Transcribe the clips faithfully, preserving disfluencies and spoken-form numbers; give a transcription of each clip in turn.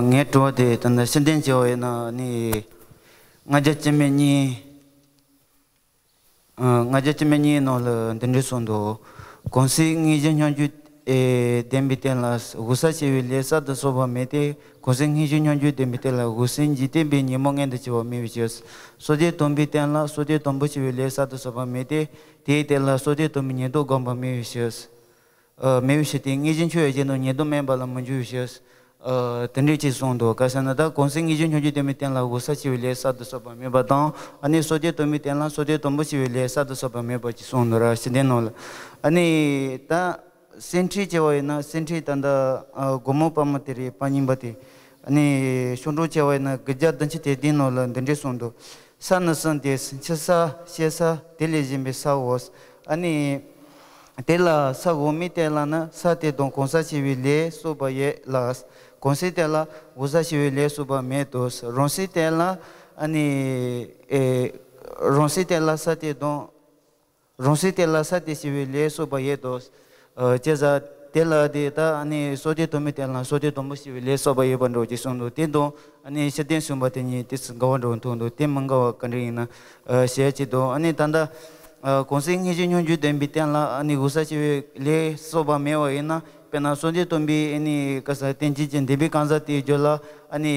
ངའི་དྲི་བ་དེ་ད་ལྟ་ཕྱིར་འཐེན་བྱས་པ་ཡིན་ན་ནི། ལྔ་བརྒྱ་བཅུ་མེད་གཉིས། ཨ། ལྔ་བརྒྱ་བཅུ་མེད་གཉིས་ནང་ལ་འདི་འདྲ་གསུངས་འདུག། གང་ཟག་དངོས་གཞི་སྙོམས་འཇུག་ཨེ་ལྡན་པའི་རྟེན་ལ་གོལ་ས་ཆེ་བའི་ལས་གསར་དུ་གསོག་པ་མེད་དེ། གང་ཟག་དངོས་གཞི་སྙོམས་འཇུག་ལྡན་པའི་རྟེན་ལ་གོལ་ས་འཇིག་རྟེན་པའི་ཉོན་མོངས་མངོན་དུ་བྱས་པ་མེད་པའི་ཕྱིར། སོ་སྐྱེ་དང་པོའི་རྟེན་ལ་སོ་སྐྱེ་དང་པོ་ཆེ་བའི་ལས་གསར་དུ་གསོག་པ་མེད་དེ། དེའི་རྟེན་ལ་སོ་སྐྱེ་དང་པོའི་ཉེར་བསྡོགས་བསྒོམ་པ་མེད་པའི་ཕྱིར། ཨ། མེད་པའི་ཕྱིར་ཏེ། དངོས་གཞི་ཆོས་ཡོད་ཅན་དུ་ཉེར་བསྡོགས་མེད་པ་ལ་མི་འགྱུར་བའི་ཕྱིར། ཨ། དེ་འདྲ་ཅིག་གསུངས་འདུག། ག་ཟེར་ན་ད་གང་ཟག་དངོས་གཞི་སྙོམས་འཇུག་ལྡན་པའི་རྟེན་ལ་གོལ་ས་ཆེ་བའི་ལས་གསར་དུ་གསོག་པ་མེད་པ་དང་། ཨ་ནི་སོ་སྐྱེ་དང་པོའི་རྟེན་ལ་སོ་སྐྱེ་དང་པོ་ཆེ་བའི་ལས་གསར་དུ་གསོག་པ་མེད་པ་ཅིག་གསུངས་འདུག་ར། ཕྱིར་འཐེན་ནང་ལ། ཨ་ནི་ད་གསེར་ཕྲེང་བྱས་པ་ཡིན་ན། གསེར་ཕྲེང་ད་ལྟ་ཨ་སྒོ་མོ་དཔལ་མོ་དེ་རེད། པ་རྙིང་པ་དེ། ཨ་ནི་ཤོག་གྲངས་བྱས་པ་ཡིན་ན་དགུ་བརྒྱ་བདུན་ཅུ་དོན་བདུན་ནང་ལ་འདི་འདྲ་གསུངས་འདུག། ས་ནི་གསུམ་སྟེ། འཆི་ས། སྐྱེ་ས། དེ་ལས་གཞན་པའི་སའོ། ཨ་ནི་དེ་ལ་ས་འོག་མའི་རྟེན་ལ་ནི་ས་དེ་དང་གང་ཟག་ཆེ་བའི་ལས་གསོག་པ་ཡོད་ལ། གང་ཟག་རྟེན་ལ་གོལ་ས་ཆེ་བའི་ལས་གསོག་པ་མེད་དོ། རང་སའི་རྟེན་ལ། ཨ་ནི་ཨེ་རང་སའི་རྟེན་ལ་ས་དེ་དང་། རང་སའི་རྟེན་ལ་ས་དེ་ཆེ་བའི་ལས་གསོག་པ་ཡོད་དོ། ཨ། ཅི་ཟེར། དེ་ལ་དེ་ད་ཨ་ནི་སོ་སྐྱེ་དང་པོའི་རྟེན་ལ་སོ་སྐྱེ་དང་པོ་ཆེ་བའི་ལས་གསོག་པ་ཡོད་པ་འདྲ་ཅིག་གསུངས་འདུག། དེ་དང་ཨ་ནི་ཕྱིར་འཐེན་གསུངས་པ་དེ་གཉིས་དེ་འགལ་བ་འདྲ་མཐོང་འདུག། དེ་མི་འགལ་བ་ག་འདྲ་ཡིན་ན། ཨ། ཞེས་ཅིག་འདུག། ཨ་ནི་ད་ལྟ་ཨ་གང་ཟག་དངོས་གཞི་སྙོམས་འཇུག་ལྡན་པའི་རྟེན་ལ་ཨ་ནི་གོལ་ས་ཆེ་བའི་ལས་གསོག་པ་མེད་པ་ཡིན་ན། དཔེར་ན་སོ་སྐྱེ་དང་པོའི་ཨ་ནི་ག་ཟེར། རྟེན་ཅན་གྱི་འདས་པའི་གང་ཟག་དེའི་རྒྱུད་ལ་ཨ་ནི་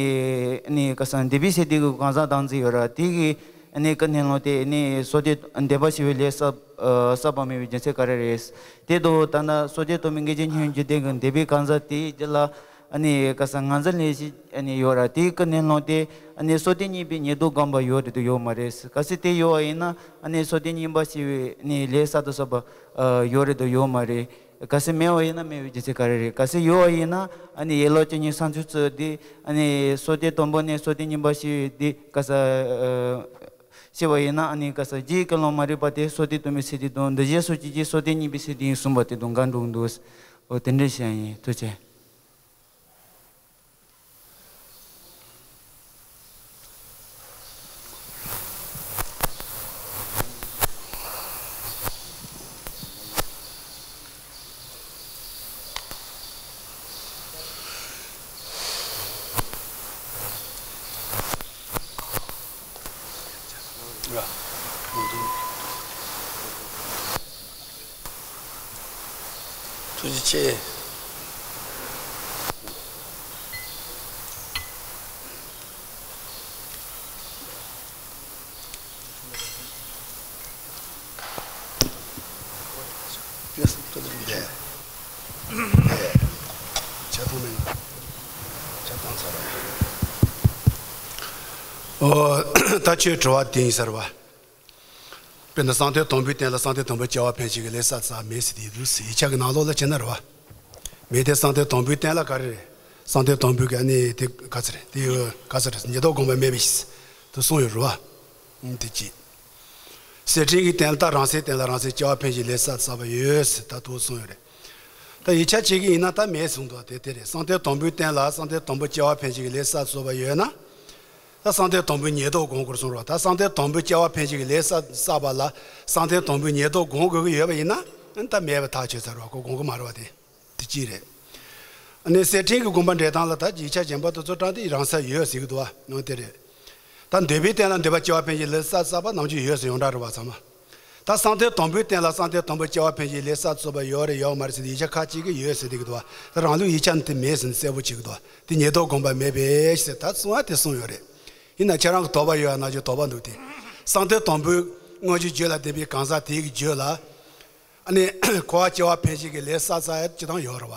ཨ་ནི་ག་ཟེར། འདས་པའི་ཚེ་དེ་གི་གང་ཟག་བདག་འཛིན་ཡོད་ར། དེ་གི་ཨ་ནི་ཀུན་ནས་བསླངས་ཏེ་ཨ་ནི་སོ་སྐྱེ་འདས་པ་ཆེ་བའི་ལས་བསགས་ཨ་བསགས་པ་མེད་པའི་རྒྱུ་མཚན་ག་རེ་རེད། དེ་དང་ད་ལྟ་སོ་སྐྱེ་དང་པོའི་དངོས་གཞི་སྙོམས་འཇུག་ལྡན་གྱི་འདས་པའི་གང་ཟག་དེའི་རྒྱུད་ལ་ཨ་ནི་ག་ཟེར། ངར་འཛིན་ལས་བཞི་ཨ་ནི་ཡོད་ར། དེ་ཀུན་ནས་བསླངས་ཏེ་ཨ་ནི་སོ་སྐྱེ་གཉིས་པོའི་ཉེར་བསྡོགས་བསྒོམ་པ་ཡོད་རེད་དོ་ཡོད་མ་རེད། གལ་སྲིད་དེ་ཡོད་པ་ཡིན་ན་ཨ་ནི་སོ་སྐྱེ་གཉིས་པ་ཆེ་བའི་ཨ་ནི་ལས་གསར་དུ་གསོག་པ་ཨ་ཡོད་རེད་དོ་ཡོད་མ་རེད། གལ་སྲིད་མེད་པ་ཡིན་ན་མེད་པའི་རྒྱུ་མཚན་ག་རེ་རེད། གལ་སྲིད་ཡོད་པ་ཡིན་ན་ཨ་ནི་ཡན་ལག་བཅུ་གཉིས་སངས་རྒྱས་བསྟོད་དེ་ཨ་ནི་སོ་སྐྱེ་དང་པོ་ནས་སོ་སྐྱེ་གཉིས་པ་ཞེས་དེ་ག་ཟེར། ཨ། ཞེས་པ་ཡིན་ན་ཨ་ནི་ག་ཟེར། རྗེ་ཀུན་སློང་མ་རིག་པ་དེ་སོ་སྐྱེ་དང་པོའི་ཚེ་དེ་དང་། འདུ་བྱེད་སོ་སྐྱེ་གི་སོ་སྐྱེ་གཉིས་པའི་ཚེ་དེ་ཡིན་གསུངས་པ་དེ་དང་འགལ་འགྲོ་གི་འདུག། འོ་དེ་འདྲ་བཤད་ཡིན། ཐུགས་རྗེ་ཆེ། ཐུགས་རྗེ་ཆེ། ཆ་ཚང་མེད། ཆ་ཚང་ཚར་བ། ཨོ། ད་ཁྱོད་དྲི་བ་དེ་ཡིན་ཟེར་བ། དཔེར་ན་གསང་སྟེ་དང་པོའི་རྟེན་ལ་གསང་སྟེ་དང་པོའི་སྐྱེ་བ་འཕེན་བྱེད་ཀྱི་ལས་བསགས་བསགས་མེད་ཟེར་དེ་རུ་ཟེར། ཡིག་ཆ་གི་ནང་ལོགས་ལ་བྱས་ན་རེད་བ། མེད་དེ་གསང་སྟེ་དང་པོའི་རྟེན་ལ་ག་རེ་རེད། གསང་སྟེ་དང་པོའི་གི་ཨ་ནི་དེ་ག་ཚོད་རེད། དེ་ག་ཚོད་རེད། ཉེར་བསྡོགས་བསྒོམ་པ་མེད་པའི་ཕྱིར་དུ་གསུངས་ཡོད་རེད་བ། དེ་གཅིག། གསེར་ཕྲེང་གི་རྟེན་ལ་ད་རང་སའི་རྟེན་ལ་རང་སའི་སྐྱེ་བ་འཕེན་བྱེད་ཀྱི་ལས་བསགས་བསགས་པ་ཡོད་ཟེར་ད་དུ་གསུངས་ཡོད་རེད། ད་ཡིག་ཆ་བྱེད་ཀྱི་ཡིན་ན་ད་མེད་གསུངས་འདུག། དེ་དེ་རེད། གསང་སྟེ་དང་པོའི་རྟེན་ལ་གསང་སྟེ་དང་པོ་སྐྱེ་བ་འཕེན་བྱེད་ཀྱི་ལས་བསགས་བསགས་པ་ཡོད་ན། ད་གསང་སྟེ་དང་པོའི་ཉེར་བསྡོགས་བསྒོམ་དགོས་གསུངས་རོགས། ད་གསང་སྟེ་དང་པོའི་སྐྱེ་བ་འཕེན་བྱེད་ཀྱི་ལས་བསགས་བསགས་པ་ལ་གསང་སྟེ་དང་པོའི་ཉེར་བསྡོགས་བསྒོམ་དགོས་ཀྱི་ཡོད་པ་ཡིན་ན། ད་མེད་པ་ཐག་ཆོད་ཚར་བ་ཁོ་བསྒོམ་གྱི་མ་རེད་བ་དེ། དེ་གཅིག་རེད། ཨ་ནི་གསེར་ཕྲེང་གི་དགོངས་པ་འགྲེལ་སྟངས་ལ་ད་ཡིག་ཆ་གཞན་པ་དེ་ཚོ་དྲངས་ཏེ་རང་སར་ཡོད་ཟེར་གྱི་འདུག་བ། ནང་དེ་རེད། ད་འདོད་པའི་རྟེན་ལ་འདོད་པ་སྐྱེ་བ་འཕེན་བྱེད་ཀྱི་ལས་བསགས་བསགས་པ་ནམ་རྒྱུན་ཡོད་ཟེར་ཡོངས་གྲགས་རེད་བ་ཚང་མ། ད་གསང་སྟེ་དང་པོའི་རྟེན་ལ་གསང་སྟེ་དང་པོ་སྐྱེ་བ་འཕེན་བྱེད་ཀྱི་ལས་བསགས་བསགས་པ་ཡོད་རེད་ཡོད་མ་རེད་ཟེར་ཏེ་ཡིག་ཆ་ཁ་ཅིག་གིས་ཡོད་ཟེར་བསྡད་ཀྱི་འདུག་བ། ད་རང་ལུགས་ཡིག་ཆ་འདི་མེད་ཟེར་ནས་གསལ་པོ་བྱེད་ཀྱི་འདུག་བ། དེ་ཉེར་བསྡོགས་དགོངས་པ་མེད་པས་ཟེར་ད་གསུང་བ་དེ་གསུངས་ཡོད་རེད། ཡིན་ན་ཁྱེད་རང་གི་དོགས་པ་ཡོད་ན་ཅིག་དོགས་པ་འདུག་སྟེ། གསང་སྟེ་དང་པོའི་དངོས་གཞིའི་རྒྱུད་ལ་ལྡན་པའི་གང་ཟག་དེའི་གི་རྒྱུད་ལ། ཨ་ནི་འཁོར་བ་སྐྱེ་བ་འཕེན་བྱེད་ཀྱི་ལས་བསགས་བསགས་ཡ་ཅི་དང་ཡོད་རེད་བ།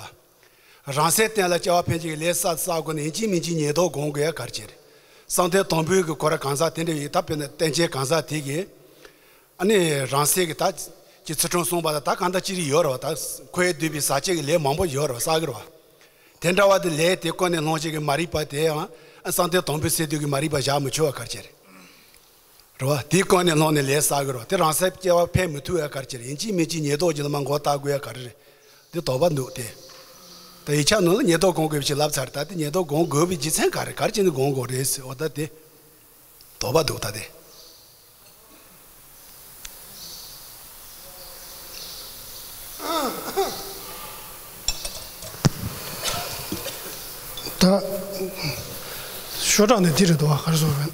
རང་སའི་རྟེན་ལ་སྐྱེ་བ་འཕེན་བྱེད་ཀྱི་ལས་བསགས་བསགས་དགོས་ན་ཡིན་གཅིག་མིན་གཅིག་ཉེར་བསྡོགས་སྒོམ་དགོས་ཡ་ག་རེ་བྱས་རེད། གསང་སྟེ་དང་པོའི་གི་ཁོ་ར་གང་ཟག་དེ་འདྲ་ཡོད་ད་དཔེར་ན་རྟེན་ཅན་གང་ཟག་དེ་གི། ཨ་ནི་རང་སའི་གི་ད་ཀྱི་ཚུལ་ཁྲིམས་བསྲུངས་པ་ལ་ད་གང་ལྟར་ཅི་རིགས་ཡོད་རེད་བ། ད་ཁོའི་འདོད་པའི་ཟག་བཅས་ཀྱི་ལས་མང་པོ་ཡོད་རེད་བ། བསགས་ཀྱི་རེད་བ། དེ་འདྲ་བ་དེ་ལས་དེ་ཀུན་ནས་བསླངས་བྱེད་ཀྱི་མ་རིག་པ་དེའང་གསང་སྟེ་དང་པོའི་སས་བསྡུས་ཀྱི་མ་རིག་པ་བཞག་མི་ཆོག་བ་ག་རེ་བྱས་རེད། རེད་བ། དེའི་ཀུན་ནས་བསླངས་ནས་ལས་བསགས་ཀྱི་རེད་བ། དེ་རང་སའི་སྐྱེ་བ་འཕེན་མི་ཐུབ་ཡ་ག་རེ་བྱས་རེད། ཡིན་གཅིག་མིན་གཅིག་ཉེར་བསྡོགས་ཀྱི་ནི་མ་མགོ་བཏགས་དགོས་ཡ་ག་རེ་རེད། དེ་དོགས་པ་འདུག་སྟེ། ད་ཡིག་ཆ་ནང་ལ་ཉེར་བསྡོགས་སྒོམ་དགོས་པའི་ཕྱིར་ལབ་ཚར། ད་དེ་ཉེར་བསྡོགས་སྒོམ་དགོས་པའི་རྒྱུ་མཚན་ག་རེ་ག་རེ་བྱས་ནས་སྒོམ་དགོས་རེད་ཟེར་བ་ད་དེ་དོགས་པ་འདུག་ད་དེ། ད་ ཤོག་གྲངས་དེ་འདི་རེད་འདུག་བ། ག་རེ་ཟེར་བ་ཡིན།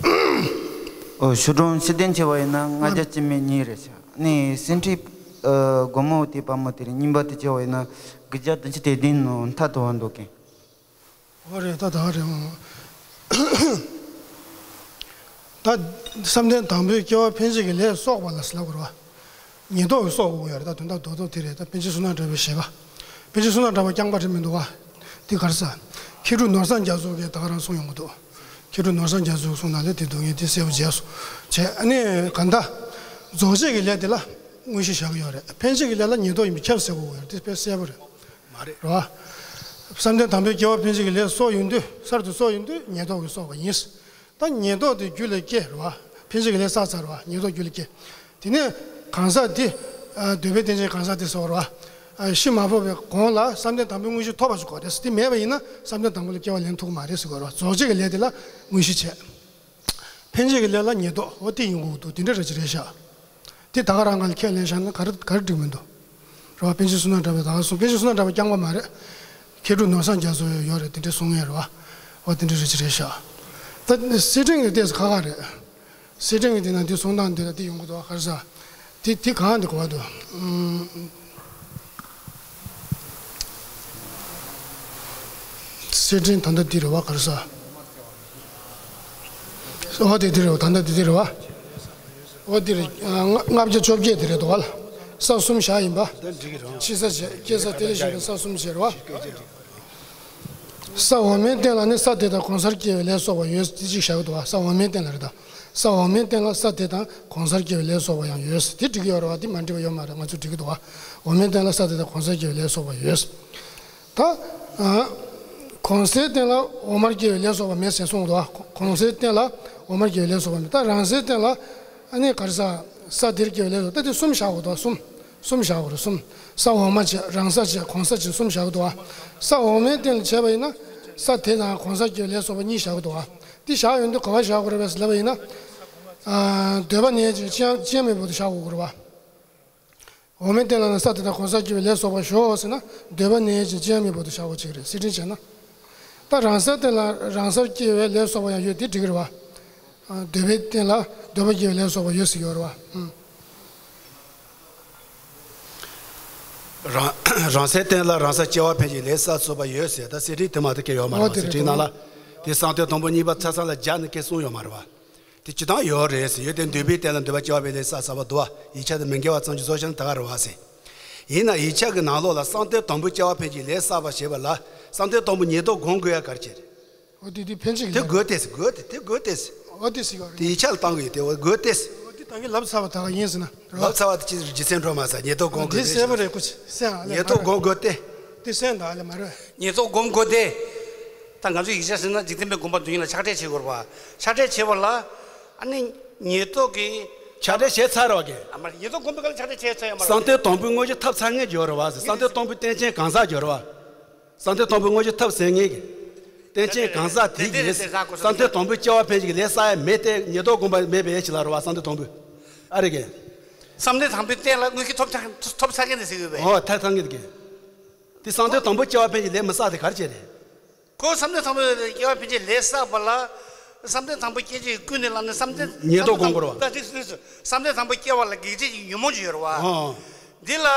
ཨོ། ཤོག་གྲངས་ཕྱིར་འཐེན་བྱས་པ་ཡིན་ན་ལྔ་བརྒྱ་བཅུ་མེད་གཉིས་རེད་ཤག་ནི་སེང་ཁྲི་ཨ་སྒོར་མོ་དེ་བ་མོ་དེ་རེད། རྙིང་པ་དེ་བྱས་པ་ཡིན་ན་དགུ་བརྒྱ་བདུན་ཅུ་དོན་བདུན་ནང་མཐའ་དུ་བ་འདུག་གི། འོ་རེད། ད་ད་རེད། ད་བསམ་གཏན་དང་པོའི་སྐྱེ་བ་འཕེན་བྱེད་ཀྱི་ལས་གསོག་པ་ལ་ཟེར་ལབ་དགོས་རེད་བ། ཉེན་རྟོག་གི་གསོག་དགོས་ཀྱི་ཡོད་རེད། ད་དོན་དག་རྡོག་རྡོག་དེ་རེད། ད་པཎ་ཆེན་བསོད་ནམས་གྲགས་པའི་བཞེད་པ། པཎ་ཆེན་བསོད་ནམས་གྲགས་པ་རྐྱང་པ་རེད་མི་འདུག་བ། དེ་ག་རེ་ཟེར། མཁས་གྲུབ་ནོར་བཟང་རྒྱ་མཚོ་གིས་ད་ག་རང་གསུངས་ཡོང་གི་འདུག་མཁས་གྲུབ་ནོར་བཟང་རྒྱ་མཚོ་གསུངས་ན་ལས་དེ་སྡུག་བསྔལ་དེ་གསལ་པོ་མཇལ་སོང་བྱས། ཨ་ནི་གང་ལྟར་རྫོགས་བྱེད་ཀྱི་ལས་དེ་ལ་དངོས་གཞི་བཞག་གི་ཡོད་རེད། འཕེན་བྱེད་ཀྱི་ལས་ལ་ཉེན་རྟོག་ཡིན་པས་ཁྱབ་ཟེར་དགོས་ཀྱི་ཡོད་རེད། དེ་དཔེ་གསལ་པོ་རེད། མ་རེད། རེད་བ། བསམ་གཏན་དང་པོའི་སྐྱེ་བ་འཕེན་བྱེད་ཀྱི་ལས་གསོག་ཡོང་དུས། གསར་དུ་གསོག་ཡོང་དུས་ཉེན་རྟོག་གིས་གསོག་པ་ཡིན། ད་ཉེན་རྟོག་དེ་རྒྱུད་ལ་སྐྱེས་རེད་བ། འཕེན་བྱེད་ཀྱི་ལས་བསགས་ཚར་བ། ཉེན་རྟོག་རྒྱུད་ལ་སྐྱེས། དེ་ནས་གང་ཟག་དེ་ཨ་འདོད་པའི་རྟེན་ཅན་གང་ཟག་དེ་ཟེར་བ་རེད་བ། ཨ་ཤི་མ་འཕོས་པའི་གོང་ལ་བསམ་གཏན་དང་པོའི་དངོས་གཞི་ཐོབ་པ་ཞིག་དགོས་རེད། དེ་མེད་པ་ཡིན་ན་བསམ་གཏན་དང་པོ་ལ་སྐྱེ་བ་ལེན་ཐུབ་ཀྱི་མ་རེད་ཟེར་དགོས་རེད་བ། རྫོགས་བྱེད་ཀྱི་ལས་དེ་ལ་དངོས་གཞི་བྱས། འཕེན་བྱེད་ཀྱི་ལས་ལ་ཉེན་རྟོག་འོ་དེ་ཡོང་གི་འདུག་དེ་འདྲ་རེད་ཅི་རེད་ཤག་དེ་ད་ག་རང་ག་ལ་ཁས་ལེན་བཞག་ན་ག་རེ་ག་རེ་འགྲིག་མི་འདུག་རེད་བ། པཎ་ཆེན་བསོད་ནམས་གྲགས་པས་ད་ག་གསུངས། པཎ་ཆེན་བསོད་ནམས་གྲགས་པ་རྐྱང་པ་མ་རེད། མཁས་གྲུབ་ནོར་བཟང་རྒྱ་མཚོ་ཡོད་རེད། དེ་འདྲ་གསུང་ངེས་རེད་བ། འོ་དེ་འདྲ་རེད་ཅི་རེད་ཤག་ད་གསེར་ཕྲེང་གི་ལྟས་སུ་ཁ་ཁ་རེད། གསེར་ཕྲེང་གི་དེ་ན་འདི་གསུང་སྟངས་འདི་ལ་འདི་ཡོང་གི་འདུག་ག་རེ་ཟ། དེ་དེ་གང་འདི་གོ་བ་འདུག་གསེར་ཕྲེང་ད་ལྟ་འདི་རེད་བ། ག་རེ་ཟ། ཨོ་དེ་འདི་རེད་བ། ད་ལྟ་འདི་འདི་རེད་བ། ཨོ་འདི་རེད། ལྔ་བརྒྱ་བཅོ་བརྒྱད་དེ་རེད་འདུག་བ། ས་གསུམ་བཞག་ཡིན་པ། ཕྱི་ས་བྱས། སྐྱེ་ས་དེ་ལས་གཞན་པའི་ས་གསུམ་བྱས་རེད་བ། ས་འོག་མའི་སྟེང་ལ་ནི་ས་དེ་དང་གང་སར་སྐྱེ་བའི་ལས་གསོག་པ་ཡོད། དེ་གཅིག་བཞག་གི་འདུག་བ། ས་འོག་མའི་སྟེང་ལ་རེད་ད། ས་འོག་མའི་སྟེང་ལ་ས་དེ་དང་གང་སར་སྐྱེ་བའི་ལས་གསོག་པ་ཡང་ཡོད། དེ་འགྲིག་གི་ཡོད་རེད་བ། དེ་མ་འགྲིག་པ་ཡོད་མ་རེད། ང་ཚོ་འགྲིག་གི་འདུག་བ། འོག་མའི་སྟེང་ལ་ས་དེ་དང་གང་སར་སྐྱེ་བའི་ལས་གསོག་པ་ཡོད། ད་གང་སའི་སྟེང་ལ་འོག་མར་སྐྱེ་བའི་ལས་གསོག་པ་མེད་ཟེར་གསུངས་འདུག་བ། གང་སའི་སྟེང་ལ་འོག་མར་སྐྱེ་བའི་ལས་གསོག་པ་མེད། ད་རང་སའི་སྟེང་ལ་ཨ་ནི་ག་རེ་ཟ། ས་དེར་སྐྱེ་བའི་ལས་གསོག་ད་དེ་གསུམ་བཞག་དགོས་འདུག་གསུམ། གསུམ་བཞག་དགོས་རེད། གསུམ། ས་འོག་མ་བྱས། རང་ས་བྱས། གང་ས་བྱས། གསུམ་བཞག་གི་འདུག་བ། ས་འོག་མའི་སྟེང་ལ་བྱས་པ་ཡིན་ན་ས་དེ་དང་གང་སར་སྐྱེ་བའི་ལས་གསོག་པ་གཉིས་བཞག་གི་འདུག་བ། འདི་བཞག་ཡོང་དུས་ག་པར་བཞག་དགོས་རེད་པས་ལབ་པ་ཡིན་ན། ཨ་འདོད་པ་ནད་ཅན་ཅི་ཡང་ཅི་ཡང་མེད་པ་དུ་བཞག་དགོས་རེད་བ། འོག་མའི་སྟེང་ལ་ནི་ས་དེ་དང་གང་སར་སྐྱེ་བའི་ལས་གསོག་པ་ཞོག་ཟེར་ན། འདོད་པ་ནད་ཅན་ཅི་ཡང་མེད་པ་དུ་བཞག་དགོས་ཅིག་རེད། གསེར་ཕྲེང་བྱས་ན། ད་རང་སའི་སྟེང་ལ་རང་སར་སྐྱེ་བའི་ལས་གསོག་པ་ཡང་ཡོད། དེ་འགྲིག་གི་རེད་བ། འདོད་པའི་སྟེང་ལ་འདོད་པ་སྐྱེ་བའི་ལས་གསོག་པ་ཡོད་ཟེར་གྱི་ཡོད་རེད་བ། རང་རང་སའི་སྟེང་ལ་རང་སར་སྐྱེ་བ་འཕེན་བྱེད་ལས་གསོག་པ་ཡོད་ཟེར། ད་གསེར་ཕྲེང་དེ་མ་གཏོགས་སྐད་ཡོད་མ་རེད་བ། གསེར་ཕྲེང་ནང་ལ་དེ་བསམ་གཏན་དང་པོ་གཉིས་པ་ཚ་ཚ་ལ་སྦྱར་ནས་སྐད་གསུངས་ཡོད་མ་རེད་བ། དེ་སྤྱིར་བཏང་ཡོད་རེད་ཟེར། ཡོད་དེ་འདོད་པའི་སྟེང་ལ་འདོད་པ་སྐྱེ་བ་འཕེན་ལས་བསགས་བསགས་པ་འདུག་བ། ཡིག་ཆ་དེ་མི་འགལ་བ་ཙམ་གྱིས་བཟོ་བྱས་ན་ད་ག་རེད་བ་ཟེར། ཡིན་ན་ཡིག་ཆ་གི་ནང་ལོགས་ལ་བསམ་གཏན་དང་པོ་སྐྱེ་བ་འཕེན་བྱེད་ལས་བསགས་པ་ཞེས་པ་ལ་བསམ་གཏན་དང་པོ་ཉེར་བསྡོགས་སྒོམ་དགོས་ཡ་ག་རེ་བྱས་རེད། འོ་དེ་དེ་འཕེན་བྱེད་དེ་ཀྱི་དགོས་ཏེ་ཟེར། དགོས་ཏེ། དེ་དགོས་ཏེ་ཟེར། འོ་དེ་ཟེར་ག་རེད། དེ་ཡིག་ཆ་ལ་བཏང་གི་ཡོད་དེ། འོ་དགོས་ཏེ་ཟེར། འོ་དེ་བཏང་གི་ལབ་ཚར་བ་ད་ག་ཡིན་ཟེར་ན་རོ། ལབ་ཚར་བ་དེ་ཅི་རྗེས་སེམས་འགྲོ་མ་ཟེར། ཉེར་བསྡོགས་སྒོམ་དགོས་དེ་ཏེ་གསལ་པོ་ཟེར། རེད། ཁོ་ཅི་གསལ་ཨ་ལས་ཉེར་བསྡོགས་སྒོམ་དགོས་ཏེ། དེ་གསལ་འདུག་ཨ་ལས་མ་རེད། ཉེར་བསྡོགས་སྒོམ་དགོས་ཏེ། ད་ང་ཚོ་ཡིག་ཆ་ཟེར་ན་འཇིག་རྟེན་པའི་སྒོམ་པ་དོན་གཉིས་ལ་ཆགས་བྲལ་བྱེད་དགོས་རེད་བ། ཆགས་བྲལ་བྱེད་པ་ལ་ཨ་ནི་ཉེར་བསྡོགས་ཀྱི་ཆགས་བྲལ་བྱས་ཚར་བ་གི། ཨ་མ་ཉེར་བསྡོགས་སྒོམ་པའི་སྐབས་ལ་ཆགས་བྲལ་བྱས་ཚར་ཡོད་མ་རེད། བསམ་གཏན་དང་པོའི་དངོས་གཞི་ཐོབ་ཚར་མཁན་ཡོད་རེད་བ་ཟེར། བསམ་གཏན་དང་པོའི་རྟེན་ཅན་གང་ཟག་ཡོད་རེད་བ། བསམ་གཏན་དང་པོའི་དངོས་གཞི་ཐོབ་ཟིན་མཁན་གྱི་རྟེན་ཅན་གང་ཟག་དེ་གིས་བསམ་གཏན་དང་པོའི་སྐྱེ་བ་འཕེན་བྱེད་ཀྱི་ལས་བསགས་ཡ་མེད་དེ། ཉེར་བསྡོགས་སྒོམ་པ་མེད་པའི་ཕྱིར་ལ་རེད་བ། བསམ་གཏན་དང་པོའི། ཨ་རེད་གི། བསམ་གཏན་དང་པོའི་རྟེན་ལ་དངོས་གཞི་ཐོབ་ཚར་ཐོབ་ཚར་མཁན་དེ་ཟེར་གི་ཡོད་པས། ཨོ་ཐར་ཐང་གི་གི། དེ་བསམ་གཏན་དང་པོའི་སྐྱེ་བ་འཕེན་བྱེད་ཀྱི་ལས་མི་བསགས་དེ་ག་རེ་བྱས་རེད། ཁོ་བསམ་གཏན་དང་པོའི་སྐྱེ་བ་འཕེན་བྱེད་ཀྱི་ལས་བསགས་པ་ལ། བསམ་གཏན་དང་པོ་སྐྱེ་མཆེད་ཀུན་ནས་བསླངས་ནས་བསམ་གཏན། ཉེར་བསྡོགས་སྒོམ་དགོས་རེད་བ། ད་དེ་སོ་སོ་བསམ་གཏན་དང་པོ་སྐྱེ་བ་ལ་གེགས་བྱེད་ཀྱི་ཉོན་མོངས་ཅིག་ཡོད་རེད་བ། ཨོ། འདི་ལ།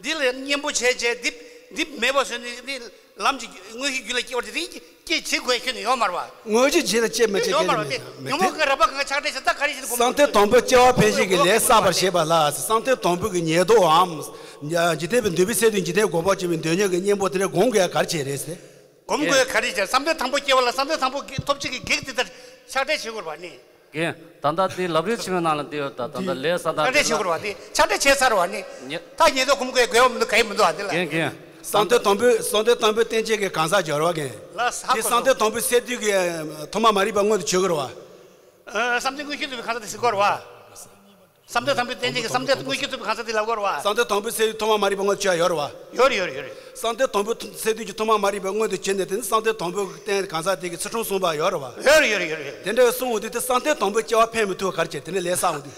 འདི་ལ་གཉེན་པོ་བྱས་བྱས་འདི་འདི་མེད་པ་བཟོས་ནས་ནི་ལམ་གྱི་དངོས་གཞི་རྒྱུད་ལ་སྐྱེ་བ་དེ་རིགས་སྐྱེ་བྱེད་དགོས་ཁྱོན་ནས་ཡོད་མ་རེད་བ། དངོས་གཞི་བྱེད་ལ་སྐྱེ་མི་སྐྱེ་ཡོད་མ་རེད་བ། དེ་ཉོན་མོངས་ཀྱི་རགས་པ་གང་ཆགས་བྲལ་བྱས་ད་ག་རེ་བྱེད་དགོས་མ་རེད། བསམ་གཏན་དང་པོ་སྐྱེ་བ་འཕེན་བྱེད་ཀྱི་ལས་བསགས་པར་བྱེད་པ་ལ་བསམ་གཏན་དང་པོ་གི་ཉེར་བསྡོགས་འམ། འཇིག་རྟེན་པའི་འདོད་པའི་སས་བསྡུས་འཇིག་རྟེན་སྒོམ་པ་བྱེད་པའི་འདོད་ཉོན་གྱི་གཉེན་པོ་དེ་འདྲ་སྒོམ་དགོས་ཡ་ག་རེ་བྱས་རེད་ཟེར། སྒོམ་དགོས་ཡ་ག་རེ་བྱས། བསམ་གཏན་དང་པོ་སྐྱེ་བ་ལ་བསམ་གཏན་དང་པོ་སྐྱེ་ཐོབ་བྱེད་ཀྱི་གེགས་དེ་ལྟར་ཆགས་བྲལ་བྱེད་དགོས་རེད་བ་ནི། རྒན། ད་ལྟ་དེ་ལབ་རེས་ཆེན་མོའི་ནང་ལ་འདི་ཡོད། ད་ད་ལྟ་ལས་བསགས་ད་ཆགས་བྲལ་བྱེད་དགོས་རེད་བ། དེ་ཆགས་བྲལ་བྱས་ཚར་བ་ནི། ཉེ། ད་ཉེར་བསྡོགས་སྒོམ་དགོས་དགོས་པ་མི་འདུག་ག་ཡེ་མི་འདུག་ཨ་དེ་ལ། རྒན་རྒན། བསམ་གཏན་དང་པོའི་བསམ་གཏན་དང་པོའི་རྟེན་ཅན་གྱི་གང་ཟག་སྦྱོར་བ་རྒན། ལ་ས་དེ་གོ་བསམ་གཏན་དང་པོའི་སས་བསྡུས་ཀྱི་ཐོག་མ་མ་རིག་པ་མངོན་དུ་བྱེད་དགོས་རེད་བ། ཨ། བསམ་གཏན་དངོས་གཞི་ཐོབ་པའི་གང་ཟག་དེ་ཟེར་དགོས་རེད་བ། བསམ་གཏན་དང་པོའི་རྟེན་ཅན་གྱི་བསམ་གཏན་དངོས་གཞི་ཐོབ་པའི་གང་ཟག་དེ་ལབ་དགོས་རེད་བ། བསམ་གཏན་དང་པོའི་སས་བསྡུས་ཐོག་མ་མ་རིག་པ་མངོན་དུ་བྱེད་ཡ་ཡོད་རེད་བ། ཡོད་རེད་ཡོད་རེད་ཡོད་རེད། བསམ་གཏན་དང་པོའི་སས་བསྡུས་ཀྱི་ཐོག་མ་མ་རིག་པ་མངོན་དུ་བྱེད་ནས་དེ་ནི་བསམ་གཏན་དང་པོའི་རྟེན་གང་ཟག་དེ་གི་ཚུལ་ཁྲིམས་བསྲུངས་པ་ཡོད་རེད་བ། ཡོད་རེད་ཡོད་རེད་ཡོད་རེད། དེ་འདྲ་བའི་གསུང་འོང་དུས་དེ་བསམ་གཏན་དང་པོའི་སྐྱེ་བ་འཕེན་མི་ཐུབ་པ་ག་རེ་བྱས། དེ་ནི་ལས་བསགས་འོང་དུས།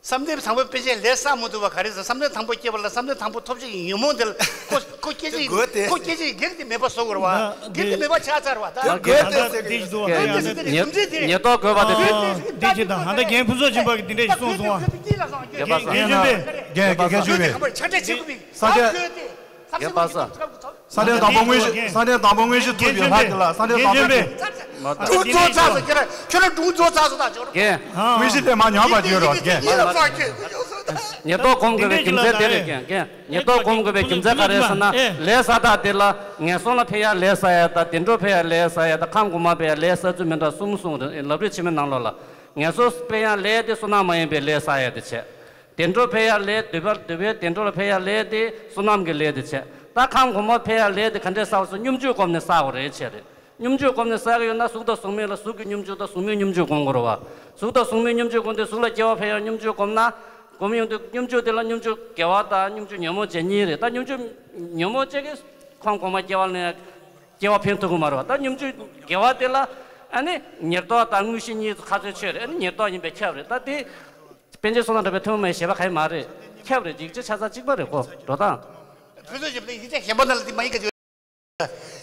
བསམ་གཏན་དང་པོ་པཎ་ཆེན་ལས་བསགས་མ་ཐུབ་པ་ག་རེ་ཟེར། བསམ་གཏན་དང་པོ་སྐྱེས་པ་ལ་བསམ་གཏན་དང་པོ་ཐོབ་བྱེད་ཀྱི་ཉོན་མོངས་དེ་ལ་ཁོ་ཁོ་སྐྱེ་བྱེད་དགོས་ཏེ། ཁོ་སྐྱེ་བྱེད་གེགས་དེ་མེད་པ་བཟོ་དགོས་རེད་བ། ད་གེགས་དེ་མེད་པ་ཆགས་ཚར་བ་ད། ད་གེགས་དེ་ཟེར་གི་འདུག་ད་ཡང་ད་ཉེར་ཉེར་བསྡོགས་དགོས་པ་དེ་རེད། འདི་ཅི་དང་ཧ་ད་རྒན་ཕུན་ཚོགས་ཆེན་པོ་གི་འདི་འདྲ་ཞིག་གསུངས་སོང་བ། རྒན་པ་སངས། རྒན་ཆོས་འཕེལ། རྒན་རྒན་ཆོས་འཕེལ། ས་ཆ། རྒན་པ་སངས། ས་གནས་དང་པོ་དངོས་གཞི། ས་གནས་དང་པོ་དངོས་གཞི་ཐུབ་པའི་ལྷ་དེ་ལ་ས་གནས་དང་པོ། སྒྲུང་རྫོགས་ཚར་སོང་། ཁྱོད་རང་ཁྱོད་རང་སྒྲུང་རྫོགས་ཚར་སོང་ད། ཁྱོད་རང་། རྒན། དངོས་གཞི་ལས་མ་ཉམས་པར་བརྗོད་རོགས་རྒན། ཉེར་བསྡོགས་སྒོམ་དགོས་པའི་རྒྱུ་མཚན་དེ་རེད་རྒན། རྒན། ཉེར་བསྡོགས་སྒོམ་དགོས་པའི་རྒྱུ་མཚན་ག་རེ་ཟེར་ན། ལས་བསགས་སྟངས་དེ་ལ་ངན་སོང་ལ་ཕེབས་ཡ་ལས་བསགས་ཡ་དང་། བདེ་འགྲོ་ཕེབས་ཡ་ལས་བསགས་ཡ་དང་། ཁམས་གོང་མ་ཕེབས་ཡ་ལས་བསགས་ཚུལ་མི་འདྲ་གསུམ་གསུངས་རེད། ལབ་རེས་ཆེན་མོའི་ནང་ལོགས་ལ། ངན་སོང་ཕེབས་ཡ་ལས་དེ་བསོད་ནམས་མ་ཡིན་པའི་ལས་བསགས་ཡ་དེ་བྱས། བདེ་འགྲོ་ཕེབས་ཡ་ལས། འདོད་པ་འདོད་པའི་བདེ་འགྲོ་ལ་ཕེབས་ཡ་ལས་དེ་བསོད་ནམས་ཀྱི་ལས་དེ་བྱས། ད་ཁམས་གོང་མ་ཕེབས་ཡ་ལས་དེ་ག་འདྲས་བསགས་སོ། སྙོམས་འཇུག་སྒོམ་ནས་བསགས་པ་རེད་བྱས་རེད། སྙོམས་འཇུག་སྒོམ་ནས་བསགས་ཀྱི་ཡོད་ན་གཟུགས་དང་གཟུགས་མེད་ལ་གཟུགས་ཀྱི་སྙོམས་འཇུག་དང་གཟུགས་མེད་སྙོམས་འཇུག་སྒོམ་དགོས་རེད་བ། གཟུགས་དང་གཟུགས་མེད་སྙོམས་འཇུག་སྒོམ་དུས་གཟུགས་ལ་སྐྱེ་བ་ཕེབས་ཡ་སྙོམས་འཇུག་སྒོམ་ན། སྒོམ་ཡོང་དུས་སྙོམས་འཇུག་དེ་ལ་སྙོམས་འཇུག་དགེ་བ་དང་སྙོམས་འཇུག་ཉོན་མོངས་ཅན་གཉིས་རེད། ད་སྙོམས་འཇུག་ཉོན་མོངས་ཅན་གྱིས་ཁམས་གོང་མ་སྐྱེ་བ་ལེན་ཡ་སྐྱེ་བ་འཕེན་ཐུབ་ཀྱི་མ་རེད་བ། ད་སྙོམས་འཇུག་དགེ་བ་དེ་ལ་ཨ་ནི་ཉེར་བསྡོགས་དང་དངོས་གཞི་གཉིས་ཁ་ཚོན་ཆོད་རེད། ཨ་ནི་ཉེར་བསྡོགས་ཡིན་པས་ཁྱབ་རེད། ད་དེ། པཎ་ཆེན་བསོད་ནམས་གྲགས་པའི་ཐུན་མོང་མ་ཡིན་ཞེས་པ་གང་ཡང་མ་རེད། ཁྱབ་རེད། ཡིག་ཆ་ཆ་ཚང་གཅིག་པ་རེད་གོ། འགྲོ་སྟངས། ཕུན་ཚོགས་ཞིབ་ནས་ཡིག་ཆ་གཞན་པ་ནང་ལ་དེ་མ་ཡིག་ག་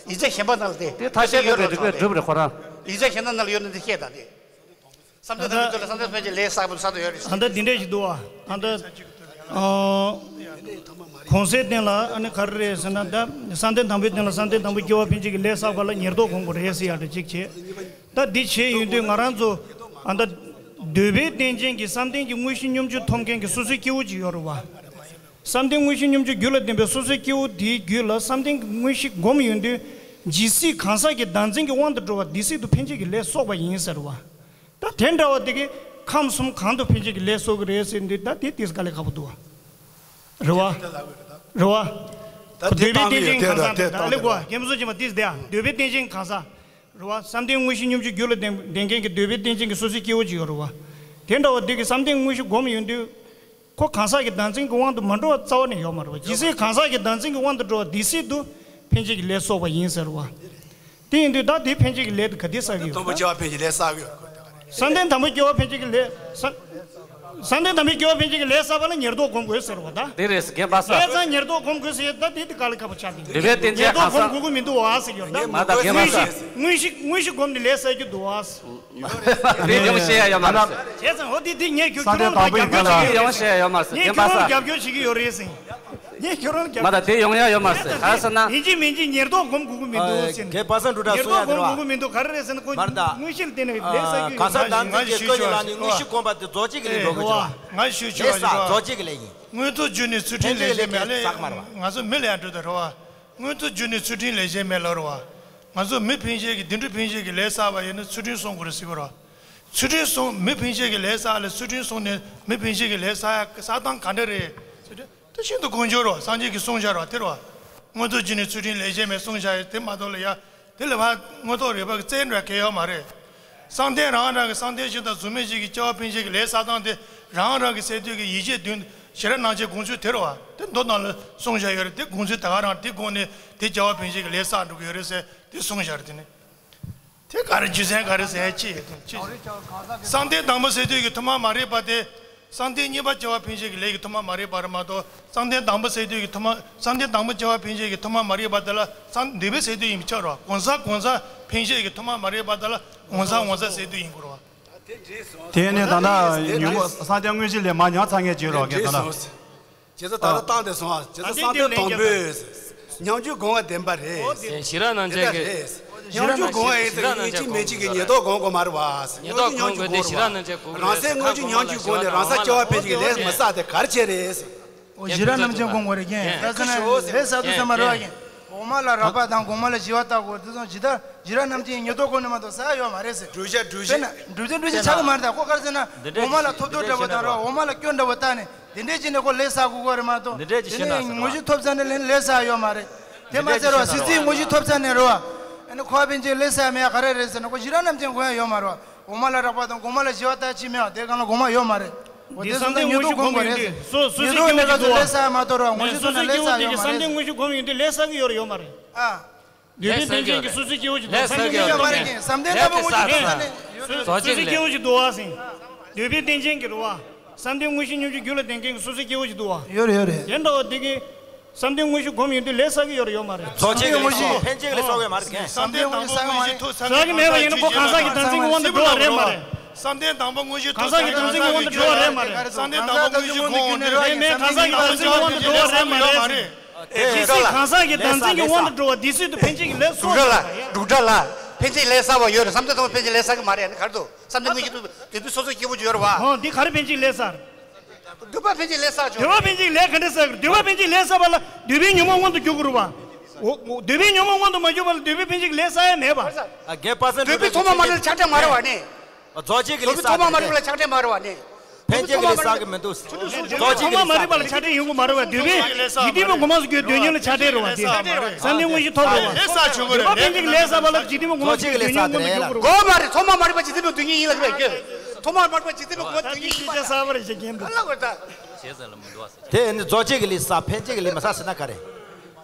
ཡིག་ཆ་གཞན་པ་ནང་ལ་དེ། དེ་ཐ་ཤལ་མེད་པའི་རིགས་པས་གྲུབ་པ་རེད་ཁོ་རང་། ཡིག་ཆ་གཞན་པ་ནང་ལ་ཡོད་ན་དེ་བཤད་དང་དེ། བསམ་གཏན་དང་པོའི་དུས་ལ་བསམ་གཏན་ཕན་ཆད་ལས་བསགས་པ་ས་དུ་ཡོད་རེད། ད་ལྟ་འདི་འདྲ་ཞིག་འདུག་བ། ད་ལྟ། ཨ། གོང་སའི་སྟེང་ལ་ཨ་ནི་ག་རེ་རེད་ཟེར་ན། ད་བསམ་གཏན་དང་པོའི་སྟེང་ལ་བསམ་གཏན་དང་པོ་སྐྱེ་བ་འཕེན་བྱེད་ཀྱི་ལས་བསགས་པ་ལ་ཉེར་བསྡོགས་སྒོམ་དགོས་རེད་ཟེར་ཡག་འདྲ་གཅིག་བྱས། ད་འདི་བྱས་ཡོང་དུས་ང་རང་ཚོ་ཨ་ད་འདོད་པའི་རྟེན་ཅན་གྱི་བསམ་གཏན་གྱི་དངོས་གཞི་སྙོམས་འཇུག་ཐོབ་མཁན་གྱི་སོ་སོའི་སྐྱེ་བོ་ཅིག་ཡོད་རེད་བ། བསམ་གཏན་དངོས་གཞི་སྙོམས་འཇུག་རྒྱུད་ལ་ལྡན་པའི་སོ་སོའི་སྐྱེ་བོ་དེའི་རྒྱུད་ལ་བསམ་གཏན་གྱི་དངོས་གཞི་སྒོམ་ཡོང་དུས་ཇི་སྲིད་གང་ཟག་གི་བདག་འཛིན་གྱི་དབང་དུ་འགྲོ་བ་དེ་སྲིད་དུ་འཕེན་བྱེད་ཀྱི་ལས་གསོག་པ་ཡིན་ཟེར་བ། ད་དེ་འདྲ་བ་དེ་གིས་ཁམས་གསུམ་གང་དུ་འཕེན་བྱེད་ཀྱི་ལས་གསོག་གི་རེད་ཟེར་དུས་ད་དེ་དེ་དཀའ་ལས་ཁག་པོ་འདུག་བ། རེད་བ། རེད་བ། ད་དེ་འདོད་པའི་རྟེན་ཅན་གྱི་གང་ཟག་དེ་ད་ལེགས་གོ། རྒན་པོ་བཟོ་ཅན་པ་དེ་དེ་འདོད་པའི་རྟེན་ཅན་གྱི་གང་ཟག་རེད་བ། བསམ་གཏན་དངོས་གཞི་སྙོམས་འཇུག་རྒྱུད་ལ་ལྡན་ལྡན་མཁན་གྱི་འདོད་པའི་རྟེན་ཅན་གྱི་སོ་སོའི་སྐྱེ་བོ་ཅིག་ཡོད་རེད་བ། དེ་འདྲ་བ་དེ་གིས་བསམ་གཏན་དངོས་གཞི་སྒོམ་ཡོང་དུས། ཁོ་གང་ཟག་གི་བདག་འཛིན་གྱི་དབང་དུ་མ་འགྲོ་བ་རྩ་བ་ནས་ཡོད་མ་རེད་བ། ཇི་སྲིད་གང་ཟག་གི་བདག་འཛིན་གྱི་དབང་དུ་འགྲོ་བ་དེ་སྲིད་དུ་འཕེན་བྱེད་ཀྱི་ལས་གསོག་པ་ཡིན་ཟེར་བ། དེ་ཡིན་དུས་ད་དེ་འཕེན་བྱེད་ཀྱི་ལས་དེ་ག་དེ་བསགས་ཀྱི་ཡོད་དམ་པོ་རེད། སྐྱེ་བ་འཕེན་བྱེད་ལས་བསགས་ཀྱི་ཡོད། བསམ་གཏན་དམ་པའི་སྐྱེ་བ་འཕེན་བྱེད་ཀྱི་ལས་བསམ་བསམ་གཏན་དམ་པའི་སྐྱེ་བ་འཕེན་བྱེད་ཀྱི་ལས་བསགས་པ་ལ་ཉེར་བསྡོགས་སྒོམ་དགོས་ཟེར་བ་ད། དེ་རེད་རྒན་པ་ས། བྱས་ཙང་ཉེར་བསྡོགས་སྒོམ་དགོས་ཟེར་ཡོད་ད། དེ་དེ་དཀའ་ལས་ཁག་པོ་ཆགས་ཀྱི་འདུག་དེ་བས་བསྟན་བྱའི་ཉེར་བསྡོགས་གང་ཟག་སྒོམ་དགོས་ཀྱི་མི་འདུག་བ་ཟེར་ཡོད་ད། མ་ད་རྒན་པ་ས། དངོས་གཞི་དངོས་གཞི་སྒོམ་ནས་ལས་བསགས་རྒྱུ་འདུག་བ། དེ་ཡོང་བཤད་ཡ་ཡོད་མ་རེད། བྱས་ཙང་འོ་དེ་དེ་ངས་ཁྱོད་ཁྱོད་རང་ལ་རྒྱབ་སྐྱོར་བྱེད་ཀྱི་ཡོད་རེད། ཡོང་བཤད་ཡ་ཡོད་མ་རེད་རྒན་པ་ས། ངས་ཁྱོད་རང་ལ་རྒྱབ་སྐྱོར་བྱེད་ཀྱི་ཡོད་རེད་ཟེར། ངས་ཁྱོད་རང་ལ་རྒྱབ་སྐྱོར། མ་ད་དེ་ཡོང་ཡ་ཡོད་མ་རེད་ཟེར། ག་རེ་ཟེར་ན། ཡིན་གཅིག་མིན་གཅིག་ཉེར་བསྡོགས་སྒོམ་དགོས་ཀྱི་མི་འདུག་ཟེར་ནས། རྒན་པ་ས་འབྲུག་གྲགས་ཉེར་གསུང་ཡ་བསྡོགས་དེ་སྒོམ་ར། དགོས་ཀྱི་མི་འདུག་ག་རེ་རེད་ཟེར་ན་ཁོ། མ་རེད་ད། དངོས་གཞིར་བརྟེན་ནས་ལས་བསགས་རྒྱུ་ཡིན་པ་ཞིག་ཡོད་ན། གང་ཟག་བདག་འཛིན་གྱི་བཀོད་ཀྱི་ལམ་ནི་དངོས་གཞི་སྒོམ་པ་དེ་རྫོགས་བྱེད་ཀྱི་ལས་འགྲོ་གི་ཆོག་ང་ཞུ་ཆོག་ལས་བསགས་རྫོགས་བྱེད་ཀྱི་ལས་ཡིན། མངོན་མཐོ་བརྒྱུད་ནས་ཚུལ་ཁྲིམས་ལས་བྱེད་མེད་ལས། ང་ཚོ་མི་ལ་ཡང་འགྲོ་དུ་རེད་བ། མངོན་མཐོ་བརྒྱུད་ནས་ཚུལ་ཁྲིམས་ལས་བྱེད་མེད་ལ་རེད་བ། ང་ཚོ་མི་འཕེན་བྱེད་ཀྱི་བདེ་འགྲོ་འཕེན་བྱེད་ཀྱི་ལས་བསགས་པ་ཡིན་ན་ཚུལ་ཁྲིམས་སྲུང་དགོས་རེད་ཟེར་གི་རེད་བ། ཚུལ་ཁྲིམས་སྲུང་མི་འཕེན་བྱེད་ཀྱི་ལས་བསགས་ལ་ཚུལ་ཁྲིམས་སྲུང་ནས་མི་འཕེན་བྱེད་ཀྱི་ལས་བསགས་ཡ་བསགས་སྟངས་ག་འདྲ་རེད་ཟེར་དུས། དེ་ཤིན་ཏུ་དཀོན་མཆོག་རེད་བ། སངས་རྒྱས་ཀྱིས་གསུངས་བཞག་རེད་བ། དེ་རེད་བ། མངོན་མཐོ་བརྒྱུད་ནས་ཚུལ་ཁྲིམས་ལས་བྱེད་མེད་གསུངས་བཞག་ཡ་དེ་མ་གཏོགས་ལ་ཡ། དེ་ལ་བ་དངོས་ཐོག་རིག་པ་གི་རྩལ་འདྲ་གལ་ཡོད་མ་རེད། བསམ་གཏན་རང་རང་གི་བསམ་གཏན་ཞིག་དང་གཟུགས་མེད་ཞིག་གི་སྐྱེ་བ་འཕེན་བྱེད་ཀྱི་ལས་བསགས་སྟངས་དེ་རང་རང་གི་སས་བསྡུས་ཀྱི་ཡིད་བྱེད་བདུན་ཞེ་རབ་སྣང་བྱེད་དགོངས་ཚུལ་དེ་རེད་བ། དེ་མདོ་ནང་ལ་གསུངས་བཞག་ཡོད་རེད། དེ་དགོངས་ཚུལ་ད་ག་རང་དེ་དགོངས་ནས་དེ་སྐྱེ་བ་འཕེན་བྱེད་ཀྱི་ལས་བསགས་འགྲོ་གི་ཡོད་རེད་ཟེར་དེ་གསུངས་བཞག་རེད། དེ་ནི། དེ་ག་རེ་རྒྱུ་མཚན་ག་རེ་ཟེར་ཅི་ཡོད་དོན་ཅི། བསམ་གཏན་དང་པོ་ཟེར་དུས་ཀྱི་ཐུན་མོང་མ་རིག་པ་དེ། བསམ་གཏན་གཉིས་པ་སྐྱེ་བ་འཕེན་བྱེད་ཀྱི་ལས་ཀྱི་ཐུན་མོང་མ་རིག་པ་རེད་མ་གཏོགས། བསམ་གཏན་དང་པོ་ཟེར་དུས་ཀྱི་ཐུན་མོང་བསམ་གཏན་དང་པོ་སྐྱེ་བ་འཕེན་བྱེད་ཀྱི་ཐུན་མོང་མ་རིག་པ་དེ་ལ་བསམ་འདོད་པའི་ཟེར་དུས་ཡིན་པ་ཆགས་རོགས། གང་ཟག་གང་ཟག་འཕེན་བྱེད་ཀྱི་ཐུན་མོང་མ་རིག་པ་དེ་ལ་གང་ཟག་གང་ཟག་ཟེར་དུས་ཡིན་དགོས་རོགས། དེ་ནས་ད་ལྟ་ཉོན་མོངས་བསམ་གཏན་དངོས་གཞི་ལས་མ་ཉམས་ཚར་ངེས་བརྗོད་རོགས་རྒན་ད་ལྟ། བྱས་ཙང་ད་ལྟ་བཏང་སྟེ་སོང་ཨ། བྱས་ཙང་བསམ་གཏན་དང་པོས་སྙོམས་འཇུག་སྒོམ་པ་བདེན་པ་རེད། ཞི་ར་རྣམ་དེ་ལྟར་འབྱེད་ཀྱི། རེད། སྙོམས་འཇུག་སྒོམ་པ་ཡིན་ཙང་ཡིན་གཅིག་མིན་གཅིག་གི་ཉེར་བསྡོགས་སྒོམ་དགོས་མ་རེད་བ། ཉེར་བསྡོགས་སྒོམ་དགོས་དེ་ཞི་ར་རྣམ་འབྱེད་སྒོམ་རང་སའི་སྙོམས་འཇུག་སྒོམ་ནས་རང་སར་སྐྱེ་བ་འཕེན་གྱི་ལས་མི་བསགས་དེ་ག་རེ་བྱས་རེད། ཞི་ར་རྣམ་འབྱེད་སྒོམ་དགོས་རེད་རྒན། ད་ཟེར་ན་ལས་བསགས་དུས་ཙམ་པ་རེད་བ་རྒན། འོག་མ་ལ་རགས་པ་དང་གོང་མ་ལ་ཞི་བ་ལྟ་དགོས་དེ་ཙང་ཇི་ལྟར་ཞི་ར་རྣམ་འབྱེད་ཉེར་བསྡོགས་སྒོམ་ནས་མ་གཏོགས་ཟ་ཡ་ཡོད་མ་རེད་ཟེར། བསྒྲུབ་བྱ་བསྒྲུབ་བྱེད། བསྒྲུབ་བྱ་བསྒྲུབ་བྱེད་ཆགས་ཀྱི་མ་རེད་ད་ཁོ་ག་རེ་ཟེར་ན། འོག་མ་ལ་ཐོབ་ཐོབ་འདྲ་པོ་དང་རེད་བ། འོག་མ་ལ་སྐྱོན་འདྲ་པོ་བཏགས་ནས། དེ་འདྲས་ཅིག་ནས་ཁོ་ལས་བསགས་དགོས་ཀྱི་རེད་མ་གཏོགས། འདི་འདྲས་ཅིག་དེ་ནས་དངོས་གཞི་ཐོབ་ཚར་ནས་ལན་ལས་བསགས་ཡོད་མ་རེད། དེ་མ་ཟད་རོ་སྲིད་རྩེའི་དངོས་གཞི་ཐོབ་ཚར་ནས་རོ། ཨ་ནི་ཁོ་ཕན་ཆད་ལས་བསགས་མེད་ག་རེ་རེད་ཟེར་ན་ཁོ་ཞི་ར་རྣམ་འབྱེད་སྒོམ་ཡ་ཡོད་མ་རེད། འོག་མ་ལ་རགས་པ་དང་གོང་མ་ལ་ཞི་བ་ལྟ་ཅི་མེད་པ་དེ་གང་ལ་གོང་མ་ཡོད་མ་རེད། འོ་དེ་བསམ་གཏན་དངོས་གཞི་སྒོམ་དགོས་རེད་ཟེར། སོ་སོ་སོའི་སྐྱེ་བོ་ཅིག་འདུག་ཨ། སོ་སོ་སྐྱེ་བོ་དེ་གི་བསམ་གཏན་དངོས་གཞི་སྒོམ་ཡོང་དུས་ལས་བསགས་ཀྱི་ཡོད་རེད་ཡོད་མ་རེད། ཨ། འདོད་པའི་རྟེན་ཅན་གྱི་སོ་སོའི་སྐྱེ་བོ་ཅིག་འདུག་ལས་བསགས་ཀྱི་ཡོད་མ་རེད། བསམ་གཏན་ལྟ་བུ་དངོས་གཞི་ཐོབ་ཚར་ནས་ཡོད་རེད། སོ་སོའི་སྐྱེ་བོ་ཅིག་འདུག་ཨ་ཟེར། འདོད་པའི་རྟེན་ཅན་གྱི་རེད་བ། བསམ་གཏན་དངོས་གཞི་སྙོམས་འཇུག་རྒྱུད་ལ་ལྡན་མཁན་གྱི་སོ་སོའི་སྐྱེ་བོ་ཞིག་འདུག་བ། ཡོད་རེད། ཡོད་རེད། དེ་འདྲ་བ་དེ་གིས་བསམ་གཏན་དངོས་གཞི་སྒོམ་ཡོང་དུས་ལས་བསགས་ཀྱི་ཡོད་རེད་ཡོད་མ་རེད། རྫོགས་བྱེད་ཀྱི་ལས་བསགས་ཡོད་མ་རེད། འཕེན་བྱེད་ཀྱི་ལས་བསགས་ཡོད་མ་རེད། བསམ་གཏན་དང་པོ་དངོས་གཞི་ཐོབ་ཚར་བ་ཡིན་ན་ཁོ་གང་ཟག་གི་བདག་འཛིན་གྱི་དབང་དུ་འགྲོ་བ་རེད་མ་རེད། བསམ་གཏན་དང་པོ་དངོས་གཞི་ཐོབ་ཚར་བ་ཡིན་ན་གང་ཟག་གི་བདག་འཛིན་གྱི་དབང་དུ་འགྲོ་བ་རེད་མ་རེད། བསམ་གཏན་དང་པོ་དངོས་གཞི་སྒོམ་འོང་དུས་རེད་མེད་གང་ཟག་གི་བདག་འཛིན་གྱི་དབང་དུ་འགྲོ་བ་རེད་མ་རེད། དེ་ཕྱིར་གང་ཟག་གི་བདག་འཛིན་གྱི་དབང་དུ་འགྲོ་བ་དེ་སྲིད་དུ་འཕེན་བྱེད་ཀྱི་ལས་སོ། འབྲུག་སྒྲ་ལ། འབྲུག་སྒྲ་ལ། འཕེན་བྱེད་ལས་བསགས་པ་ཡོད་རེད། བསམ་གཏན་དང་པོ་འཕེན་བྱེད་ལས་བསགས་ཀྱི་མ་རེད། ཨ་ནི་ག་རེ་འདུག་བསམ་གཏན་དངོས་གཞི་དུ་དུད་འགྲོའི་སོ་སོ་སྐྱེ་བོ་ཅིག་ཡོད་རེད་བ། ཧོ། འདི་ག་རེ་འཕེན་བྱེད་ལས་བསགས། འདོད་པ་འཕེན་བྱེད་ལས་བསགས་ཆོག་འདོད་པ་འཕེན་བྱེད་ལས་ག་འདྲ་བསགས། འདོད་པ་འཕེན་བྱེད་ལས་བསགས་པ་ལ་འདོད་པའི་ཉོན་མོངས་མངོན་དུ་གྱུར་དགོས་རེད་བ། འོ། འོ། འདོད་པའི་ཉོན་མོངས་མངོན་དུ་མ་གྱུར་བ་ལ་འདོད་པའི་འཕེན་བྱེད་ལས་བསགས་ཡ་མེད་པ། ཨ། རྒན་པ་སངས། འདོད་པའི་ཐོག་མ་མ་རིག་ལ་ཆགས་བྲལ་མ་རེད་བ་ནི། རྫོགས་བྱེད་ཀྱི་ལས་བསགས། འདོད་པའི་ཐོག་མ་མ་རིག་ལ་ཆགས་བྲལ་མ་རེད་བ་ནི། འཕེན་བྱེད་ཀྱི་ལས་བསགས་ཀྱི་མི་འདུག་རྫོགས་བྱེད་ཀྱི་ལས་བསགས། ཐོག་མ་མ་རིག་པ་ལ་ཆགས་བྲལ་ཡོང་གི་མ་རེད་བ། འདོད་པའི་འཇིག་རྟེན་པའི་ངོ་མ་སོགས་ཀྱི་སྡུག་བསྔལ་ལ་ཆགས་བྲལ་རེད་བ། དེ་བསམ་གཏན་དངོས་གཞི་ཐོབ་རེད་བ། ལས་བསགས་ཆོག་གི་རེད། འདོད་པ་འཕེན་བྱེད་ཀྱི་ལས་བསགས་པ་ལ་འཇིག་རྟེན་པའི་ངོ་མ་སོགས་ཀྱི་སྡུག་བསྔལ་མངོན་དུ་གྱུར་དགོས་རེད་བ། གོ་མ་རེད། ཐོག་མ་མ་རིག་པ་འཇིག་རྟེན་པའི་སྡུག་བསྔལ་ཡིན་ལབ་ཀྱི་མེད་ཀྱི། ཐོག་མ་མ་རིག་པ་འཇིག་རྟེན་པའི་ངོ་མ་སྡུག་བསྔལ་ཡིན་པ་རེད། ག་ལ་གོ་ད། དེ་ནི་རྫོགས་བྱེད་ཀྱི་ལས་བསགས། འཕེན་བྱེད་ཀྱི་ལས་མི་བསགས་ཟེར་ན་ག་རེ།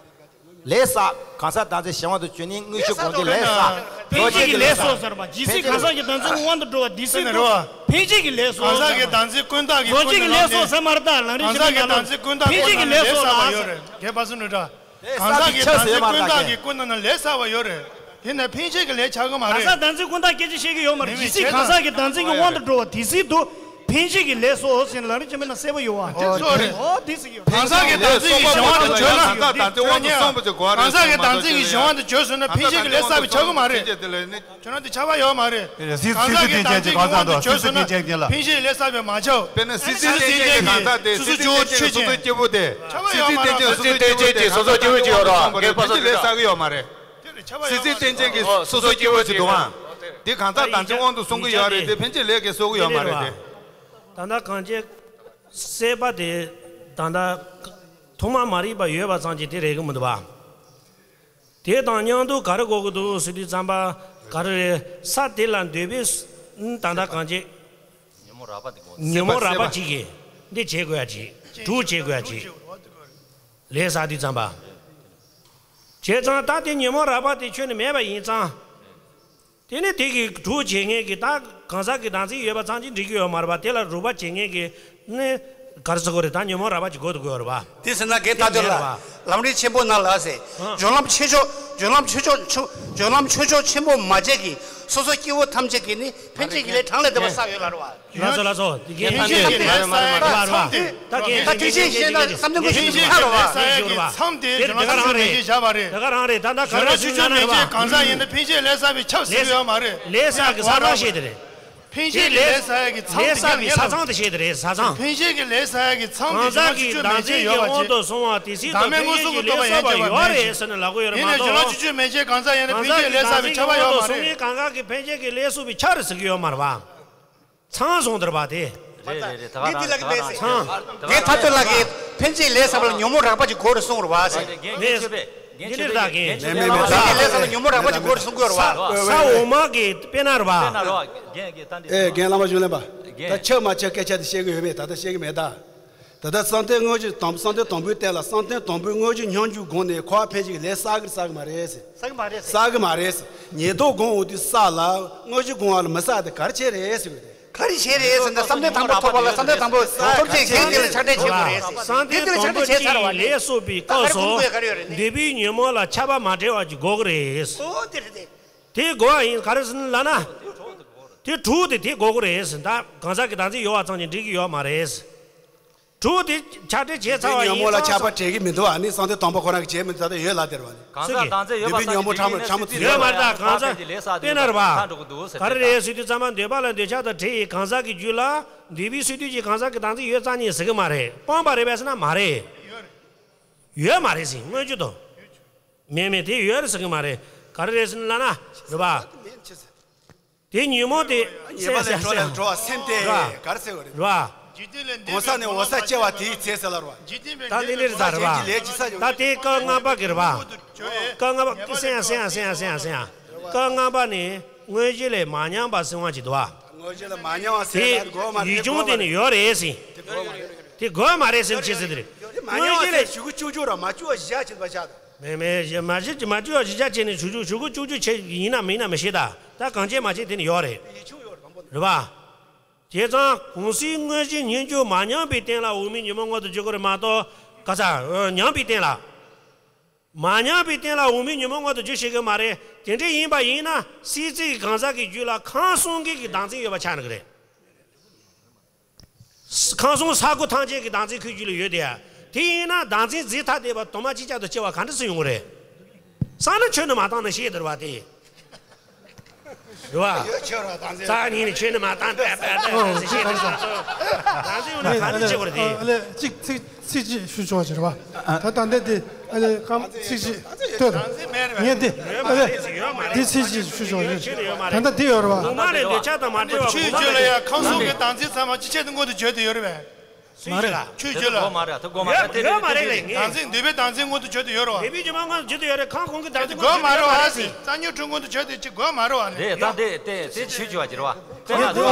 ལས་བསགས། གང་ཟག་བདག་འཛིན་གཞན་དབང་དུ་གྱུར་ནས་དངོས་གཞི་སྒོམ་དུས་ལས་བསགས། རྫོགས་བྱེད་ཀྱི་ལས་བསགས། འཕེན་བྱེད་ཀྱི་ལས་བསགས། ཇི་སྲིད་གང་ཟག་གི་བདག་འཛིན་གྱི་དབང་དུ་འགྲོ་བ་དེ་སྲིད་དུ་འཕེན་བྱེད་ཀྱི་ལས་སོ། གང་ཟག་གི་བདག་འཛིན་ཀུན་བཏགས་ཀྱི། རྫོགས་བྱེད་ཀྱི་ལས་སོ་ཟེར་མ་རེད་ད། ལམ་རིམ་བཞིན་གང་ཟག་གི་བདག་འཛིན་ཀུན་བཏགས་ཀྱི་ལས་བསགས་པ་ཡོད་རེད། རྒན་པ་སངས་ནོར་བུ། གང་ཟག་གི་བདག་འཛིན་ཀུན་བཏགས་ཀྱི་ཀུན་ནང་ན་ལས་བསགས་པ་ཡོད་རེད། དེ་ནི་འཕེན་བྱེད་ཀྱི་ལས་ཆགས་ཀྱི་མ་རེད། གང་ཟག་བདག་འཛིན་ཀུན་བཏགས་སྐད་ཆ་བཤད་ཀྱི་ཡོད་མ་རེད། ཇི་སྲིད་གང་ཟག་གི་བདག་འཛིན་གྱི་དབང་དུ་འགྲོ་བ་དེ་སྲིད་དུ་འཕེན་བྱེད་ཀྱི་ལས་སོ་ཟེར་ནས་ལམ་རིམ་ཆེན་མོའི་ནང་གསལ་པོ་ཡོད་བ། དེ་ཚོ་རེད། འོ་དེ་ཟེར་གྱི་ཡོད། གང་ཟག་གི་བདག་འཛིན་གྱི་གཞན་དབང་དུ་གྱུར་ན། གང་ཟག་གི་བདག་འཛིན་གྱི་གཞན་དབང་དུ་གྱུར་སོང་ན་འཕེན་བྱེད་ཀྱི་ལས་བསགས་པ་ཆགས་ཀྱི་མ་རེད། ཁྱོད་རང་དེ་ཆགས་པ་ཡོད་མ་རེད། གང་ཟག་གི་བདག་འཛིན་གྱི་དབང་དུ་གྱུར་སོང་ན་འཕེན་བྱེད་ལས་བསགས་པ་མ་ཆགས། དཔེར་ན་སྲིད་རྩེ་སྟོན་ཅན་གྱི་གང་ཟག་དེ། སྲིད་རྩེ་སྟོན་ཅན་གྱི་སོ་སོའི་སྐྱེ་བོ་དེ། ཆགས་པ་ཡོད་མ་རེད། སྲིད་རྩེ་སྟོན་ཅན་གྱི་སོ་སོའི་སྐྱེ་བོ་ཅིག་ཡོད་རེད། རྒན་པ་སངས་ནོར་བུ། ལས་བསགས་ཀྱི་ཡོད་མ་རེད། སྲིད་རྩེ་སྟོན་ཅན་གྱི་སོ་སོའི་སྐྱེ་བོ་ཅིག་འདུག་ཨང་། དེ་གང་ཟག་བདག་འཛིན་དབང་དུ་སོང་གི་ཡོད་རེད་དེ། འཕེན་བྱེད་ལས་ཀྱིས་གསོག་གི་ཡོད་མ་རེད་དེ། ད་ལྟ་གང་ཅི། སྲེད་པ་དེ་ད་ལྟ་ཐོག་མ་མ་རིག་པ་ཡོད་པ་ཙམ་གྱིས་དེ་རེག་གི་མི་འདུག་བ། དེ་དང་མཉམ་དུ་ག་རེ་གོ་གི་འདུག་ཟེར་དུས་ཙམ་པ། ག་རེ་རེད། ས་དེ་ལ་འདོད་པའི་ད་ལྟ་གང་ཅི། ཉོན་མོངས་རགས་པ་དེ་གོ། ཉོན་མོངས་རགས་པ་གཅིག་གིས་འདི་བྱེད་དགོས་ཡ་གཅིག་དྲུག་བྱེད་དགོས་ཡ་གཅིག་ལས་བསགས་དུས་ཙམ་པ། བྱས་ཙང་ད་དེ་ཉོན་མོངས་རགས་པ་དེ་ཁྱོན་ནས་མེད་པ་ཡིན་ཙང་། དེ་ནི་དེ་གི་དྲུག་བྱེད་མཁན་གྱི་ད་གང་ཟག་གི་བདག་འཛིན་ཡོད་པ་ཙམ་གྱིས་འགྲིག་གི་ཡོད་མ་རེད་པ། དེ་ལ་རུབ་པ་བྱེད་མཁན་གྱི་ནི་ག་རེ་ཟེར་དགོས་རེད། ད་ཉོན་མོངས་རགས་པ་གཅིག་དགོས་འདུག་དགོས་རེད་པ། དེ་ཟེར་ན་རྒན་ཐར་འདོད་ལགས། ལམ་རིམ་ཆེན་པོ་ནང་ལ་ཟེར། སྦྱོར་ལམ་ཆོས་མཆོག་སྦྱོར་ལམ་ཆོས་མཆོག་ཆོས། སྦྱོར་ལམ་ཆོས་མཆོག་ཆེན་པོ་མ་བྱས་ཀྱི་སོ་སོ་སྐྱེ་བོ་ཐམས་ཅད་ཀྱིས་ནི་འཕེན་བྱེད་ཀྱི་ལས་གྲངས་ལས་འདས་པ་བསགས་ཡོད་ལ་རེད་པ། ལགས་སོ་ལགས་སོ། འཕེན་བྱེད་ཀྱི་ལས་བསགས་ཡ་གི་མཚམས་དེ། ད་དེ་བཞིན་གཤེགས་ན་བསམ་གཏན་དངོས་གཞི་དུ་ཁ་རོ་བ། མཚམས་དེ་སྦྱོར་ལམ་ཆོས་མཆོག་མན་ཆད་བྱ་བ་རེད། དེ་ག་རང་རེད། ད་ད་ག་རེ་ཟེར་ན་རེད་བ། གང་ཟག་ཡིན་ན་འཕེན་བྱེད་ལས་བསགས་པས་ཁྱབ་ཟེར་གྱི་ཡོད་མ་རེད། ལས་བསགས་ཀྱི་ས་ཐག་བཤད་དེ་རེད། འཕེན་བྱེད་ལས་བསགས་ཡ་གི་མཚམས་དེ་ཁྱབ་ཉན་ལ། ས་ཐག་དེ་བཤད་དེ་རེད། ས་ཐག་འཕེན་བྱེད་ཀྱི་ལས་བསགས་ཡ་གི་མཚམས་དེ་གང་ཟག་གི་བདག་འཛིན་གྱི་དབང་དུ་སོང་བ་དེ་སྲིད་དུ་འཕེན་བྱེད་ཀྱི་ལས་བསགས་པ་ཡོད་རེད་ཟེར་ནས་ལབ་ཀྱི་ཡོད་རེད་མ་གཏོགས། གང་ཟག་གི་བདག་འཛིན་གྱི་དབང་དུ་སོང་བའི་གང་ག་གི་འཕེན་བྱེད་ཀྱི་ལས་བསགས་པས་ཁྱབ་རེད་ཟེར་གྱི་ཡོད་མ་རེད་པ། ཚང་སོང་དེར་བ་དེ། རེད་རེད་རེད། ད་ག་རང་རེད། ད་ག་རང་རེད། ཚང་། རྒན་ཐར་འདོད་ལགས་ཀྱིས་འཕེན་བྱེད་ལས་བསགས་པ་ལ་ཉོན་མོངས་རགས་པ་གཅིག་དགོས་རེད་གསུངས་རེད་བ་ཟེར། རྒན་ཆོས་པས། རྒན་ཆོས་པས། རྒན་ཆོས་པས། མེད་མེད་མེད། འཕེན་བྱེད་ལས་བསགས་པ་ལ་ཉོན་མོངས་རགས་པ་གཅིག་དགོས་རེད་གསུང་གི་ཡོད་རེད་བ། ས་འོག་མ་གི་དཔེར་ན་རེད་བ། དཔེར་ན་རེད་བ། རྒན་གྱིས་ད་འདི། ཨེ་རྒན་བླ་མ་གཞུང་ལས་པ། རྒན། ད་ཆོས་མ་ཆོས་སྐད་ཆ་དེ་བཤད་གི་ཡོད་མེད། ད་ལྟ་བཤད་གི་མེད་ད། ད་ལྟ་བསམ་གཏན་དངོས་གཞི་དང་། བསམ་གཏན་དང་པོའི་སྟེང་ལ་བསམ་གཏན་དང་པོའི་དངོས་གཞི་སྙོམས་འཇུག་སྒོམ་ནས་འཁོར་བ་འཕེན་བྱེད་ཀྱི་ལས་བསགས་ཀྱི་རེད་བསགས་ཀྱི་མ་རེད་ཟེར། བསགས་ཀྱི་མ་རེད་ཟེར། བསགས་ཀྱི་མ་རེད་ཟེར། ཉེར་བསྡོགས་སྒོམ་འོང་དུས་ས་ལ་དངོས་གཞི་སྒོམ་པ་ལ་མི་བསགས་དེ་ག་རེ་བྱས་རེད་ཟེར་གྱི་རེད། ག་རེ་བྱས་རེད་ཟེར་ན་བསམ་གཏན་དང་པོ་ཐོབ་པ་ལ་བསམ་གཏན་དང་པོ་ཐོབ་བྱེད་གཞན་དེ་ལ་ཆགས་བྲལ་བྱེད་དགོས་རེད་ཟེར། བསམ་གཏན་དེ་ལ་ཆགས་བྲལ་བྱས་ཚར་བ་རེད། ལས་བསགས་པའི་སྐབས་སུ་འདོད་པའི་ཉོན་མོངས་ལ་ཆགས་པ་མ་བྲལ་བ་ཅིག་དགོས་ཀྱི་རེད་ཟེར། ཨོ་དེ་རེད་དེ། དེ་དགོས་པ་ཡིན། ག་རེ་ཟེར་ན་ལབ་ན། དེ་དྲུག་དེ་དེ་དགོས་ཀྱི་རེད་ཟེར། ད་གང་ཟག་གི་བདག་འཛིན་ཡོད་པ་ཙམ་གྱིས་འགྲིག་གི་ཡོད་མ་རེད་ཟེར། དྲུག་དེ་ཆགས་བྲལ་བྱས་ཚར་བ་ཡིན་ཙང་། ཉོན་མོངས་ལ་ཆགས་པ་བྲལ་གྱི་མི་འདུག་ཨ་ནི་བསམ་གཏན་དང་པོ་ཁོ་རང་གིས་བྱས་མི་འདུག་ད་ལྟ་ཡོད་ལབ་དེར་བ་ནི། གང་ཟག་བདག་འཛིན་ཡོད་པ་ཙམ་གྱིས་འགྲིག་གི་ཡོད་མ་རེད། ད་གང་ཟག་ཡོད་མ་རེད། ད་གང་ཟག་དཔེར་ན་རེད་བ། ག་རེ་རེད་ཟེར་དུས་ཙམ་པ་འདོད་པ་ལ་འདོད་ཆགས་དང་བྲལ་བའི་གང་ཟག་གི་རྒྱུད་ལ་འདོད་པའི་སོ་སོ་ཀྱི་གང་ཟག་གི་བདག་འཛིན་ཡོད་ཙམ་ཉིད་ཟེར་གི་མ་རེད། སྤངས་པ་རེད་པས་ཟེར་ན་མ་རེད། ཡོད་མ་རེད་ཟེར། མངོན་གྱུར་དུ། མེད་མེད་དེ་ཡོད་རེད་ཟེར་གི་མ་རེད། ག་རེ་རེད་ཟེར་ན་ལབ་ན་རེད་བ། དེ་ཉོན་མོངས་དེ། ཉེས་པ་ལས་གྲོལ་ལ་འགྲོ་བ་སེམས་དེ་ག་རེ་ཟེར་བ་རེད། རེད་བ། གོང་ས་ནས་འོག་ས་སྐྱེ་བ་དེའི་ཚེ་ཟེར་ལ་རེད་བ། ད་དེ་འདྲ་རེད་ད་རེད་བ། ད་དེ་སྐབས་ལྔ་པ་གི་རེད་བ། སྐབས་ལྔ་པ་སེམས་ཡ་སེམས་ཡ་སེམས་ཡ་སེམས་ཡ། སྐབས་ལྔ་པ་ནི་དངོས་གཞི་ལས་མ་ཉམས་པ་སེམས་དབང་གཅིག་འདུག་བ། དངོས་གཞི་ལས་མ་ཉམས་པ་སེམས་དབང་དགོས་མ་རེད། དེ་ཡུལ་ལྗོངས་དེ་ནི་ཡོད་རེད་ཟེར། དེ་དགོས་མ་རེད་ཟེར་ཅི་ཟེར་དེ་རེད། དངོས་གཞི་ལས་ཞུ་གི་བཅུ་བཅུ་ར་མ་བཅུ་བ་བཞི་བྱེད་པ་བཞག་དང་། མེད་མེད་མ་བྱེད་མ་བཅུ་བ་བཞི་ཆ་བྱས་ནས་ཞུ་རྒྱུ་ཞུ་གི་བཅུ་བཅུ་བྱེད་ཡིན་ན་མིན་ན་མི་ཤེས་ད། ད་གང་བྱེད་མ་བྱེད་དེ་ནི་ཡོད་རེད། ཡིག་ཆུང་ཡོད་རེད་མང་པོ་འདུག་རེད་བ། བྱས་ཙང་གུང་སེང་དངོས་གཞི་ཉིད་རྒྱུ་མ་ཉམས་པའི་རྟེན་ལ་འོག་མིན་ཉོན་མོངས་མངོན་དུ་འགྱུར་གྱི་རེད་མ་གཏོགས། ག་ས་ཉམས་པའི་རྟེན་ལ། མ་ཉམས་པའི་རྟེན་ལ་འོག་མིན་ཉོན་མོངས་མངོན་དུ་འགྱུར་ཤེས་ཀྱི་མ་རེད། དེ་འདྲ་ཡིན་པ་ཡིན་ན་སྲིད་རྩེའི་གང་ཟག་གི་རྒྱུད་ལ་ཁམས་གསུམ་གྱི་གི་བདག་འཛིན་ཡོད་པ་ཆགས་ནི་གི་རེད། ཁམས་གསུམ་ས་སྒོ་ཐམས་ཅད་ཀྱི་བདག་འཛིན་ཁོའི་རྒྱུད་ལ་ཡོད་དེ། དེ་ཡིན་ན་བདག་འཛིན་འཛིན་ཐག་བསྡད་པ་དུ་མ་ཅིག་ཅར་དུ་སྐྱེ་བ་ག་འདྲ་སེ་ཡོང་གི་རེད། བསམ་ན་ཆོས་ནི་མ་བཏང་ན་ཤེས་དེ་རེད་བ་དེ། རེད་བ། ཡོད་ཆོས་ར་བདག་འཛིན། རྩ་ཉིད་ནས་ཆོས་ནི་མ་བཏང་པས་པས་པས་ཟེར་ཤེས་དེ་རེད་བ། བདག་འཛིན་ཡོང་ན་ག་འདྲ་བྱེད་དགོས་རེད་དེ། ཨ་ལས་གཅིག་ཚིག་ཚིག་གཅིག་ཞུ་ཆོག་ཅེས་རེད་བ། ད་ད་འདི་དེ་ཨ་ལས་ཀམ་ཚིག་གཅིག་ལྟོས་དང་། ངས་འདི་ཨ་ལས་འདི་ཚིག་གཅིག་ཞུ་ཆོག་ཅེས། ད་ལྟ་འདི་ཡོད་རེད་བ། གོང་མ་ལས་འདོད་ཆགས་དང་མ་བྲལ་བ། ཆོས་བརྗོད་ལ་ཡང་ཁམས་གསུམ་གྱི་བདག་འཛིན་ཚང་མ་ཅི་ཆེད་དུ་མངོན་དུ་བརྗོད་དུ་ཡོད་རེད་པས། མ་རེད། ཆོས་བརྗོད་ལ། གོ་མ་རེད། ད་གོ་མ་རེད། དེ་ཡོད་མ་རེད་ལས་ངས། བདག་འཛིན་འདོད་པའི་བདག་འཛིན་མངོན་དུ་བརྗོད་དུ་ཡོད་རེད་བ། འདོད་པའི་རྒྱུ་མ་མངོན་དུ་བརྗོད་དུ་ཡོད་རེད། ཁམས་གོང་གི་བདག་འཛིན་གོ་མ་རེད་བ། ཨ་སི་རྩ་ཉོན་དྲུག་མངོན་དུ་བརྗོད་དུ་ཅི་གོ་མ་རེད་བ་ནི། རེད། ད་འདི་དེ་དེ་ཆོས་བརྗོད་པ་ཅི་རེད་བ། དེ་ལ་དེ་ལ་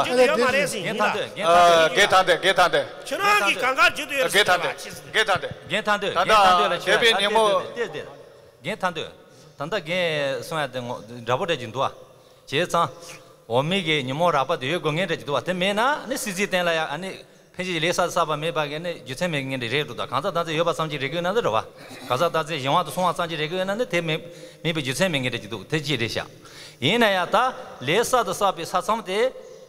དེ་ལ་ཡོད་མ་རེད་ཟེར། རྒན་ཐང་འདོད། རྒན་ཐང་འདོད། རྒན་ཐང་འདོད། ཁྱོད་རང་གིས་གང་ག་བརྗོད་དུ་ཡོད་རེད་ཟེར། རྒན་ཐང་འདོད། རྒན་ཐང་འདོད། ད་ལྟ་བོད་པའི་ཉིན་མོ། དེ་དེ་རྒན་ཐང་འདོད། ད་ལྟ་རྒན་གསུང་ཡ་དེ་ངོ་འདྲ་པོ་འདྲ་ཅིག་འདུག་བ། བྱས་ཙང་། འོག་མིན་གྱི་ཉོན་མོངས་རགས་པ་དེ་ཡོད་དགོས་ངེས་འདྲ་ཅིག་འདུག་བ། དེ་མེད་ན་ནི་སྲིད་རྩེའི་རྟེན་ལ་ཡང་ཨ་ནི་ཕན་ཆད་ལས་བསགས་བསགས་པ་མེད་པ་གི་ནི་རྒྱུ་མཚན་མེད་ངེས་འདྲ་རེད་འདུག་ད་གང་ཟག་བདག་འཛིན་ཡོད་པ་ཙམ་གྱིས་རེག་གི་ཡོད་ན་འདི་རེད་བ། གང་ཟག་བདག་འཛིན་གཞན་དབང་དུ་སོང་བ་ཙམ་གྱིས་རེག་གི་ཡོད་ན་ནི་དེ་མེད་མེད་པའི་རྒྱུ་མཚན་མེད་ངེས་འདྲ་ཅིག་འདུག་དེ་ཅི་རེད་ཤག་ཡིན་ན་ཡང་ད་ལས་བསགས་དང་བསགས་པའི་ས་མཚམས་དེ་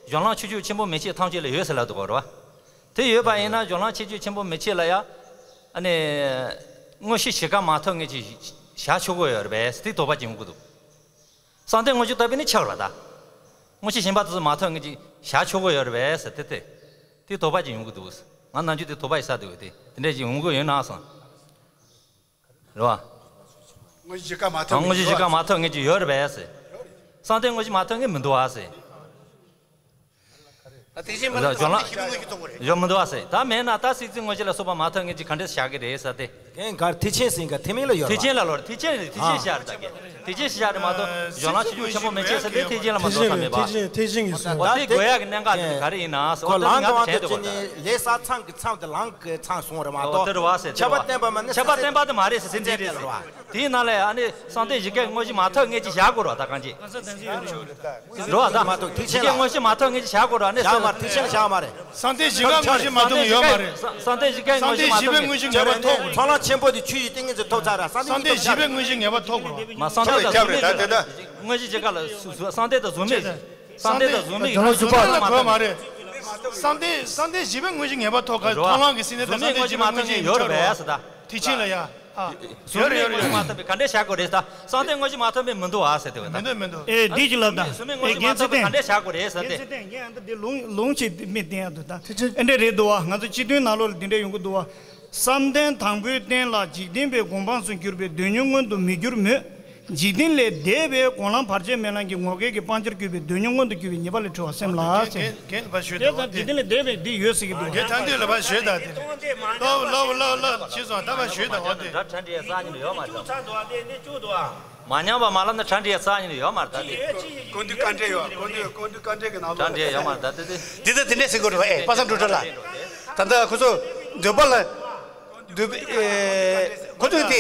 གཞན་ལམ་ཆོས་བརྒྱུད་ཆེན་པོ་མན་ཆད་ཐམས་ཅད་ལ་ཡོད་ཟེར་ལབ་འདུག་གོ་རེད་བ། དེ་ཡོད་པ་ཡིན་ན་གཞན་ལམ་ཆོས་བརྒྱུད་ཆེན་པོ་མན་ཆད་ལ་ཡང་ཨ་ནི་དངོས་གཞི་གཞི་ཀ་མ་ཐོབ་ངེས་ཀྱི་བཞག་ཆོག་གི་ཡོད་རེད་པས་དེ་དོགས་པ་ཅིག་ཡོང་གི་འདུག་བསམ་གཏན་དངོས་གཞི་ལྟ་བུ་ནི་ཆགས་རེད་ད། དངོས་གཞི་གཞན་པ་དེ་ཚོ་མ་ཐོབ་ངེས་ཀྱི་བཞག་ཆོག་གི་ཡོད་རེད་པས་དེ་དེ་དེ་དོགས་པ་ཅིག་ཡོང་གི་འདུག་ང་ནམ་རྒྱུན་དེ་དོགས་པ་ཞིག་ཟ་འདུག་དེ་དེ་འདྲ་ཅིག་ཡོང་གི་ཡོད་ན་བསམ། རེད་བ། དངོས་གཞི་གཞི་ཀ་མ་ཐོབ། དངོས་གཞི་གཞི་ཀ་མ་ཐོབ་ངེས་ཀྱི་ཡོད་རེད་པས་ཟེར། བསམ་གཏན་དངོས་གཞི་མ་ཐོབ་ངེས་མི་འདུག་ཨ་ཟེར། ད་དེ་བཞིན་མ་ལ་སྦྱོར་ལམ་ཞིབ་མོ་གི་གཏོང་དགོས་རེད། ཡོད་མི་འདུག་ཨ་ཟེར། ད་མེད་ན་ད་སྲིད་རྩེ་དངོས་གཞི་ལ་སོགས་པ་མ་ཐོབ་ངེས་ཀྱི་ག་འདྲས་བཞག་གི་རེད་ཟེར་ཏེ། རྒན་གར་ཐེག་ཆེན་ཟེར་ག་ཐེག་དམན་ལ་ཡོད་རེད། ཐེག་ཆེན་ལ་ལོར་ཐེག་ཆེན་ཐེག་ཆེན་བཞག་རེད་ད་གི། ཐེག་ཆེན་བཞག་རེད་མ་གཏོགས་སྦྱོར་ལམ་ཆོས་བརྒྱུད་ཆེན་པོ་མན་ཆད་ཟེར་ཏེ་ཐེག་ཆེན་ལ་མ་འདོགས་ས་མེད་པ། ཐེག་ཆེན་ཐེག་ཆེན་གྱི་སོ། འོ་དེ་དགོས་ཡག་གི་གནད་འགག་དེ་ག་རེ་ཡིན་ན་ཟེར། འོ་དེ་ལ་ང་དྲན་འདོད་གོ་ད། ལས་བསགས་མཚམས་ཀྱི་མཚམས་དེ་ལམ་གྱི་མཚམས་སོང་རེད་མ་གཏོགས། དེ་རེད་བ་ཟེར། ཁྱབ་པ་བསྟན་པ་མ་ནི་ཁྱབ་པ་བསྟན་པ་དེ་མ་རེད་ཟེར་དེ་འདི་རེད་ཟེར། དེའི་ནང་ལ་ཨ་ནི་བསམ་གཏན་བཞི་ཀའི་དངོས་གཞི་མ་ཐོབ་ངེས་ཀྱི་བཞག་དགོས་རེད་བ་ད་གང་ཅི། རེད་བ་ད། མ་ཐོབ་ཐེག་ཆེན་ལ། བཞི་ཀའི་དངོས་གཞི་མ་ཐོབ་ངེས་ཀྱི་བཞག་དགོས་རེད་བ་ནི། བཞག་མ་རེད། ཐེག་ཆེན་ལ་བཞག་མ་རེད། བསམ་གཏན་བཞི་ཀའི་དངོས་གཞི་མ་ཐོབ་ངེས་ཡོད་མ་རེད། བསམ་གཏན་བཞི་ཀའི་དངོས་གཞི་མ་ཐོབ་ངེས་ཀྱི་བཞག་དགོས་རེད། ཚོགས་ལམ་ཆེན་པོ་དེ་ཆོས་ཀྱི་ཏིང་ངེ་འཛིན་ཐོབ་ཚར་ར་བསམ་གཏན་བཞི་ཀའི་དངོས་གཞི་ངེས་པ་ཐོབ་དགོས་རེད། མ་བསམ་གཏན་དང་གཟུགས་མེད་ཀྱི་དངོས་གཞི་བཞི་ཀ་ལ་སུ་སུ་བསམ་གཏན་དང་གཟུགས་མེད། བསམ་གཏན་དང་གཟུགས་མེད་ཀྱི་དངོས་གཞི་ལ་གོ་མ་རེད། བསམ་གཏན་བསམ་གཏན་བཞི་པའི་དངོས་གཞི་ངེས་པ་ཐོབ་ག་རེད་བ། མཐོང་ལམ་གྱི་སེམས་གཏན་དང་བསམ་གཏན་བཞི་པའི་དངོས་གཞི་ཡོད་རེད་པས་ཟེར་ད། ཐེག་ཆེན་ལ་ཡ། ཨ། གཟུགས་མེད་དངོས་གཞི་མ་ཐོབ་པའི་ག་འདྲས་བཞག་དགོས་རེད་ད། བསམ་གཏན་དངོས་གཞི་མ་ཐོབ་པའི་མི་འདུག་ཨ་ཟེར་དེ་བས་ད། མི་འདུག་མི་འདུག་ཨེ་འདི་ཅི་ལབ་ད། གཟུགས་མེད་དངོས་གཞི་མ་ཐོབ་པའི་ག་འདྲས་བཞག་དགོས་རེད་ཟེར་ཏེ། ངས་འདི་ལུང་ལུང་ཅིག་མི་བསྟན་ཡ་འདུག་ད། ཨེ་འདྲས་རེད་འདུག་ཨ། ང་ཚོ་སྤྱི་དོན་ནང་ལོགས་ལ་འདི་འདྲས་ཡོང་གི་འདུག་ཨ། བསམ་གཏན་དང་པོའི་རྟེན་ལ་འཇིག་རྟེན་པའི་གོ་འཕང་སུ་གྱུར་པའི་དོན་ཉིད་མངོན་དུ་མི་འགྱུར་མོད། འཇིག་རྟེན་ལས་འདས་པའི་གོ་ལམ་བར་ཆད་མེད་ལམ་གྱི་ངོ་སྐལ་གྱི་སྤང་བྱར་གྱུར་པའི་དོན་ཉིད་མངོན་དུ་གྱུར་པའི་ཉེས་པ་ལས་གྲོལ་བ་སེམས་ལ་ཟེར། རྒན་རྒན་ལ་ཕར་ཞུས་དེ་དང་འཇིག་རྟེན་ལས་འདས་པའི་འདི་ཡོད་ཟེར་གྱི་འདུག་རྒན་ཐང་འདུས་ལ་ཕར་ཞུས་དང་དེ་ལོ་ལོ་ལོ་ལོ་ཕྱིས་སོང་ད་ཕར་ཞུས་དང་འོ་དེ། ད་གྲ་འགྲིག་ས་ཉིན་ཡོད་མ་རེད། མ་ཉམས་པ་མ་ལབ་ན་གྲ་འགྲིག་ས་ཉིན་ཡོད་མ་རེད་ད་དེ། ཀོན་དུ་བཀའ་འདྲི་ཡོད་ཀོན་དུ་ཀོན་དུ་བཀའ་འདྲི་གི་ནང་ལོགས་གྲ་འགྲིག་ཡོད་མ་རེད་ད་དེ་དེ། འདི་ད་དེ་འདྲས་ཟེར་དགོས་རེད་བ་ཨེ་པ་སངས་སྒྲོལ་དྲ་ལ། ད་ལྟ་ཁོ་ཚོ་འདོད་པ་ལ། འདོད་པའི་ཨེ་ཁོ་ཚོས་དེ།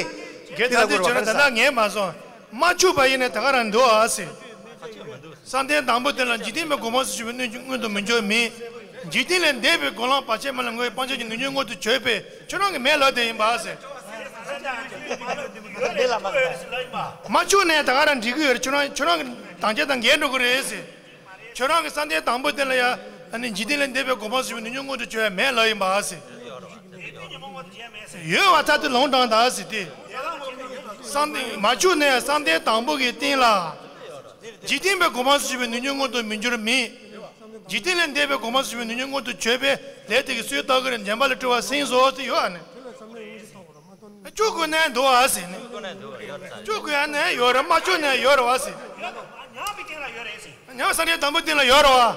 རྒན་ད་དེ་བྱོས་ན་ད་ལྟ་ངས་མ་སོང་། མ་བཅུག་པ་ཡིན་ན་ད་ག་རང་འདུག་ཨ་སི། བསམ་གཏན་དང་པོ་དེ་ལ་འཇིག་རྟེན་པའི་གོ་འཕང་སུ་གྱུར་པའི་སྣོད་ཀྱི་མངོན་དུ་མི་འགྱུར་མིན། འཇིག་རྟེན་ལས་འདས་པའི་གོ་ལམ་བར་ཆད་མེད་ལམ་ངོ་བོའི་སྤང་བྱ་གྱི་ནུས་ཉོན་མངོན་དུ་བྱོས་པས་ཁྱོད་རང་གི་མེད་ལབ་དེ་ཡིན་པ་ཨ་སི། མ་བཅུག་ནས་ད་ག་རང་འགྲིག་གི་ཡོད་རེད་ཁྱོད་རང་ཁྱོད་རང་གི་དང་ཆ་དང་འགལ་འགྲོ་གི་རེད་ཨ་སི། ཁྱོད་རང་གི་བསམ་གཏན་དང་པོ་དེ་ལ་ཡ་ཨ་ནི་འཇིག་རྟེན་ལས་འདས་པའི་གོ་འཕང་སུ་གྱུར་པའི་ནུས་ཉོན་མངོན་དུ་བྱོས་པའི་མེད་ལབ་ཡིན་པ་ཨ་སི། ཡོད་པ་ཐ་དེ་ལོང་དྲང་ད་ཟེར་ཏེ། བསམ་གཏན་མ་བཅུག་ནས་བསམ་གཏན་དང་པོ་གི་སྟེང་ལ། འཇིག་རྟེན་པའི་གོ་འཕང་སུ་གྱུར་པའི་ནུས་ཉོན་མངོན་དུ་མི་འགྱུར་མིན། འཇིག་རྟེན་ལས་འདས་པའི་གོ་འཕང་སུ་གྱུར་པའི་ནུས་ཉོན་མངོན་དུ་བྱོས་པས་ལས་དེ་གི་སྲོལ་བཏགས་ཀྱི་རེད་འདྲེན་པ་ལས་གྲོལ་བ་སེམས་སོ་ཟེར་ཡོད་ཨ་ནི། བཅུག་དགོས་ནས་འདུག་ཨ་ཟེར་ནས། བཅུག་དགོས་ཨ་ནས་ཡོད་རེད་མ་བཅུག་ནས་ཡོད་རེད་བ་ཟེར། ཉམས་པའི་སྟེང་ལ་ཡོད་རེད་ཟེར། ཉམས་བསམ་གཏན་དང་པོའི་སྟེང་ལ་ཡོད་རེད་བ།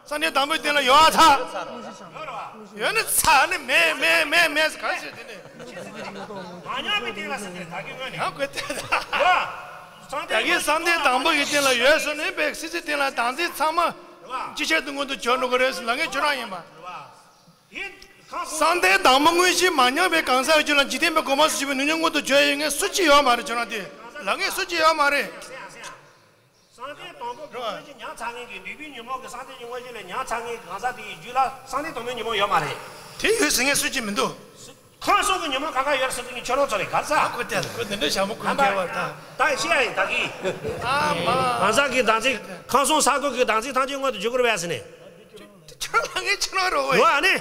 བསམ་གཏན་དང་པོའི་སྟེང་ལ་ཡོད་ཨ་ཚ། ཡོད་ནི་ཚ་ནི་མེད་མེད་མེད་མེད་ཟེར་ག་རེ་ཟེར་དེ་ནི། མ་ཉམས་པའི་སྟེང་ལ་ཟེར་དེ་ད་གིན་ངོས་ནས། ཡང་དགོས་ཏེ་ད། ད་གིན་བསམ་གཏན་དང་པོ་ཡི་སྟེང་ལ་ཡོད་ཟེར་ནི་པའི་སྲིད་རྩེའི་སྟེང་ལ་བདག་འཛིན་ཚང་མ་ཅི་ཆེད་དུ་མངོན་དུ་གྱུར་འགྲོ་གི་རེད་ཟེར་ལ་ངས་ཁྱོད་རང་ཡིན་པ། བསམ་གཏན་དང་པོ་དངོས་གཞི་མ་ཉམས་པའི་གང་ཟག་རྒྱུད་ལ་འཇིག་རྟེན་པའི་གོ་འཕང་སུ་གྱུར་པའི་ནུས་ཉོན་མངོན་དུ་གྱུར་ཡོད་ངས་སུ་གཅིག་ཡོད་མ་རེད་ཁྱོད་རང་དེ་ལ་ངས་སུ་གཅིག་ཡོད་མ་རེད། བསམ་གཏན་དང་པོ་དངོས་གཞི་ཉམས། ཚར་མཁན་གྱི་འདོད་པའི་ཉོན་མོངས་ཀྱི་བསམ་གཏན་གྱི་དངོས་གཞི་ལས་ཉར་ཚར་མཁན་གྱི་གང་ཟག་དེ་ཡི་རྒྱུད་ལ་བསམ་གཏན་དང་པོའི་ཉོན་མོངས་ཡོད་མ་རེད། དེ་ཡོད་ཟེར་མཁན་སུ་གཅིག་མི་འདུག་ཁམས་གསུམ་གྱི་ཉོན་མོངས་གང་ག་ཡོད་ཟེར་དུས་ཁྱོད་རང་ཚོ་རེད། ག་རེ་ཟ། ཁོ་དེ་ཁོ་འདི་འདྲ་བྱ་མོ་ཁོ་མཁས་པ་དང་། ད་ཤེས་ཡ་ཡིན་ད་གི། ཨ་མ། གང་ཟག་གི་བདག་འཛིན། ཁམས་གསུམ་ས་དགུ་གི་བདག་འཛིན་ཐམས་ཅད་མངོན་དུ་འགྱུར་དགོས་རེད་པས་ཟེར་ནས། ཁྱོད་ལ་ངས་ཁྱོད་རང་རོ་ཝེ། ཡོད་ཨ་ནི།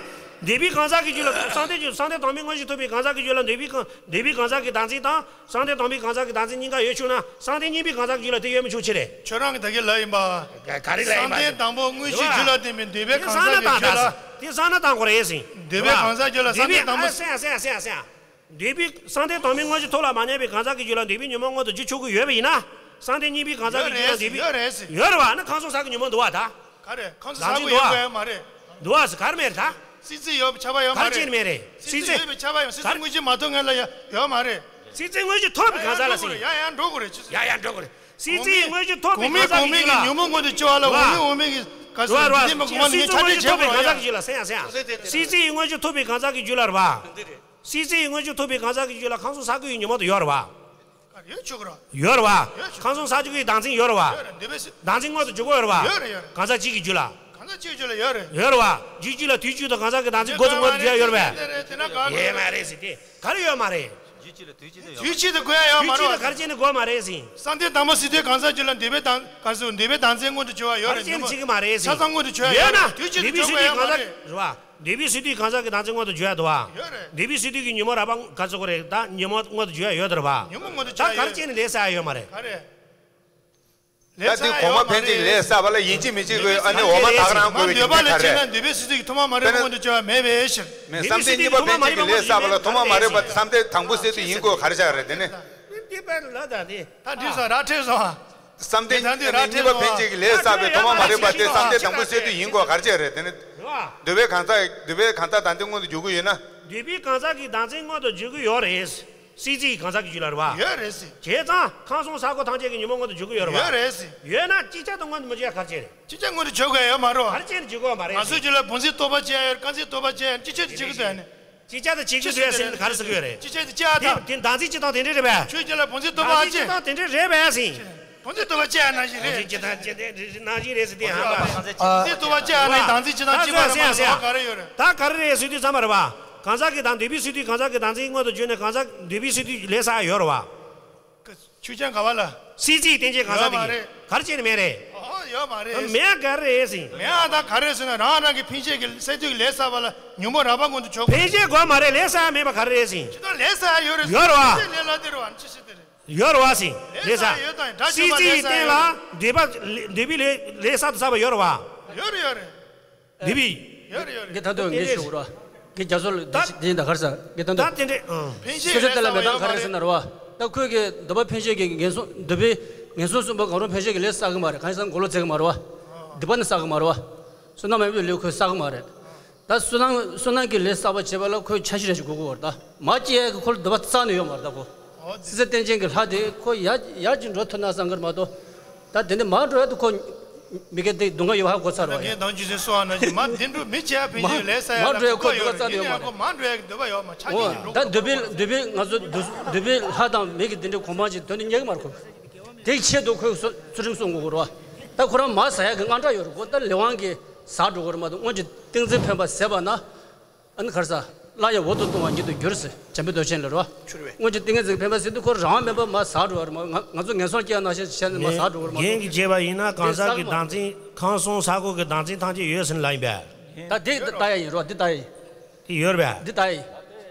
འདོད་པའི་གང་ཟག་གི་རྒྱུད་ལ་བསམ་གཏན་གྱི་བསམ་གཏན་དང་པོའི་དངོས་གཞི་ཐོབ་པའི་གང་ཟག་གི་རྒྱུད་ལ་འདོད་པའི་གང་འདོད་པའི་གང་ཟག་གི་བདག་འཛིན་དང་བསམ་གཏན་དང་པོའི་གང་ཟག་གི་བདག་འཛིན་གཉིས་ཀ་ཡོད་བྱུང་ན་བསམ་གཏན་གཉིས་པའི་གང་ཟག་གི་རྒྱུད་ལ་དེ་ཡོད་མི་ཆོག་ཆེ་རེད། ཁྱོད་རང་གི་ད་གི་ལ་ཡིན་པ། ག་ག་རེ་ལ་ཡིན་པ། བསམ་གཏན་དང་པོ་དངོས་གཞིའི་རྒྱུད་ལ་བརྟེན་པའི་འདོད་པའི་གང་ཟག་གི་རྒྱུད་ལ། དེ་བསམ་གཏན་དང་པོ་རེད་ཟིན། འདོད་པའི་གང་ཟག་རྒྱུད་ལ་བསམ་གཏན་དང་པོ། སེང་སེང་སེང་སེང་། འདོད་པའི་བསམ་གཏན་དང་པོའི་དངོས་གཞི་ཐོབ་ལ་མ་ཉར་བའི་གང་ཟག་གི་རྒྱུད་ལ་འདོད་པའི་ཉོན་མོངས་མངོན་དུ་འགྱུར་ཆོག་གི་ཡོད་པ་ཡིན་ན། བསམ་གཏན་གཉིས་པའི་གང་ཟག་གི་རྒྱུད་ལ་འདོད་པའི། ཡོད་རེད་ཟིན། ཡོད་རེད་བ་ན་ཁམས་གསུམ་ས་གི་ཉོན་མོངས་འདུག་བ་ད། ག་རེ་ཁམས་གསུམ་ས་གི་ཡོད་དགོས་ཡ་མ་རེད། འདུག་བ་ཟིན་ག་རེ་མེད་ད། སྲིད་རྩི་ཡོད་པའི་ཆགས་པ་ཡོད་མ་རེད། ག་རེ་བྱས་ནས་མེད་རེད། སྲིད་རྩི་ཡོད་པའི་ཆགས་པ་ཡོད། སྲིད་རྩི་དངོས་གཞི་མ་ཐོབ་སྔོན་ལ་ཡ་ཡོད་མ་རེད། སྲིད་རྩི་དངོས་གཞི་ཐོབ་པའི་གང་ཟག་ལ་ཟིན། ཡ་ཡ་འགྲོ་དགོས་རེད། ཡ་ཡ་འགྲོ་དགོས་རེད། སྲིད་རྩི་ཡི་དངོས་གཞི་ཐོབ་པའི་གང་ཟག་གི་རྒྱུད་ལ། ཉོན་མོངས་མངོན་དུ་འགྱུར་བ་ལ་འོག་མིན་འོག་མིན་གྱི་ག་ཟེར་འདི་མ་གོ་མ་ནི་ངས་ཆ་འདྲི་བྱེད་དགོས་ཡ། སྲིད་རྩི་དངོས་གཞི་ཐོབ་པའི་གང་ཟག་གི་རྒྱུད་ལ་ཟིན་ཡ་ཟིན་ཡ། སྲིད་རྩི་ཡི་དངོས་གཞི་ཐོབ་པའི་གང་ཟག་གི་རྒྱུད་ལ་རེད་བ། སྲིད་རྩི་ཡི་དངོས་གཞི་ཐོབ་པའི་གང་ཟག་གི་རྒྱུད་ལ་ཁམས་གསུམ་ས་གི་ཡི་ཉོན་མོངས་དུ་ཡོད་རེད་བ། ཡོད་ཆོག་གི་རེད། ཡོད་རེད་བ། ཡོད་ཆོག་ཁམས་གསུམ་ས་གི་ཡི་བདག་འཛིན་ཡོད་རེད་བ། ཡོད་རེད། འདོད་པའི་སྲིད། བདག་འཛིན་མངོན་དུ་འགྱུར་གྱི་ཡོད་རེད་བ། ཡོད་རེད་ཡོད་རེད། གང་ཟག་གཅིག་གི་རྒྱུད་ལ། གང་ཟག་གཅིག་གི་རྒྱུད་ལ་ཡོད་རེད། ཡོད་རེད་བ། རྒྱུད་རྒྱུད་ལ་དུས་རྒྱུད་དུ་གང་ཟག་གི་བདག་འཛིན་འགོ་ཚུགས་མངོན་དུ་འགྱུར་ཡ་ཡོད་རེད་བས། ཡོད་མ་རེད་ཟེར་ཏེ། ག་རེ་ཡོད་མ་རེད། དུས་རྒྱུད་ལ་དུས་རྒྱུད་དུ་ཡོད་མ་རེད། དུས་རྒྱུད་དུ་ག་རེ་བྱས་ནས་དགོས་མ་རེད་ཟིན། བསམ་གཏན་དང་པོ་སྲིད་དུས་གང་ཟག་རྒྱུད་ལ་འདོད་པའི་བདག་ག་ཟེར་འདོད་པའི་བདག་འཛིན་མངོན་དུ་འགྱུར་བ་ཡོད་རེད། ག་རེ་བྱས་ནས་བྱེད་ཀྱི་མ་རེད་ཟིན། ཆ་ཚང་མངོན་དུ་འགྱུར་བ་ཡོད་རེད། ཡོད་ན་དུས་རྒྱུད་དུ་འདོད་པའི་སྲིད་དུས་གང་ཟག་རེད་བ། འདོད་པའི་སྲིད་དུས་གང་ཟག་གི་བདག་འཛིན་མངོན་དུ་འགྱུར་ཡ་འདུག་བ། ཡོད་རེད། འདོད་པའི་སྲིད་དུས་ཀྱི་ཉོན་མོངས་རབ་འགའ་ཚོ་གོ་རེད་ད་ཉོན་མོངས་མངོན་དུ་འགྱུར་ཡ་ཡོད་རེད་བ། ཉོན་མོངས་མངོན་དུ་འགྱུར་ཡ་ཡོད་རེད། ད་ག་རེ་བྱས་ནས་ལས་བསགས་ཡ་ཡོད་མ་རེད། ག་རེ། ད་དེ་གོང་མ་ཕན་ཆད་ཀྱི་ལས་བསགས་པ་ལ་ཡིན་གཅིག་མིན་གཅིག་གི་ཨ་ནི་འོ་མ་དག་རང་དགོས་པའི་རྒྱུ་མཚན་ག་རེ། འདོད་པ་ལ་བྱས་ན་འདོད་པའི་སྲིད་དུས་ཀྱི་ཐོག་མ་མ་རེད་མངོན་དུ་འགྱུར་བ་མེད་པའི་ཕྱིར། མེད། བསམ་གཏན་གཉིས་པ་ཕན་ཆད་ཀྱི་ལས་བསགས་པ་ལ་ཐོག་མ་མ་རེད་པ་བསམ་གཏན་དང་པོ་སྲིད་དུས་ཡིན་དགོས་ག་རེ་ཆགས་རེད་དེ་ནི། འདི་པའི་ལ་ད་དེ། ད་འགྲིག་སོང་ར་འཕྲོད་སོང་། བསམ་གཏན་གཉིས་པ་ཕན་ཆད་ཀྱི་ལས་བསགས་པའི་ཐོག་མ་མ་རེད་པ་དེ་བསམ་གཏན་དང་པོ་སྲིད་དུས་ཡིན་དགོས་ག་རེ་ཆགས་རེད་དེ་ནི། འདོད་པའི་གང་ཟག་འདོད་པའི་གང་ཟག་བདག་འཛིན་མངོན་དུ་འགྱུར་གྱི་ཡོད་ན། འདོད་པའི་གང་ཟག་གི་བདག་འཛིན་མངོན་དུ་འགྱུར་གྱི་ཡོད་རེད། སྲིད་རྩིའི་གང་ཟག་གི་རྒྱུད་ལ་རེད་བ། ཡོད་རེད་ཟེར། བྱས་ཙང་ཁམས་གསུམ་ས་གོ་ཐམས་ཅད་ཀྱི་ཉོན་མོངས་མངོན་དུ་འགྱུར་གྱི་ཡོད་རེད་བ། ཡོད་རེད་ཟེར། ཡོད་ན་ཅིག་ཅར་དུ་མངོན་དུ་མི་འགྱུར་ཡ་ག་རེ་བྱས་རེད། ཅིག་ཅར་མངོན་དུ་འགྱུར་དགོས་ཡ་ཡོད་མ་རེད་བ། ག་རེ་བྱས་ནས་འགྱུར་དགོས་བ་མ་རེད་ཟེར། ང་ཚོའི་རྒྱུད་ལ་བུམ་འཛིན་རྟོག་པ་སྐྱེ་ཡ་ཡོད་རེད། དཀར་འཛིན་རྟོག་པ་སྐྱེ་ཡ་ཡོད་རེད། ཅིག་ཅར་དུ་བྱས་ནས། ཅིག་ཅར་དུ་བྱེད་རྒྱུ་རེད་ཟེར་ནས་ག་རེ་ཟེར་གྱི་ཡོད་རེད། ཅིག་ཅར་དུ་བྱེད་ཡ་དེ་དང་། དེ་བདག་འཛིན་སྤྱི་དང་དེ་འདྲ་རེད་པས། ཁྱོད་རྒྱུད་ལ་བུམ་འཛིན་རྟོག་པ་ཨ་ཅེ། བདག་འཛིན་སྤྱི་དང་དེ་འདྲ་རེད་པས་ཟེར། བུམ་འཛིན་རྟོག་པ་སྐྱེ་ཡ་ནང་བཞིན་རེད། བུམ་འཛིན་སྤྱི་དང་སྐྱེ་དེ་ནང་བཞིན་རེད་ཟེར་ཏེ་ཧམ་པ། བུམ་འཛིན་རྟོག་པ་སྐྱེ་ཡ་ནི་བདག་འཛིན་སྤྱི་དང་གཅིག་པ་རེད་མ་གཏོགས་ག་རེ་ཡོད་རེད། ད་ག་རེ་རེད་ཟེར་དུས་ཙམ་པ་རེད་པ། གང་ཟག་གི་དང་འདོད་པའི་སྲིད་དུས་གང་ཟག་གི་བདག་འཛིན་མངོན་དུ་གྱུར་ནས་གང་ཟག་འདོད་པའི་སྲིད་དུས་ལས་བསགས་ཡ་ཡོད་རེད་པ། ཆོས་ཅན་ག་བ་ལ། སྲིད་རྩིའི་རྟེན་ཅན་གང་ཟག་དེ་ཡོད་མ་རེད། ག་རེ་བྱས་ནས་མེད་རེད། ཨོ་ཡོད་མ་རེད། མེད་ག་རེ་རེད་ཟེར། མེད་ཨ་ད་ག་རེ་ཟེར་ན་རང་རང་གི་ཕན་ཆད་ཀྱི་སྲིད་དུས་ཀྱི་ལས་བསགས་པ་ལ་ཉོན་མོངས་རབ་མངོན་དུ་འཇུག་ཕན་ཆད་དགོས་མ་རེད། ལས་བསགས་ཡ་མེད་པ་ག་རེ་རེད་ཟེར། ཇི་ལྟར་ལས་བསགས་ཡ་ཡོད་རེད། ཡོད་རེད་བ། ལས་ལ་དེ་རེད་བ་ཅི་ཞིག་དེ་རེད། ཡོད་རེད་བ་ཟེར། ལས་བསགས་ཡ་ཡོད་དང་སྲིད་རྩིའི་རྟེན་ལ་འདོད་པ་འདོད་པའི་ལས་ལས་བསགས་དུ་བསགས་པ་ཡོད་རེད་བ། ཡོད་རེད་ཡོད་རེད། འདི་བི། ཡོད་རེད་ཡོད་རེད། ངས་ད་དུང་ངས་ཞུ་དགོས་ར། ངས་རྒྱ་མཚོ་ལ་འདི་ད་འདི་ཡིན་ད་ག་རེ་ཟ། ངས་ད་ད་དུང་། དེ་འདྲས་ཨང་། ཕན་ཆད་སོ་སོ་ལས་དེ་ལ་མེད་སྟངས་ག་རེ་ཟེར་ན་རེད་བ། ད་ཁོས་ཀྱི་འདོད་པ་ཕན་ཆད་ཀྱི་ངན་སོང་འདོད་པའི་ངན་སོང་གསུམ་པོ་གང་རུང་ཕན་ཆད་ཀྱི་ལས་བསགས་ཀྱི་མ་རེད། གང་ཡིན་ཟེར་ན་འགོག་ལུགས་བྱེད་ཀྱི་མ་རེད་བ། སྡིག་པ་ནི་བསགས་ཀྱི་མ་རེད་བ། བསོད་ནམས་ཡོད་པའི་ལས་ཁོས་བསགས་ཀྱི་མ་རེད། ད་བསོད་ནམས་བསོད་ནམས་ཀྱི་ལས་བསགས་པ་བྱེད་པ་ལ་ཁོས་འཆར་གཞི་རེ་ཞིག་དགོས་ཀྱི་ཡོད་རེད་ད། མ་སྐྱེ་ཡས་ཀྱི་ཁོ་ལ་འདོད་པ་རྩ་ནས་ཡོད་མ་རེད་ད་ཁོ། སྲིད་རྩེ་རྟེན་ཅན་གྱི་ལྷ་དེ་ཁོ་ཡར་ཡར་ཅིག་འགྲོ་ཐུབ་ན་བསམ་གྱི་རེད་མ་གཏོགས། ད་དེ་འདྲ་མར་འགྲོ་ཡ་དེ་ཁོ་མི་སྐད་དེ་སྡུག་བསྔལ་ཡོད་ཧ་གོ་ཚར་བ་ཡིན། ངས་དང་ཇུ་ཟེར་སོ་ཨ་ན་ཅི་མ་དེ་འགྲོ་མི་བྱེད་ཡ་ཕན་ཆད་ལས་ས་ཡ་ལ་ཁོ་ཡོད་རེད། ཡིན་ན་ཁོ་མ་འགྲོ་ཡ་འདོད་པ་ཡོད་མ་ཆ་རྐྱེན་ཅིག་འགྲོ་དགོས་རེད། ད་འདོད་པའི་འདོད་པའི་ང་ཚོ་འདོད་འདོད་པའི་ལྷ་དང་མི་གི་དེ་འདྲའི་གོ་འཕང་ཅིག་དོན་དུ་གཉེར་གྱི་མ་རེད་ཁོ། དེའི་ཆེད་དུ་ཁོས་ཚུལ་ཁྲིམས་སྲུང་དགོས་རེད་བ། ད་ཁོ་རང་མ་ཟ་ཡ་གི་དངངས་སྐྲག་ཡོད་རེད་ཁོ། ད་ལས་དབང་གིས་ཟ་འགྲོ་གི་རེད་མ་གཏོགས་སྔོན་གྱི་ཏིང་འཛིན་འཕེན་པ་ཟད་པ་ན། ཨ་ནི་ཁར་ས། སླར་ཡང་འོག་ཏུ་ལྟུང་བར་ཉིད་དུ་འགྱུར་ཟེར། འཇམ་དཔལ་རྡོ་རྗེ་ལ་རོ། སྔོན་གྱི་ཏིང་ངེ་འཛིན་ཕན་པ་ཟེར་དུས་ཁོ་རང་དབང་མེད་པར་མར་ཟག་འགྲོ་བ་རེད་མ། ང་ང་ཚོ་ངན་སོང་སྐྱེ་བ་ནང་བཞིན་བྱས་ནས་མར་ཟག་འགྲོ་བ་རེད་མ་གཏོགས། རྒྱན་གྱིས་བྱས་པ་ཡིན་ན་གང་ཟག་གི་བདག་འཛིན་ཁམས་གསུམ་ས་གོ་གི་བདག་འཛིན་ཐམས་ཅད་ཡོད་ཟེར་ལབ་ཡིན་པས། ད་དེ་ད་ཡ་ཡིན་རོ། འདི་ད་ཡིན། དེ་ཡོད་རེད་པས། འདི་ད་ཡིན།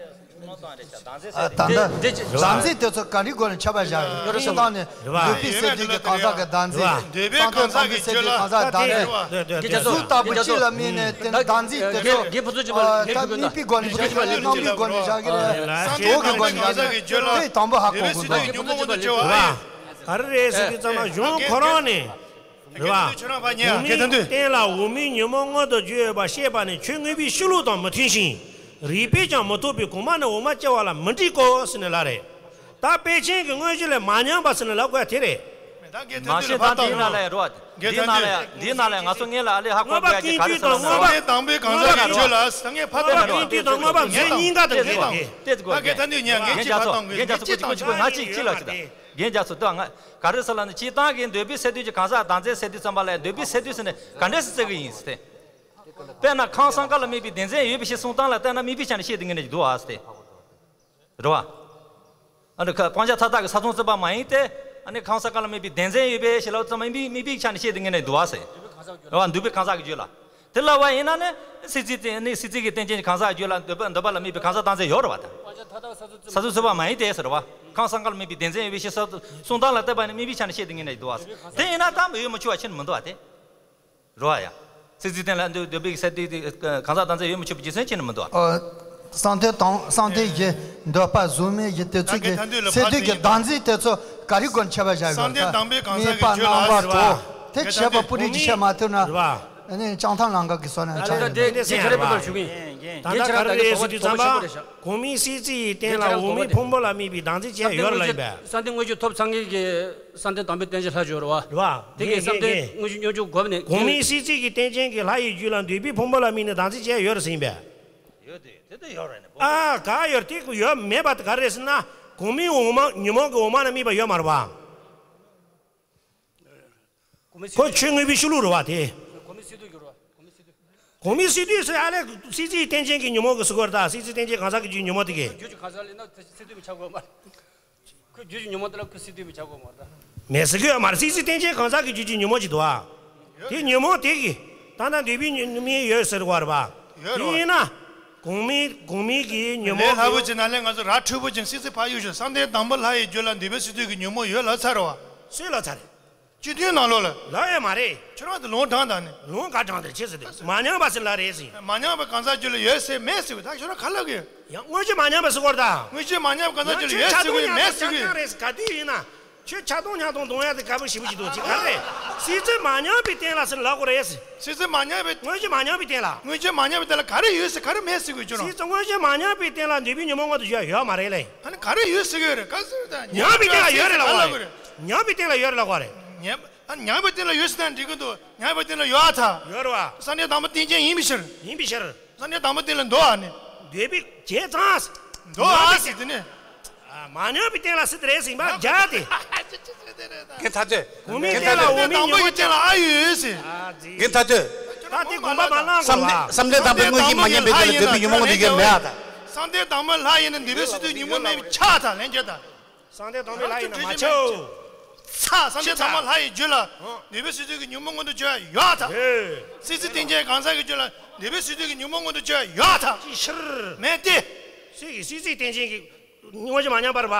ད་ལྟ་འདི་ཅི་བདག་འཛིན་དེ་ཚོ་ག་རེའི་སྒོ་ནས་ཁྱབ་པ་བཞག་ཡོད་རེད་བསམ་ན། རེད་པ། འདོད་པའི་སྲིད་དུས་ཀྱི་གང་ཟག་གི་བདག་འཛིན། འདོད་པའི་གང་ཟག་གི་རྒྱུད་ལ། གང་ཟག་བདག་འཛིན། གཟུགས་ལྟ་བུ་གཅིག་ལ་དམིགས་ནས་དེ་བདག་འཛིན་དེ་ཚོ། རྒན་ཕུན་ཚོགས་ཆེན་པོ་ལ་ད་ནུས་པའི་སྒོ་ནས་བཞག་གི་རེད། རྣམ་པའི་སྒོ་ནས་བཞག་གི་རེད། གཟུགས་ཀྱི་སྒོ་ནས་བཞག་གི་རེད། དེ་དང་པོ་ཧ་གོ་དགོས་འདུག་ག་རེ་རེད་ཟེར་དུས་ཙམ་པ་གཞུང་ཁོ་རང་ནས། རེད་པ། འོག་མིན་གཏན་ལ་འོག་མིན་ཉོན་མོངས་མངོན་དུ་གྱུར་ཡོད་པ་ཤེས་པ་ནི་ཆོས་མངོན་པའི་ཤེས་ལུགས་དང་མི་མཐུན་ཞིང་། རིགས་པས་ཀྱང་མི་རྟོགས་པས་གོང་མ་ནས་འོག་མ་སྐྱེ་བ་ལ་མི་འགྲིག་གོ་ཟེར་ནས་ལབ་རེད། ད་དཔེ་ཅན་གྱི་དངོས་གཞི་ལས་མ་ཉམས་པ་ཟེར་ནས་ལབ་དགོས་ཡ་དེ་རེད། མ་གཞི་ད་འདིའི་ནང་ལ་ཡ་རོ། འདིའི་ནང་ལ་ཡ་འདིའི་ནང་ལ་ཡ་ང་ཚོ་སྔོན་ལ་ཨ་ལས་ཧ་གོ་དགོས་ཀྱི་ག་རེ་ཟེར་ལབ་ན། བསམ་གཏན་དང་པོའི་གང་ཟག་གི་རྒྱུད་ལ། ད་ངས་ཕར་བསྟན་ན་རོ། ཀུན་བཏུས་དང་མངོན་པ་མཛོད་གཉིས་ཀ་དང་འབྲེལ་བ་དེ། དེ་དགོས་ད་ངས་ད་འདི་ཉན་ངས་ཅིག་ཕར་བཏང་དགོས། ངས་ཅིག་ཕར་བཏང་དགོས། ང་གཅིག་ཁྱི་ལ་ཅིག་ད་ངས་ཅིག་ཁྱི་ལ་ཅིག་ད། རྒན་རྒྱ་མཚོ་ད་ང་ག་རེ་ཟེར་ལབ་ན། སྤྱིར་བཏང་གི་འདོད་པའི་སས་བསྡུས་ཀྱི་གང་ཟག་དམ་རྫས་སས་བསྡུས་ཙམ་པ་ལ་འདོད་པའི་སས་བསྡུས་ཟེར་ནས་ག་འདྲས་སེ་བརྩི་གི་ཡིན་ཟེར་ཏེ། དཔེར་ན་ཁམས་སང་ཀ་ལ་དམིགས་པའི་བདེན་འཛིན་ཡོད་པའི་ཕྱིར་གསུངས་སྟངས་ལ་བལྟས་ན་དམིགས་པའི་ཆ་ནས་བཤད་དེ་ངེས་ནས་འདུག་ཨ་ཟེར་ཏེ། རེད་བ། ཨ་ནི་ཁ་སྤང་བྱ་མཐའ་དག་གི་ས་མཚམས་བརྩི་བ་མ་ཡིན་ཏེ། ཨ་ནི་ཁམས་སང་ཀ་ལ་དམིགས་པའི་བདེན་འཛིན་ཡོད་པའི་ཕྱིར་ལ་ཙམ་དམིགས་དམིགས་པའི་ཆ་ནས་བཤད་དེ་ངེས་ནས་འདུག་ཨ་ཟེར། རེད་བ། འདོད་པའི་གང་ཟག་གི་རྒྱུད་ལ། དེ་ལ་བ་ཡིན་ན་ནི་སྲིད་རྩེའི་རྟེན་ནི་སྲིད་རྩེ་གི་རྟེན་ཅན་གྱི་གང་ཟག་རྒྱུད་ལ་འདོད་པ་འདོད་པ་ལ་དམིགས་པའི་གང་ཟག་དམ་རྫས་ཡོད་རེད་བ་ད། ས་མཚམས་བརྩི་བ་མ་ཡིན་ཏེ་ཟེར་བ། ཁམས་སང་ཀ་ལ་དམིགས་པའི་བདེན་འཛིན་ཡོད་པའི་ཕྱིར་གསུངས་སྟངས་ལ་བལྟས་པ་ནི་དམིགས་པའི་ཆ་ནས་བཤད་དེ་ངེས་ནས་འདུག་བ། དེ་ཡིན་ན་ད་མི་ཡོད་མི་འཆོལ་བ་ཕྱིར་མི་འདུག་བ་དེ། རེད་བ་ཡ། སྲིད་རྩེའི་རྟེན་ལ་འདོད་འདོད་པའི་སས་བསྡུས་དེ་གང་ཟག་དམ་རྫས་ཡོད་མི་འཆོལ་བའི་རྒྱུ་མཚན་ཕྱིར་མི་འདུག་བ། ཨོ། བསམ་གཏན་དང་བསམ་གཏན་བཞི། འདོད་པ་གཟུགས་མེད་བཞི་དེ་ཚོ་གི་སས་བསྡུས་ཀྱི་བདག་འཛིན་དེ་ཚོ་ག་རེ་སྒོ་ནས་ཁྱད་པར་བཞག་ཡོད་ད། དམིགས་པ་རྣམ་པ་དྲུག་དེ་བྱས་པ་པོ་རིགས་ཀྱི་ཆད་མ་ཐུབ་ན། ཨ་ནི་བྱང་ཐང་ལམ་ཁ་གི་སོ་ནས་ཆགས་ཡོད་དེ། དེ་ཁྱེད་རེ་པོ་ལ་ཞུ་གི་ཡིན། ད་ལྟ་ག་རེ་རེད་ཟེར་དུས་ཙམ་པ། གོང་མའི་སྲིད་རྩེ་ཡི་རྟེན་ལ་འོག་མིན་ཕུང་པོ་ལ་དམིགས་པའི་བདག་འཛིན་བྱས་ཡོད་རེད་ལབ་ཡིན་པས། བསམ་གཏན་དངོས་གཞི་ཐོབ་ཚང་མཁན་གྱི་བསམ་གཏན་དང་པོའི་རྟེན་གཞི་ལྷ་སྦྱོར་བ། རེད་བ། དེ་གའི་བསམ་གཏན་དངོས་གཞི་སྙོམས་འཇུག་སྒོམ་ནས། གོང་མའི་སྲིད་རྩེ་གི་རྟེན་ཅན་གྱི་ལྷ་ཡི་རྒྱུད་ལ་འདོད་པའི་ཕུང་པོ་ལ་དམིགས་ནས་བདག་འཛིན་བྱས་ཡོད་རེད་ཟེར་ཡིན་པས། ཡོད་དེ་དེ་དེ་ཡོད་རེད་ནི། ཨ་ག་ཡོད་དེ་ཡོད་མེད་པ་དེ་ག་རེ་རེད་ཟེར་ན། གོང་མའི་འོག་མ་ཉོན་མོངས་ཀྱི་འོག་མ་ལ་དམིགས་པ་ཡོད་མ་རེད་བ། ཁོ་ཆོས་མངོན་པའི་ཤུལ་ལུགས་རེད་བ་དེ། གོང་མའི་སྲིད་བསྡུས་ཟེར་ཨ་ལས་སྲིད་རྩེའི་རྟེན་ཅན་གྱི་ཉོན་མོངས་ཀྱི་སུ་གོ་རེད་ད། སྲིད་རྩེའི་རྟེན་ཅན་གང་ཟག་གི་རྒྱུད་ཉོན་མོངས་དེ་གས། རྒྱུད་ཀྱི་གང་ཟག་ལས་ན་སྲིད་བསྡུས་མི་ཆགས་གོ་མ་རེད། ཁོའི་རྒྱུད་ཀྱི་ཉོན་མོངས་དེ་ལ་ཁོའི་སྲིད་བསྡུས་མི་ཆགས་གོ་མ་རེད་ད། མེད་ཟེར་གི་ཡོད་མ་རེད། སྲིད་རྩེའི་རྟེན་ཅན་གང་ཟག་གི་རྒྱུད་ཀྱི་ཉོན་མོངས་ཅིག་འདུག་ཨ། དེ་ཉོན་མོངས་དེ་གི་ད་ལྟ་འདོད་པའི་ཉོན་མོངས་ཡོད་ཟེར་བ་རེད་པ། ཡོད་རེད་བ། དེ་ཡིན་ན། གོང་མའི་གོང་མའི་གི་ཉོན་མོངས་ལས་སླ་པོ་ཅིག་ན་ལས་ང་ཚོ་ར་འཕྲོད་པོ་ཅིག་སྲིད་རྩེ་ཕར་གཡུག་ཞོག་བསམ་གཏན་དང་པོ་ལྷ་ཡི་རྒྱུད་ལ་འདོད་པའི་སྲིད་བསྡུས་ཀྱི་ཉོན་མོངས་ཡོད་ལབ་ཚར་རེད་བ། སུས་ལབ་ཚར་རེད། སྤྱི་མཐུན་ནང་ལོགས་ལ། ལབ་ཡོད་མ་རེད། ཁྱོད་རང་དེ་ལུང་དྲངས་དང་ནི། ལུང་ག་དྲངས་དེ་ཅི་ཟེར་དེ། མ་ཉམས་པ་ཟེར་ལབ་རེད་ཟེར། མ་ཉམས་པ་གང་ཟག་རྒྱུད་ལ་ཡོད་ཟེར་མེད་ཟེར་བ་ད་ཁྱོད་རང་ག་ལབ་གི་ཡོད། ཡང་དངོས་གཞི་མ་ཉམས་པ་ཟེར་གོ་རེད་ད། དངོས་གཞི་མ་ཉམས་པ་གང་ཟག་རྒྱུད་ལ་ཡོད་ཟེར་གི་ཡོད་མེད་ཟེར་གི་ཡོད། ཁྱོད་ཆགས་སྡང་ཉམས་སྡང་རེད་ཟེར་ག་དུས་ཡིན་ན། ཁྱོད་ཆགས་སྡང་ཉམས་སྡང་སྡང་ཡ་དེ་དགའ་པོ་ཞེ་པོ་ཅིག་འདུག་ཅིག་ག་རེད། སྲིད་རྩེ་མ་ཉམས་པའི་རྟེན་ལ་ཟེར་ལབ་དགོས་རེད་ཟེར། སྲིད་རྩེ་མ་ཉམས་པའི། དངོས་གཞི་མ་ཉམས་པའི་རྟེན་ལ། དངོས་གཞི་མ་ཉམས་པའི་རྟེན་ལ་ག་རེ་ཡོད་ཟེར་ག་རེ་མེད་ཟེར་དགོས་ཁྱོད་རང་། སྲིད་རྩེ་དངོས་གཞི་མ་ཉམས་པའི་རྟེན་ལ་འདོད་པའི་ཉོན་མོངས་མངོན་དུ་གྱུར་ཡ་ཡོད་མ་རེད་ལེ། ཨ་ནི་ག་རེ་ཡོད་ཟེར་གི་ཡོད་རེད་ག་ཟེར་ད། ཉམས་པའི་རྟེན་ལ་ཡོད་རེད་ལབ་དགོས་རེད། ཉམས་པའི་རྟེན་ལ་ཡོད་རེད་ལབ་དགོས་རེད། ཉམས་ཨ་ཉམས་པའི་རྟེན་ལ་ཡོད་ཟེར་ན་འགྲིག་གི་འདུག་ཉམས་པའི་རྟེན་ལ་ཡོད་ཨ་ཐ། ཡོད་རེད་བ། བསམ་གཏན་དང་པོ་རྟེན་ཅན་ཡིན་པའི་ཕྱིར། ཡིན་པའི་ཕྱིར། བསམ་གཏན་དང་པོ་རྟེན་ལ་འདོད་ཨ་ནི། འདོད་པའི་བྱས་ཙང་། འདོད་ཨ་ཟེར་དེ་ནི། ཨ་མ་ཉམས་པའི་རྟེན་ལ་ཟེར་དེ་རེད་ཟེར་ཡིན་པ་རྒྱག་དེ། རྒན་ཐ་དོད། གོང་མའི་རྟེན་ལ་འོག་མིན་ཉོན་མོངས་ཀྱི། རྟེན་ལ་ཨ་ཡོད་ཟེར། རྒན་ཐ་དོད། ད་དེ་དགོངས་པ་མ་བླངས་གོང་ལ། བསམ་གཏན་དང་པོའི་དངོས་གཞི་མ་ཉམས་པའི་རྟེན་ལ་འདོད་པའི་ཉོན་མོངས་མངོན་དུ་གྱུར་མེད་ཨ་ད། བསམ་གཏན་དང་པོ་ལྷ་ཡིན་ན་འདོད་པའི་སྲིད་རྩེའི་ཉོན་མོངས་མེད་པའི་ཆ་ད་ལན་རྒྱག་ད། བསམ་གཏན་དང་པོའི་ལྷ་ཡིན་ན་མ་ཆོག་ཚ། བསམ་གཏན་དང་པོ་ལྷ་ཡི་རྒྱུད་ལ་འདོད་པའི་སྲིད་རྩེ་གི་ཉོན་མོངས་མངོན་དུ་གྱུར་ཡ་ཡོད་ད། སྲིད་རྩེ་རྟེན་ཅན་གང་ཟག་གི་རྒྱུད་ལ་འདོད་པའི་སྲིད་རྩེ་གི་ཉོན་མོངས་མངོན་དུ་གྱུར་ཡ་ཡོད་ད། ཅི་ཕྱིར། མེད་དེ། སྲིད་ཀྱི་སྲིད་རྩེ་རྟེན་ཅན་གྱི་དངོས་གཞི་མ་ཉམས་པར་བ།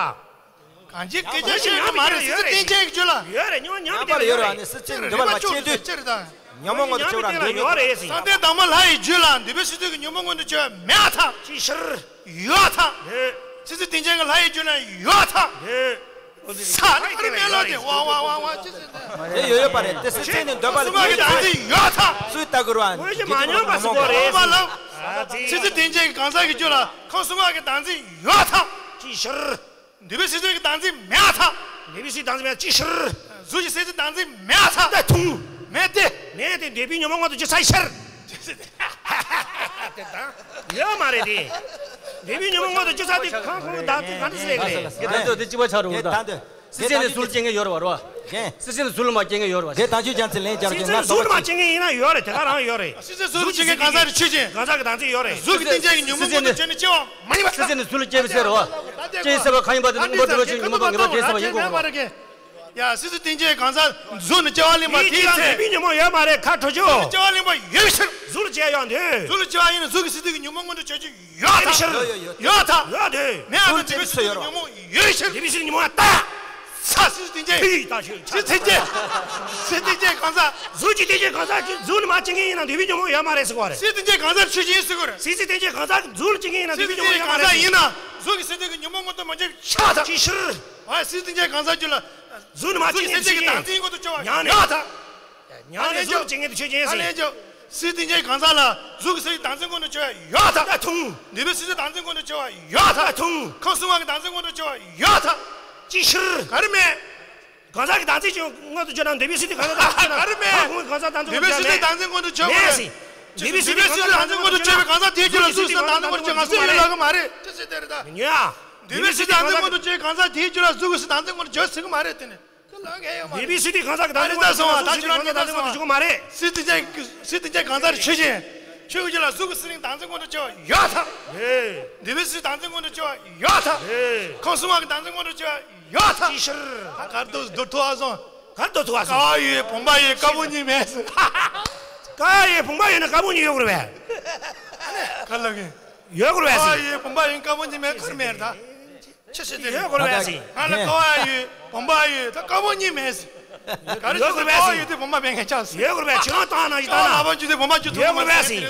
གང་ཅི་སྐད་ཆ་བཤད་ཀྱི་མ་རེད། སྲིད་རྩེ་རྟེན་ཅན་གྱི་རྒྱུད་ལ། ཡོད་རེད། ཉམས་པ་ལ་ཡོད་རེད། ཨ་ནི་སྲིད་རྩེ་ནི་འདོད་པ་ལ་མ་སྐྱེས་དུས། ཉོན་མོངས་མངོན་དུ་གྱུར་བ་འདོད་ཡོད་རེད་ཟེར། བསམ་གཏན་དང་པོ་ལྷ་ཡི་རྒྱུད་ལ་འདོད་པའི་སྲིད་རྩེ་གི་ཉོན་མོངས་མངོན་དུ་གྱུར་ཡ་མེད་ཨ་ཐ། ཅི་ཕྱིར། ཡོད་ཐ། ཡོད། སྲིད་རྩེ་རྟེན་ཅན་གྱི་ལྷ་ཡི་རྒྱུད་ན་ཡོད་ཐ། ཡོད། ས་ནི་ཁུར་མེད་ལོ་དེ་ཝང་ཝང་ཝང་ཝང་ཅི་ཟེར་ན། དེ་ཡོད་ཡོད་པ་རེད། དེ་སྲིད་རྩེ་ནི་འདོད་པ་ལ་སྐྱེས་དུས། སྲིད་རྩེ་ཡོད་ཐ། སུས་ལྟ་དགོས་ར། དངོས་གཞི་མ་ཉམས་པ་ཟེར་དགོས་རེད། ཨོ་མ་ལགས། སྲིད་རྩེ་རྟེན་ཅན་གྱི་གང་ཟག་གི་རྒྱུད་ལ་ཁམས་གསུམ་པ་གི་བདག་འཛིན་ཡོད་ཐ། ཅི་ཕྱིར། འདོད་པའི་སྲིད་རྩེ་གི་བདག་འཛིན་མེད་ཐ། འདོད་པའི་སྲིད་བདག་འཛིན་མེད། ཅི་ཕྱིར། གཟུགས་ཀྱི་སྲིད་རྩེ་བདག་འཛིན་མེད་ཐ། ད་ཐུང་། མེད་དེ། མེད་དེ་འདོད་པའི་ཉོན་མོངས་མངོན་དུ་གྱུར་ཚར་ཕྱིར། དེ་དང་། ཡོད་མ་རེད་དེ། འདོད་པའི་ཉོན་མོངས་མངོན་དུ་གྱུར་ཚར་དེ་གང་གང་བདག་འཛིན་གང་འདྲ་སེ་ལས་ཀྱི་རེད། དེ་ད་འདོད་དེ་གཅིག་པ་ཆགས་རུང་ད། སྲིད་རྩེ་ནི་གཟུགས་ལ་སྐྱེ་མཁན་ཡོད་རེད་བ། རེད་བ། སྲིད་རྩེ་ནི་གཟུགས་ལ་མ་སྐྱེ་མཁན་ཡོད་རེད་བ། དེ་དང་ཆོས་ཀྱང་ཚེ་ལན་སྦྱར་གྱི་ང་སྲིད་རྩེ་ནི་གཟུགས་ལ་མ་སྐྱེ་མཁན་ཡིན་ན་ཡོད་རེད། དེ་ག་རང་ཡོད་རེད། སྲིད་རྩེ་གཟུགས་ལ་སྐྱེ་མཁན་གང་ཟག་རེད། ཆོས་ཅན། གང་ཟག་གི་བདག་འཛིན་ཡོད་རེད། གཟུགས་ཀྱི་རྟེན་ཅན་གྱི་ཉོན་མོངས་མངོན་དུ་གྱུར་ནས་སྐྱེ་བ་མ་ཡིན་པ། སྲིད་རྩེ་ནི་གཟུགས་ལ་སྐྱེ་བའི་ཚེ་རེད་བ། སྐྱེ་བའི་ཚེ་བ་གང་ཡིན་པ་དེ་ནི་མངོན་པར་འདོད་པ་ཆོས་ཉོན་མོངས་པ་ངེས་པར་དོན་གསལ་བ་ཡིན་དགོས་པ་རེད། ཡ། སྲིད་རྩེ་རྟེན་ཅན་གང་ཟག་གཟུགས་ནི་སྐྱེ་བ་ལེན་པ་དེའི་ཚེ་འདོད་པའི་ཉོན་མོངས་ཡོད་མ་རེད། ཁ་ཁྲོ་ཆོ། གཟུགས་ལ་སྐྱེ་བ་ལེན་པ་ཡོད་ཕྱིར། གཟུགས་ལ་སྐྱེ་ཡོད་འདོད། གཟུགས་ལ་སྐྱེ་བ་ཡིན་ན་གཟུགས་ཀྱི་སྲིད་རྩེ་གི་ཉོན་མོངས་མངོན་དུ་གྱུར་རྒྱུ་ཡོད་ཐ། ཡོད་ཡོད་ཡོད་ཐ། ཡོད་འདོད། མེད་ཨ་ནི་འདོད་པའི་སྲིད་རྩེ་གི་ཉོན་མོངས་ཡོད་ཕྱིར། འདོད་པའི་སྲིད་རྩེ་ཉོན་མོངས་ཡོད་ཐ། ས་སྲིད་རྩེ་རྟེན་ཅན། ཕི་ཡི་ད་ཆོས་ཆོས་རྟེན་ཅན། སྲིད་རྟེན་ཅན་གང་ཟག་གཟུགས་ཀྱི་རྟེན་ཅན་གང་ཟག་གི་གཟུགས་ནི་མ་སྐྱེ་མཁན་ཡིན་ན་འདོད་པའི་ཉོན་མོངས་ཡོད་མ་རེད་ཟེར་གོ་རེད། སྲིད་རྟེན་ཅན་གང་ཟག་ཆོས་ཅན་ཟེར་གོ་རེད། སྲིད་རྩེ་རྟེན་ཅན་གང་ཟག་གི་གཟུགས་ལ་སྐྱེ་མཁན་ཡིན་ན་འདོད་པའི་ཉོན་མོངས་ཡོད་མ་རེད་ཟེར། ཡིན་ན་གཟུགས་ཀྱི་སྲིད་རྩེ་གི་ཉོན་མོངས་མངོན་དུ་མ་གྱུར་ཆ་ད། ཅི་ཕྱིར། ཨ་སྲིད་རྟེན་ཅན་གང་ཟག་རྒྱུད་ལ། གཟུགས་ནི་མ་གཟུགས་ཀྱི་སྐྱེ་མཁན་སྲིད་རྩེ་གི་བདག་འཛིན་མངོན་དུ་གྱུར་པ་ཡང་ནི་ཡོད་ད། ཡང་ནི་གཟུགས་ལ་སྐྱེ་མཁན་དེ་ཆོས་ཅན་ཟེར། ཨ་ལན་ཅོ། སྲིད་རྟེན་ཅན་གང་ཟག་ལ་གཟུགས་ཀྱི་སྲིད་རྩེ་བདག་འཛིན་མངོན་དུ་གྱུར་པ་ཡོད་ད། ད་ཐུང་། འདོད་པའི་སྲིད་རྩེ་བདག་འཛིན་མངོན་དུ་གྱུར་པ་ཡོད་ད། ད་ཐུང་། ཁམས་གསུམ་པ་གི་བདག་འཛིན་མངོན་དུ་གྱུར་པ་ཡོད་ད། ཅི་ཕྱིར། ག་རེ་མེད། གང་ཟག་གི་བདག་འཛིན་ཅིག་མངོན་དུ་བྱས་ན་འདུས་པའི་ཚུལ་དེ་གང་ཟག་བདག་འཛིན་བྱས་ན། ག་རེ་མེད། ཁོང་གི་གང་ཟག་བདག་འཛིན་མངོན་དུ་བྱས་ན་མེད། འདུས་པའི་ཚུལ་དེ་བདག་འཛིན་མངོན་དུ་བྱས་པའི་གང་ཟག་དེའི་རྒྱུད་ལ་གཟུགས་ཟེར་བདག་འཛིན་མངོན་དུ་བྱས་པ་གང་ཟག་དེའི་རྒྱུད་ལ་གཟུགས་ཟེར་བདག་འཛིན་མངོན་དུ་བྱས་པ་ཡོད་ལ་གི་མ་རེད། ཅི་ཟེར་དེ་རེད་ད། ཉོན། འདུས་པའི་ཚུལ་དེ་བདག་འཛིན་མངོན་དུ་བྱས་པའི་གང་ཟག་དེའི་རྒྱུད་ལ་གཟུགས་ཟེར་བདག་འཛིན་མངོན་དུ་བྱས་ཟེར་གི་མ་རེད་དེ་ནི། འདུས་པའི་ཚུལ་དེ་གང་ཟག་གི་བདག་འཛིན་མངོན་དུ་བྱས་པ་གཟུགས་ཟེར་བདག་འཛིན་མངོན་དུ་བྱས་པ་མ་རེད། ཚུལ་དེ་ཅན་ཚུལ་དེ་ཅན་གང་ཟག་ཆོས་ཅན། ཆོས་ཀྱི་རྒྱུད་ལ་གཟུགས་ཀྱི་སི་ལིང་བདག་འཛིན་མངོན་དུ་བྱས་པ་ཡོད་ད། འདུས་པའི་ཚུལ་བདག་འཛིན་མངོན་དུ་བྱས་པ་ཡོད་ད། ཁམས་གསུམ་པ་གི་བདག་འཛིན་མངོན་དུ་བྱས་པ་ཡོད་ད། ཅི་ཕྱིར། ད་གར་དུ་སྡུར་ཐུབ་ཨ་སོང་། གར་སྡུར་ཐུབ་ཨ་སོང་། ཀ་བ་ཡོད་བུམ་པ་ཡོད་ཀ་བོ་གཉིས་མེད་ཟེར། ཀ་བ་ཡོད་བུམ་པ་ཡོད་ན་ཀ་བོ་གཉིས་ཡོད་དགོས་རེད་པས། ག་ལ་གི། ཡོད་དགོས་རེད་པས་ཟེར། ཀ་བ་ཡོད་བུམ་པ་ཡོད་ཀ་བོ་གཉིས་མེད་གར་མེད་ད། ཆི་ཟེར་དེ་རེད། ཡོད་དགོས་རེད་པས་ཟེར། ང་ལ་ཀ་བ་ཡོད་བུམ་པ་ཡོད་ད་ཀ་བོ་གཉིས་མེད་ཟེར། ག་རེ་ཟེར་ཀ་བ་ཡོད་དེ་བུམ་པ་མེད་མཁན་ཆགས་ཟེར། ཡོད་དགོས་རེད་པས་ཕྱི་ལོགས་བཏང་ན་ཡི་ད་ན། ལ་བ་འཇུ་དེ་བུམ་པ་འཇུ་ཐུབ་ཡོད་དགོས་རེད་པས་ཟེར།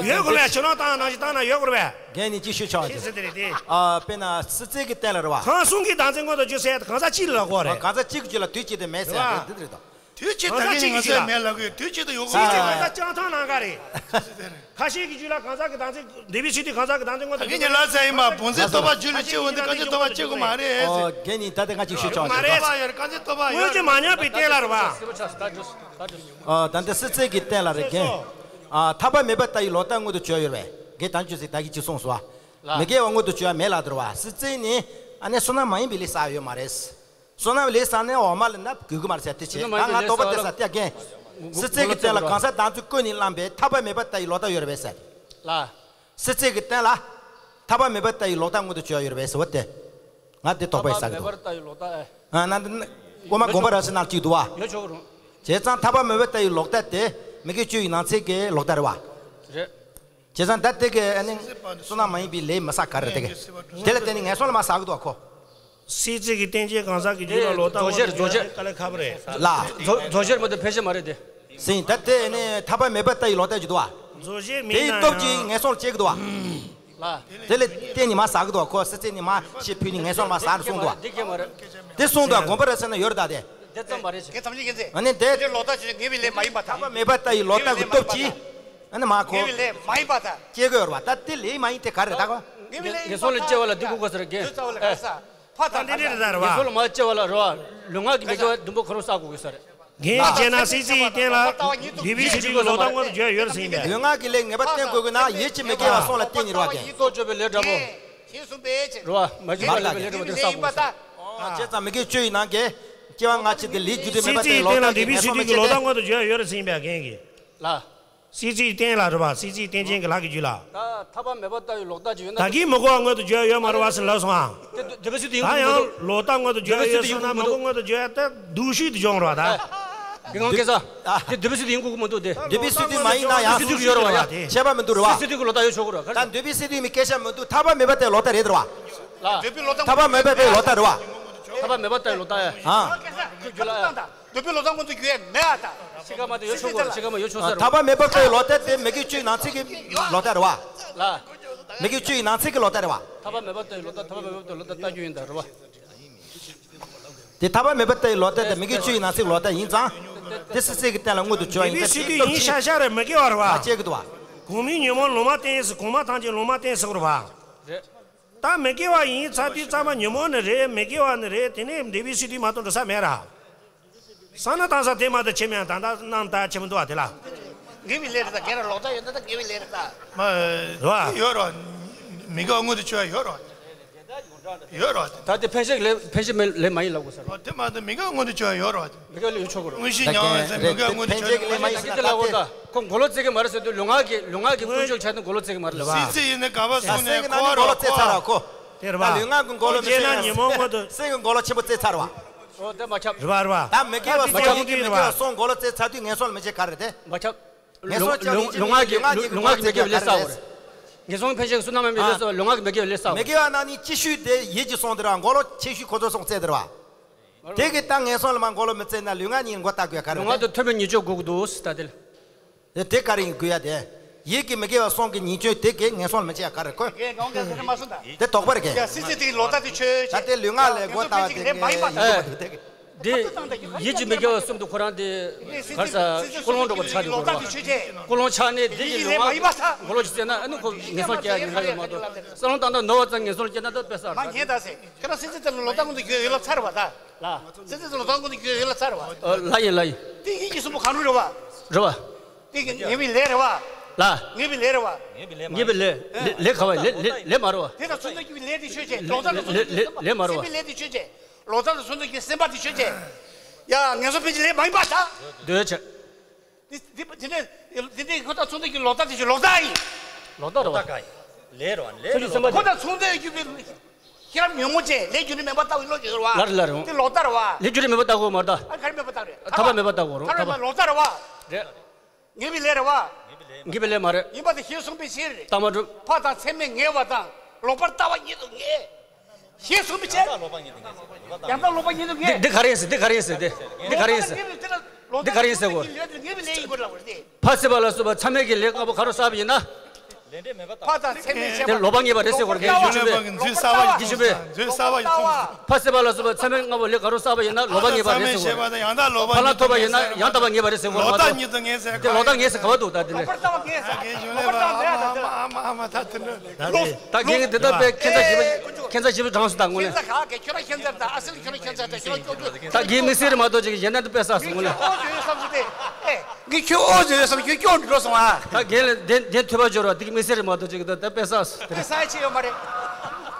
ཡོད་དགོས་རེད་པས་ཕྱི་ལོགས་བཏང་ན་ཡི་ད་ན་ཡོད་དགོས་རེད་པས། རྒན་ནི་ཅི་ཤོད་ཆགས་ཟེར་དེ་རེད་དེ། ཨ་དཔེར་ན་སྲིད་རྩེ་གི་སྟེང་ལ་རེད་བ། ཁམས་གསུམ་གྱི་བདག་འཛིན་མངོན་དུ་གྱུར་ཟེར་ཡ་དེ་གང་ཟག་གཅིག་ལ་གོ་རེད། གང་ཟག་གཅིག་གི་རྒྱུད་ལ་དུས་གཅིག་ཏུ་མེད་ཟེར་ཡ་དེ་འདི་རེད་དོ། དུས་གཅིག་ད་གིན་ང་ཚོས་མེད་ལབ་གི་ཡོད། དུས་གཅིག་ཏུ་ཡོད་དགོས་མ་རེད། ཁ་ཤས་ཀྱི་རྒྱུད་ལ་གང་ཟག་གི་བདག་འཛིན་འདུས་པའི་ཚུལ་དེ་གང་ཟག་གི་བདག་འཛིན་མངོན་དུ་ད་གིན་ངས་ལབ་ཚར་ཡིན་པ་བུམ་འཛིན་རྟོག་པ་རྒྱུད་ལ་སྐྱེ་བ་འདི་གང་ཟག་རྟོག་པ་སྐྱེ་དགོས་མ་རེད། ཨོ་རྒན་ནི་ད་ལྟ་ང་ཅིག་ཤོད་ཆོག་མ་རེད། རྟོག་པ་ཡོད་རེད་གང་ཟག་རྟོག་པ་ཡོད་རེད། སྔོན་གྱི་མ་ཉམས་པའི་རྟེན་ལ་རེད་བ། ཨོ་ད་ལྟ་སྲིད་རྩེ་གི་སྟེང་ལ་རེད་རྒན། ཨ་ཐར་པ་མེད་པར་ལྟ་བའི་ལོག་ལྟ་མངོན་དུ་གྱུར་ཡོད་རེད། རྒན་དམ་ཆོས་ཟིག་ད་གིན་ཅིག་གསུངས་སོང་བ། མི་དགེ་བ་མངོན་དུ་གྱུར་ཡ་མེད་ལབ་དེ་རེད་བ། སྲིད་རྩེ་ནི་ཨ་ནི་བསོད་ནམས་མ་ཡིན་པའི་ལས་བསགས་ཡོད་མ་རེད། བསོད་ནམས་ལས་བསགས་ནས་འོག་མ་ལ་ན་དགོས་ཀྱི་མ་རེད་ཟེར་དེ་བྱས། ད་ང་དོགས་པ་དེ་ས་དེ་རྒན། སྲིད་རྩེ་གི་སྟེང་ལ་གང་ཟག་བདག་འཛིན་ཀུན་ནས་བླངས་པའི་ཐར་པ་མེད་པར་ལྟ་བའི་ལོག་ལྟ་ཡོད་རེད་པས་ཟེར། ལ། སྲིད་རྩེ་གི་སྟེང་ལ་ཐར་པ་མེད་པར་ལྟ་བའི་ལོག་ལྟ་མངོན་དུ་གྱུར་ཡོད་རེད་པས་ཟེར་བ་དེ། ང་དེ་དོགས་པ་ཡོད་ས་གི་འདུག་ཨ་ན་འདི་ན་དབུ་མ་དགོངས་པ་རབ་གསལ་ནང་གཅིག་འདུག་བ། ཡོད་ཆོག་རུང་། བྱས་ཙང་ཐར་པ་མེད་པར་ལྟ་བའི་ལོག་ལྟ་དེ་མི་དགེ་བཅུ་ཡི་ནང་ཚན་གྱི་ལོག་ལྟ་རེད་བ། རེད། བྱས་ཙང་ད་དེ་གི་ཨ་ནི་བསོད་ནམས་མ་ཡིན་པའི་ལས་མི་བསགས་ག་རེ་དེ་གི། དེ་ལ་བརྟེན་ནས་ངན་སོང་ལ་མ་བསགས་གི་འདུག་ཁོ། སྲིད་རྩེ་གི་རྟེན་ཅན་གང་ཟག་གི་རྒྱུད་ལ་ལོག་ལྟ་རྫོགས་བྱེད་རྫོགས་བྱེད། དཀའ་ལས་ཁག་པོ་རེད། ལ། རྫོགས་རྫོགས་བྱེད་མ་གཏོགས་ཕལ་ཆེར་མ་རེད་དེ། ཟིན་ད་དེ་ནི་ཐར་པ་མེད་པར་ལྟ་ཡི་ལོག་ལྟ་ཅིག་འདུག་བ། རྫོགས་བྱེད་དེ་མིན་ཡི་ན་སྟོབས་ཀྱིས་ཡང་ངན་སོང་ལ་སྐྱེ་གི་འདུག་བ། ལ། དེ་ལ་བརྟེན་ནས་མ་བསགས་གི་འདུག་བ། ཁོ་སྲིད་རྩེ་ནས་མ་ཤེས་ཕུལ་ནས་ངན་སོང་ལ་མ་བསགས་ནས་གསུངས་འདུག་བ། འདི་སྐད་མ་རེད། དེ་གསུངས་འདུག་བ། དགོངས་པ་རབ་གསལ་ན་ཡོད་རེད་ད་དེ། དེ་ཙམ་མ་རེད་ཅེས། དགེ་ཐམས་ཅད་མཁྱེན་བརྩེ། ཨ་ནི་དེ། དེ་ལོག་ལྟ་ཅིག་ངེས་པའི་ལས་མ་ཡིན་པར་ཐལ། ཐར་པ་མེད་པར་ལྟ་ཡི་ལོག་ལྟ་གི་སྟོབས་ཀྱིས། ཨ་ནི་མ་ཁོ། ངེས་པའི་ལས་མ་ཡིན་པར་ཐལ། སྐྱེ་གི་ཡོད་རེད་བ། ད་དེ་ལས་མ་ཡིན་དེ་ག་རེ་ད་གོ། ངེས་པའི་ལས་ངན་སོང་ལ་སྐྱེ་བ་ལ་འདི་གུ་གོ་ས་རེད་རྒན། དུས་ཚ་བ་ལ་ག་ས། ཕ་ད་འདི་འདྲ་རེད་ད་རེད་བ། ངན་སོང་ལ་མ་སྐྱེ་བ་ལ་རེད་བ། ལུས་ངག་གི་མི་དགེ་བ་བདུན་པོ་གང་རུང་བསགས་དགོས་ཀྱི་ས་རེད། རྒན་གྱིས་བྱས་ན་སྲིད་རྩེ་ཡི་རྟེན་ལ་འདུས་པའི་ཚུལ་དེ་གི་ལོག་ལྟ་མངོན་དུ་གྱུར་ཡོད་རེད་ཟེར་ཡིན་པས། ལུས་ངག་གི་ལས་ངེས་པར་བསྟེན་དགོས་ཀྱི་ན་ཡིད་ཀྱི་མི་དགེ་བ་སོང་ལ་བརྟེན་ནི་རེད་བ་རྒན། ཐོག་གཅོད་པའི་ལས་འདྲ་པོ། རེད་བ། མ་བྱིན་པ་ལས་པའི་ལས་འདྲ་པོ་དེ་བསགས་དགོས་ས་རེད། ཨ་བྱས་ཙང་མི་དགེ་བཅུ་ཡི་ནང་གི་སྐྱེ་བ་སྔ་ཕྱི་དེ་ལས་རྒྱུ་འབྲས་མེད་པ་དེ་ལོག་ལྟ་གི་ངན་སོང་ལ་མི་བྱེད་དེ། སྲིད་རྩེ་ཡི་རྟེན་ལ་འདུས་པའི་ཚུལ་དེ་གི་ལོག་ལྟ་མངོན་དུ་གྱུར་ཡོད་རེད་ཟེར་ཡིན་པས་རྒན་གྱིས། ལ། སྲིད་རྩེའི་རྟེན་ལ་རེད་བ། སྲིད་རྩེའི་རྟེན་ཅན་གྱི་ལྷ་གི་རྒྱུད་ལ། ད་ཐར་པ་མེད་པར་ལྟ་བའི་ལོག་ལྟ་ཅིག་ཡོད་ན། ད་གིན་མི་གོ་བ་མངོན་དུ་གྱུར་ཡོད་མ་རེད་བ་ཟེར་ལབ་སོང་ཨ། དེ་འདུས་པའི་ཚུལ་དེ་ཡིན་དགོས་མི་འདུག་ད་ཡང་ལོག་ལྟ་མངོན་དུ་གྱུར་ཡོད་ཟེར་ན་མི་གོ་མངོན་དུ་གྱུར་ཡོད་ད་འདུ་ཤེས་དེ་སྦྱོང་རོགས་ད། དེ་གང་སྐད་ས། དེ་འདུས་པའི་ཚུལ་དེ་ཡིན་དགོས་མི་འདུག་དེ། འདུས་པའི་ཚུལ་དེ་མ་ཡིན་ན་ཡང་སྲིད་རྩེ་ཡོད་རེད་བ། ཁྱད་པར་མི་འདུག་རེད་བ། སྲིད་རྩེ་གི་ལོག་ལྟ་ཡོད་ཆོག་གི་རེད་བ། ད་འདུས་པའི་ཚུལ་དེ་མི་སྐད་ཆ་མི་འདུག་ཐར་པ་མེད་པར་ལྟ་བའི་ལོག་ལྟ་རེད་དེ་རེད་བ། ལ། ཐར་པ་མེད་པར་ལྟ་བའི་ལོག་ལྟ་རེད་བ། ཐར་པ་མེད་པར་ལྟ་བའི་ལོག་ལྟ་ཡ། ཨ། ཁོ་རྒྱུད་ལ་ཡ། འདུས་པའི་ལོག་ལྟ་མངོན་དུ་གྱུར་ཡས་མེད་ཨ་ད། ཤི་ཁ་མ་དེ་ཡོད་ཆོག་གོ་ར། ཤི་ཁ་མ་ཡོད་ཆོག་ས་རེད་བ། ཐར་པ་མེད་པར་ལྟ་བའི་ལོག་ལྟ་དེ་མི་དགེ་བཅུའི་ནང་ཚན་གྱི་ལོག་ལྟ་རེད་བ། ལ། མི་དགེ་བཅུའི་ནང་ཚན་གྱི་ལོག་ལྟ་རེད་བ། ཐར་པ་མེད་པར་ལྟ་བའི་ལོག་ལྟ་ཐར་པ་མེད་པར་ལྟ་བའི་ལོག་ལྟ་ལྟ་རྒྱུ་ཡིན་ད་རེད་བ། དེ་ཐར་པ་མེད་པར་ལྟ་བའི་ལོག་ལྟ་དེ་མི་དགེ་བཅུའི་ནང་ཚན་གྱི་ལོག་ལྟ་ཡིན་ཙང་། དེ་སྲིད་རྩེ་གི་སྟེང་ལ་མངོན་དུ་གྱུར་བ་ཡིན་ཙང་དེའི་སྟོབས་ཀྱིས་ཤ་ཤ་རེད་མི་དགེ་བ་རེད་བ། མ་སྐྱེ་གི་འདུག་བ། གོང་མའི་ཉོན་མོངས་ལུང་མ་བསྟན་ཟེར་གོང་མ་ཐམས་ཅད་ལུང་མ་བསྟན་ཟེར་གི་རེད་བ། རེད། ད་མི་དགེ་བ་ཡིན་ཚར་དུས་ཚང་མ་ཉོན་མོངས་ནི་རེད། མི་དགེ་བ་ནི་རེད། དེ་ནས་འདུས་པའི་ཚུལ་དེ་མ་གཏོགས་འགྲོ་ས་མེད་ར། བསམ་ན་བཏང་ས་དེ་མ་གཏོགས་ཆེ་མེད་ད་ལྟ་སྣང་ད་ཆེ་མི་འདུག་བ་དེ་ལ། དགེ་བའི་ལས་རེད་ད། དགེ་ར་ལོག་ལྟ་ཡོད་ན་ད་དགེ་བའི་ལས་རེད་ད། མ་རེད་བ། ཡོད་ར། མི་དགེ་བ་མངོན་དུ་གྱུར་ཡ་ཡོད་ར། ཡོད་ར། ད་དེ་འཕེན་བྱེད་ལས་འཕེན་བྱེད་མེད་ལས་མ་ཡིན་ལབ་དགོས་ས་རེད། དེ་མ་གཏོགས་མི་དགེ་བ་མངོན་དུ་གྱུར་ཡ་ཡོད་ར། མི་དགེ་བ་ལས་ཡོད་ཆོག་གི་རེད། དངོས་གཞི་མྱང་བ་ཟེར་མི་དགེ་བ་མངོན་དུ་གྱུར་ཡ་ཡོད་ར། ཁོ་མགོ་ལོག་བརྩེགས་ཀྱི་མ་རེད་ཟེར་དུས་ལུས་ངག་གི་ལུས་ངག་གི་ཀུན་སྤྱོད་ཆ་ནས་མགོ་ལོག་བརྩེགས་ཀྱི་མ་རེད་ལབ་བ། སྲིད་རྩེ་ཡིན་ན་ག་པར་སོང་ནས་ཁོ་བ་རོ་ཁོ། དེ་རེད་བ། ད་ལུས་ངག་གི་མགོ་ལོག་མི་བརྩེགས་ན་ཉོན་མོངས་མངོན་དུ། སེམས་ཀྱི་མགོ་ལོག་ཆེན་པོ་བརྩེགས་ཚར་བ། ཨོ་དེ་མ་ཁྱབ། རེད་བ་རེད་བ། ད་མི་དགེ་བ་སོང་ཡིན་དུས་མི་དགེ་བ་སོང་མགོ་ལོག་བརྩེགས་ཚར་དུས་ངན་སོང་ལ་མི་བྱེད་ག་རེ་དེ། མ་ཁྱབ། ངན་སོང་ལུས་ངག་གི་ལུས་ངག་གི་མི་དགེ་བའི་ལས་བསགས་པ་རེད། ངན་སོང་འཕེན་བྱེད་ཀྱི་བསོད་ནམས་མེད་པའི་ལས་བསགས་པ། ལུས་ངག་གི་མི་དགེ་བའི་ལས་བསགས་པ། མི་དགེ་བ་རྣམས་ནི་ཅི་ཞུགས་དེ་ཡིད་ཀྱིས་སོང་དེ་ར་མགོ་ལོག་ཆེ་ཤོས་ཁོ་ཚོ་སོང་བརྩེགས་དེ་ར་བ། དེ་གི་ད་ངན་སོང་ལ་མ་མགོ་ལོག་མི་བརྩེགས་ན་ལུས་ངག་གཉིས་མགོ་བཏགས་དགོས་ག་རེ་ལུས་ངག་དེ། དེ་ཐོས་པའི་ཉེས་སྤྱོད་དགུ་དགུ་འདུག་ད་དེ་ལ། དེ་དེ་ག་རེ་ཡིན་དགོས་ཡ་དེ། ཡིད་ཀྱི་མི་དགེ་བ་གསུམ་གྱི་ཉེས་སྤྱོད་དེ་གས་ངན་སོང་ལ་མི་བྱེད་ཡ་ག་རེ་ཁོ། དེ་དོགས་པ་རེད་གས། ཡ་སྲིད་རྩེ་དེ་ལོག་ལྟ་དེ་ཆོས་ཅན། ད་དེ་ལུས་ངག་ལས་སྒོ་ལྟ་བ་དེ་ངས་ཡིན་པ་དེ་གས། འདི་ཡིད་ཀྱི་མི་དགེ་བ་གསུམ་དུ་ཁོ་རང་འདི་གར་ས་ཀུན་སློང་འགྲོ་བར་ཆགས་འདུག་གོ་ར། ཀུན་སློང་ཆགས་ནས་འདི་ཡི་ལོག་ལྟ་འདི་ཆོས་ཅན། ཀུན་སློང་ཆགས་ནས་འདི་ཡི་ལོག་ལྟ་འདི་ཆོས་ཅན། མགོ་ལོག་ཅིག་བཙལ་ན་ཨ་ནི་ཁོ་ངན་སོང་སྐྱེ་ཡ་ཉེན་ཁ་ཡོད་མ་གཏོགས། བསམ་བློ་བཏང་ན་ནོར་བ་ཙམ་ངན་སོང་ལ་སྐྱེ་ན་ད་དཔེ་བསགས་མ་རེད། ཉན་ད་ཟེར། ཁྱོད་རང་སེམས་ཅན་དེ་ལ་ལོག་ལྟ་ཀུན་ཏུ་རྒྱུ་ཡོད་ལ་ཚར་བ་ད། ལ། སེམས་ཅན་དེ་ལ་ལོག་ལྟ་ཀུན་ཏུ་རྒྱུ་ཡོད་ལ་ཚར་བ། ལ་ཡིན་ལ་ཡིན། འདི་ཡིད་ཀྱི་གསུམ་པོ་གང་རུང་རེད་བ། རེད་བ། དེ་གི་ངན་པའི་ལས་རེད་བ། ལ། ངན་པའི་ལས་རེད་བ། ངན་པའི་ལས་མ་ངན་པའི་ལས་ལས་ལས་ག་བ་ལས་ལས་ལས་མ་རེད་བ། དེ་དང་མཚུངས་ལྡན་གྱི་ལས་དེ་ཆོས་ཅན། ལོག་ལྟ་དང་མཚུངས་ལྡན་གྱི་ལས་ལས་མ་རེད་བ། སེམས་པའི་ལས་དེ་ཆོས་ཅན། ལོག་ལྟ་དང་མཚུངས་ལྡན་གྱི་སེམས་པ་དེ་ཆོས་ཅན། ཡ་ངན་སོང་སྤོང་བྱེད་ལས་མ་ཡིན་པ་དང་། འདོད་ཆགས། དེ་དེ་དེ་ནས་དེ་ནས་ཁོ་དང་མཚུངས་ལྡན་གྱི་ལོག་ལྟ་དེ་ཆོས་ལོག་ལྟ་ཡིན། ལོག་ལྟ་རེད་བ། ལྟ་ག་ཡིན། ལས་རེད་བ། ལས་ཆོས་ཀྱི་སེམས་པ་ཁོ་དང་མཚུངས་ལྡན་གྱི་ཤེས་རབ་ཉོན་མོངས་ཅན། ལས་རྒྱུ་འབྲས་མེད་པར་ལྟ་བའི་བློ་ཅིག་ཡོད་རེད་བ། ལ་རེད་ལ་རེད། དེ་ལོག་ལྟ་རེད་བ། ལས་རྒྱུ་འབྲས་མེད་པར་ལྟ་དགོས་མ་རེད་ད། ཨ་ག་རེ་མེད་པར་ལྟ་རེད། ཐར་པ་མེད་པར་ལྟ་དགོས་རེད། ཐར་པ་ཐར་པ། ལོག་ལྟ་རེད་བ། རེད། ངན་པའི་ལས་རེད་བ། ངན་པའི་ལས་མ་རེད། ཡིན་པ་དེ་ཞེས་གསུངས་པའི་ཕྱིར། ལྟ་མ་གྲུབ། ཕ་དང་མཚན་མས་ངེས་པ་དང་ལོག་པར་ལྟ་བ་ཉིད་དུ་ངེས། ཞེས་གསུངས་པའི་ཕྱིར། ཡང་དག་ལོག་པ་ཉིད་དུ་ངེས། ཡང་དག་ལོག་པ་ཉིད་དུ་ངེས། འདི་འདི་ག་རེ་ཡིན་ཟེར། འདི་འདི་ག་རེ་ཡིན་ཟེར། འདི་ག་རེ་ཡིན་ཟེར་གོ། ལོག་ལྟ་ཉིད་དུ་ངེས་པའི་ལས་ཡིན་དགོས་ལ་བར་ཏེ། ཕ་སྲིད་པ་ལ་སོགས་པ་མཚམས་མེད་ཀྱི་ལས་ལྔ་པོ་ག་རུ་བསགས་པ་ཡིན་ན། ཕ་དང་མཚན་མས་བྱས་པ། དེ་ལོག་པ་ངེས་པ་རེད་ཟེར་གོ། རྒན་ཞུ་བས། རྒན་ཞུ་བས། ཕ་སྲིད་པ་ལ་སོགས་པ་མཚམས་མེད་ལྔ་པོ་ལས་ག་རུ་བསགས་པ་ཡིན་ན་ལོག་པ་ངེས་པ་རེད་ཟེར་གོ། ཕ་ལ་ཐོབ་པ་ཡིན་ན་ཡང་དག་པ་ངེས་པ་རེད་ཟེར་གོ། ལོག་ལྟ་ཉིད་དུ་ངེས་ཟེར། དེ་ལོག་ལྟ་ངེས་ཟེར་ག་བ་འདུག་ད་དེ་ནས། ད་རྒན་གྱིས་དེ་ལྟ་བས་ཁྱད་མཚར་ཞིབ་ཁྱད་མཚར་ཞིབ་དྲངས་སུ་དང་ངོ་ནས། ཁྱོད་རང་ཁྱད་མཚར་དང་ཨ་སེ་ལ་ཁྱོད་རང་ཁྱད་མཚར་དང་ཁྱོད་རང་སྐྱོ་སྐྱོ། ད་རྒན་དམིགས་བསལ་རེད་མ་གཏོགས་ཅིག་གཞན་དོན་དུ་དཔེ་བསགས་སོང་ངོ་ནས། ཨོ་ཟེར་ཡོད་བསམ་སོང་སྟེ། ཨེ། ངས་ཁྱོད་ཨོ་ཟེར་ཡོད་བསམ། ཁྱོད་སྐྱོ་འགྲོ་སོང་ཨ། ད་རྒན་ལ་བདེན་བདེན་ཐོས་པ་འབྱོར་བ་དེ་གི་དམིགས་བསལ་རེད་མ་གཏོགས་ཅིག་ད་ད་དཔེ་བསགས་སོང་དེ་རེད། དཔེ་བསགས་ཆེ་ཡོད་མ་རེད།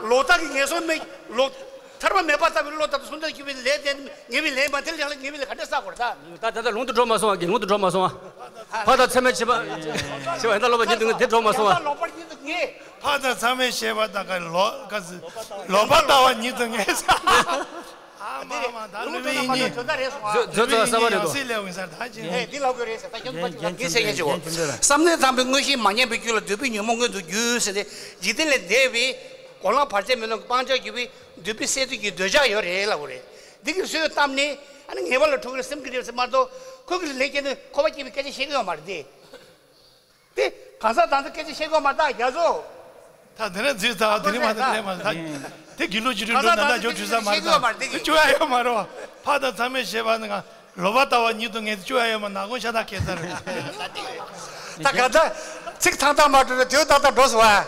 ལོག་ལྟ་གི་ངན་སོང་མེད་ལོག་ཐར་པ་མེད་པར་ལྟ་བའི་བློ་དང་མཚུངས་ལྡན་གྱི་ལས་དེ་ངན་པའི་ལས་མ་དེ་ལས་ལ་ངན་པའི་ལས་ག་འདྲ་བསགས་དགོས་རེད་ད། ད་ད་ལྟ་ལུང་དུ་འགྲོ་མ་སོང་བ། དགེ་ལུང་དུ་འགྲོ་མ་སོང་བ། ཕ་དང་མཚམས་མེད་བྱེད་པ། བྱེད་པ་ཡང་དག་ལོག་པ་ཉིད་དུ་ངེས་དེ་འགྲོ་མ་སོང་བ། ལོག་པ་ཉིད་དུ་ངེས། ཕ་དང་མཚམས་མེད་བྱེད་པ་དང་ག་ལོག་ག་ལོག་པ་ལྟ་བ་ཉིད་དུ་ངེས། ཨ་མ་མ་ད་ལུས་པའི་ཡིད་གཉིས། བཟོད་བཟོད་ཚོགས་གསར་པ་རེད་དོ། ཡང་སྲིད་ལས་འོང་ས་ད་ཅི། ཨེ་འདི་ལབ་དགོས་རེད་ཟེར། ད་ཁྱོད་ཚོ་ངས་བཤད་མཁན་ཅིག་གོ། བསམ་གཏན་དང་པོའི་དངོས་གཞི་མ་ཉམས་པའི་རྒྱུ་ལ་འདོད་པའི་ཉོན་མོངས་མངོན་དུ་གྱུར་ཟེར་ཏེ། འཇིག་རྟེན་ལས་འདས་པའི་གོ་ལ་བར་ཆད་མེད་ལམ་གྱི་སྤང་བྱ་གྱུར་པའི། འདོད་པའི་སས་བསྡུས་ཀྱི་འདོད་ཆགས་ཡོད་རེད་ལབ་དགོས་རེད། འདི་གི་སོས་གཏམ་ནི་ཨ་ནི་ངེས་པ་ལ་འཁྲུལ་གྱི་རེད་སེམས་ཀྱི་རེད་ཟེར་མ་གཏོགས། ཁོ་གི་ལས་སྐྱེས་ནས་འཁོར་བ་སྐྱེ་བའི་སྐད་ཆ་བཤད་ཀྱི་ཡོད་མ་རེད་དེ། དེ་གང་ཟག་དང་ཚོ་སྐད་ཆ་བཤད་ཀྱི་ཡོད་མ་རེད་ད་རྒྱ་མཚོ། ད་དེ་རིང་འཛུལ་ཚར་དེ་རིང་མ་དེ་རིང་མ་ད་དེ་དགེ་ལུགས་ཀྱི་རིགས་འགྲོ་ན་ད་ཇོ་ཁྲུས་ས་མ་རེད་ད་ཅུ་ཡ་ཡོད་མ་རེད་དེ་གི་ཅུ་ཡ་ཡོད་མ་རེད་བ། ཕ་དང་མཚམས་མེད་བྱེད་པ་ནི་ང་ལོག་པ་ལྟ་བ་ཉིད་དུ་ངེས་ཅུ་ཡ་ཡོད་མ་ནག་ཁུང་ཤ་སྟག་ཁེལ་ཚར་རེད། ད་ག་ད་ཚིག་ཐང་ཐང་མ་འགྲོ་རེད་དེའུ་ཏག་ཏག་འགྲོ་སོང་བ།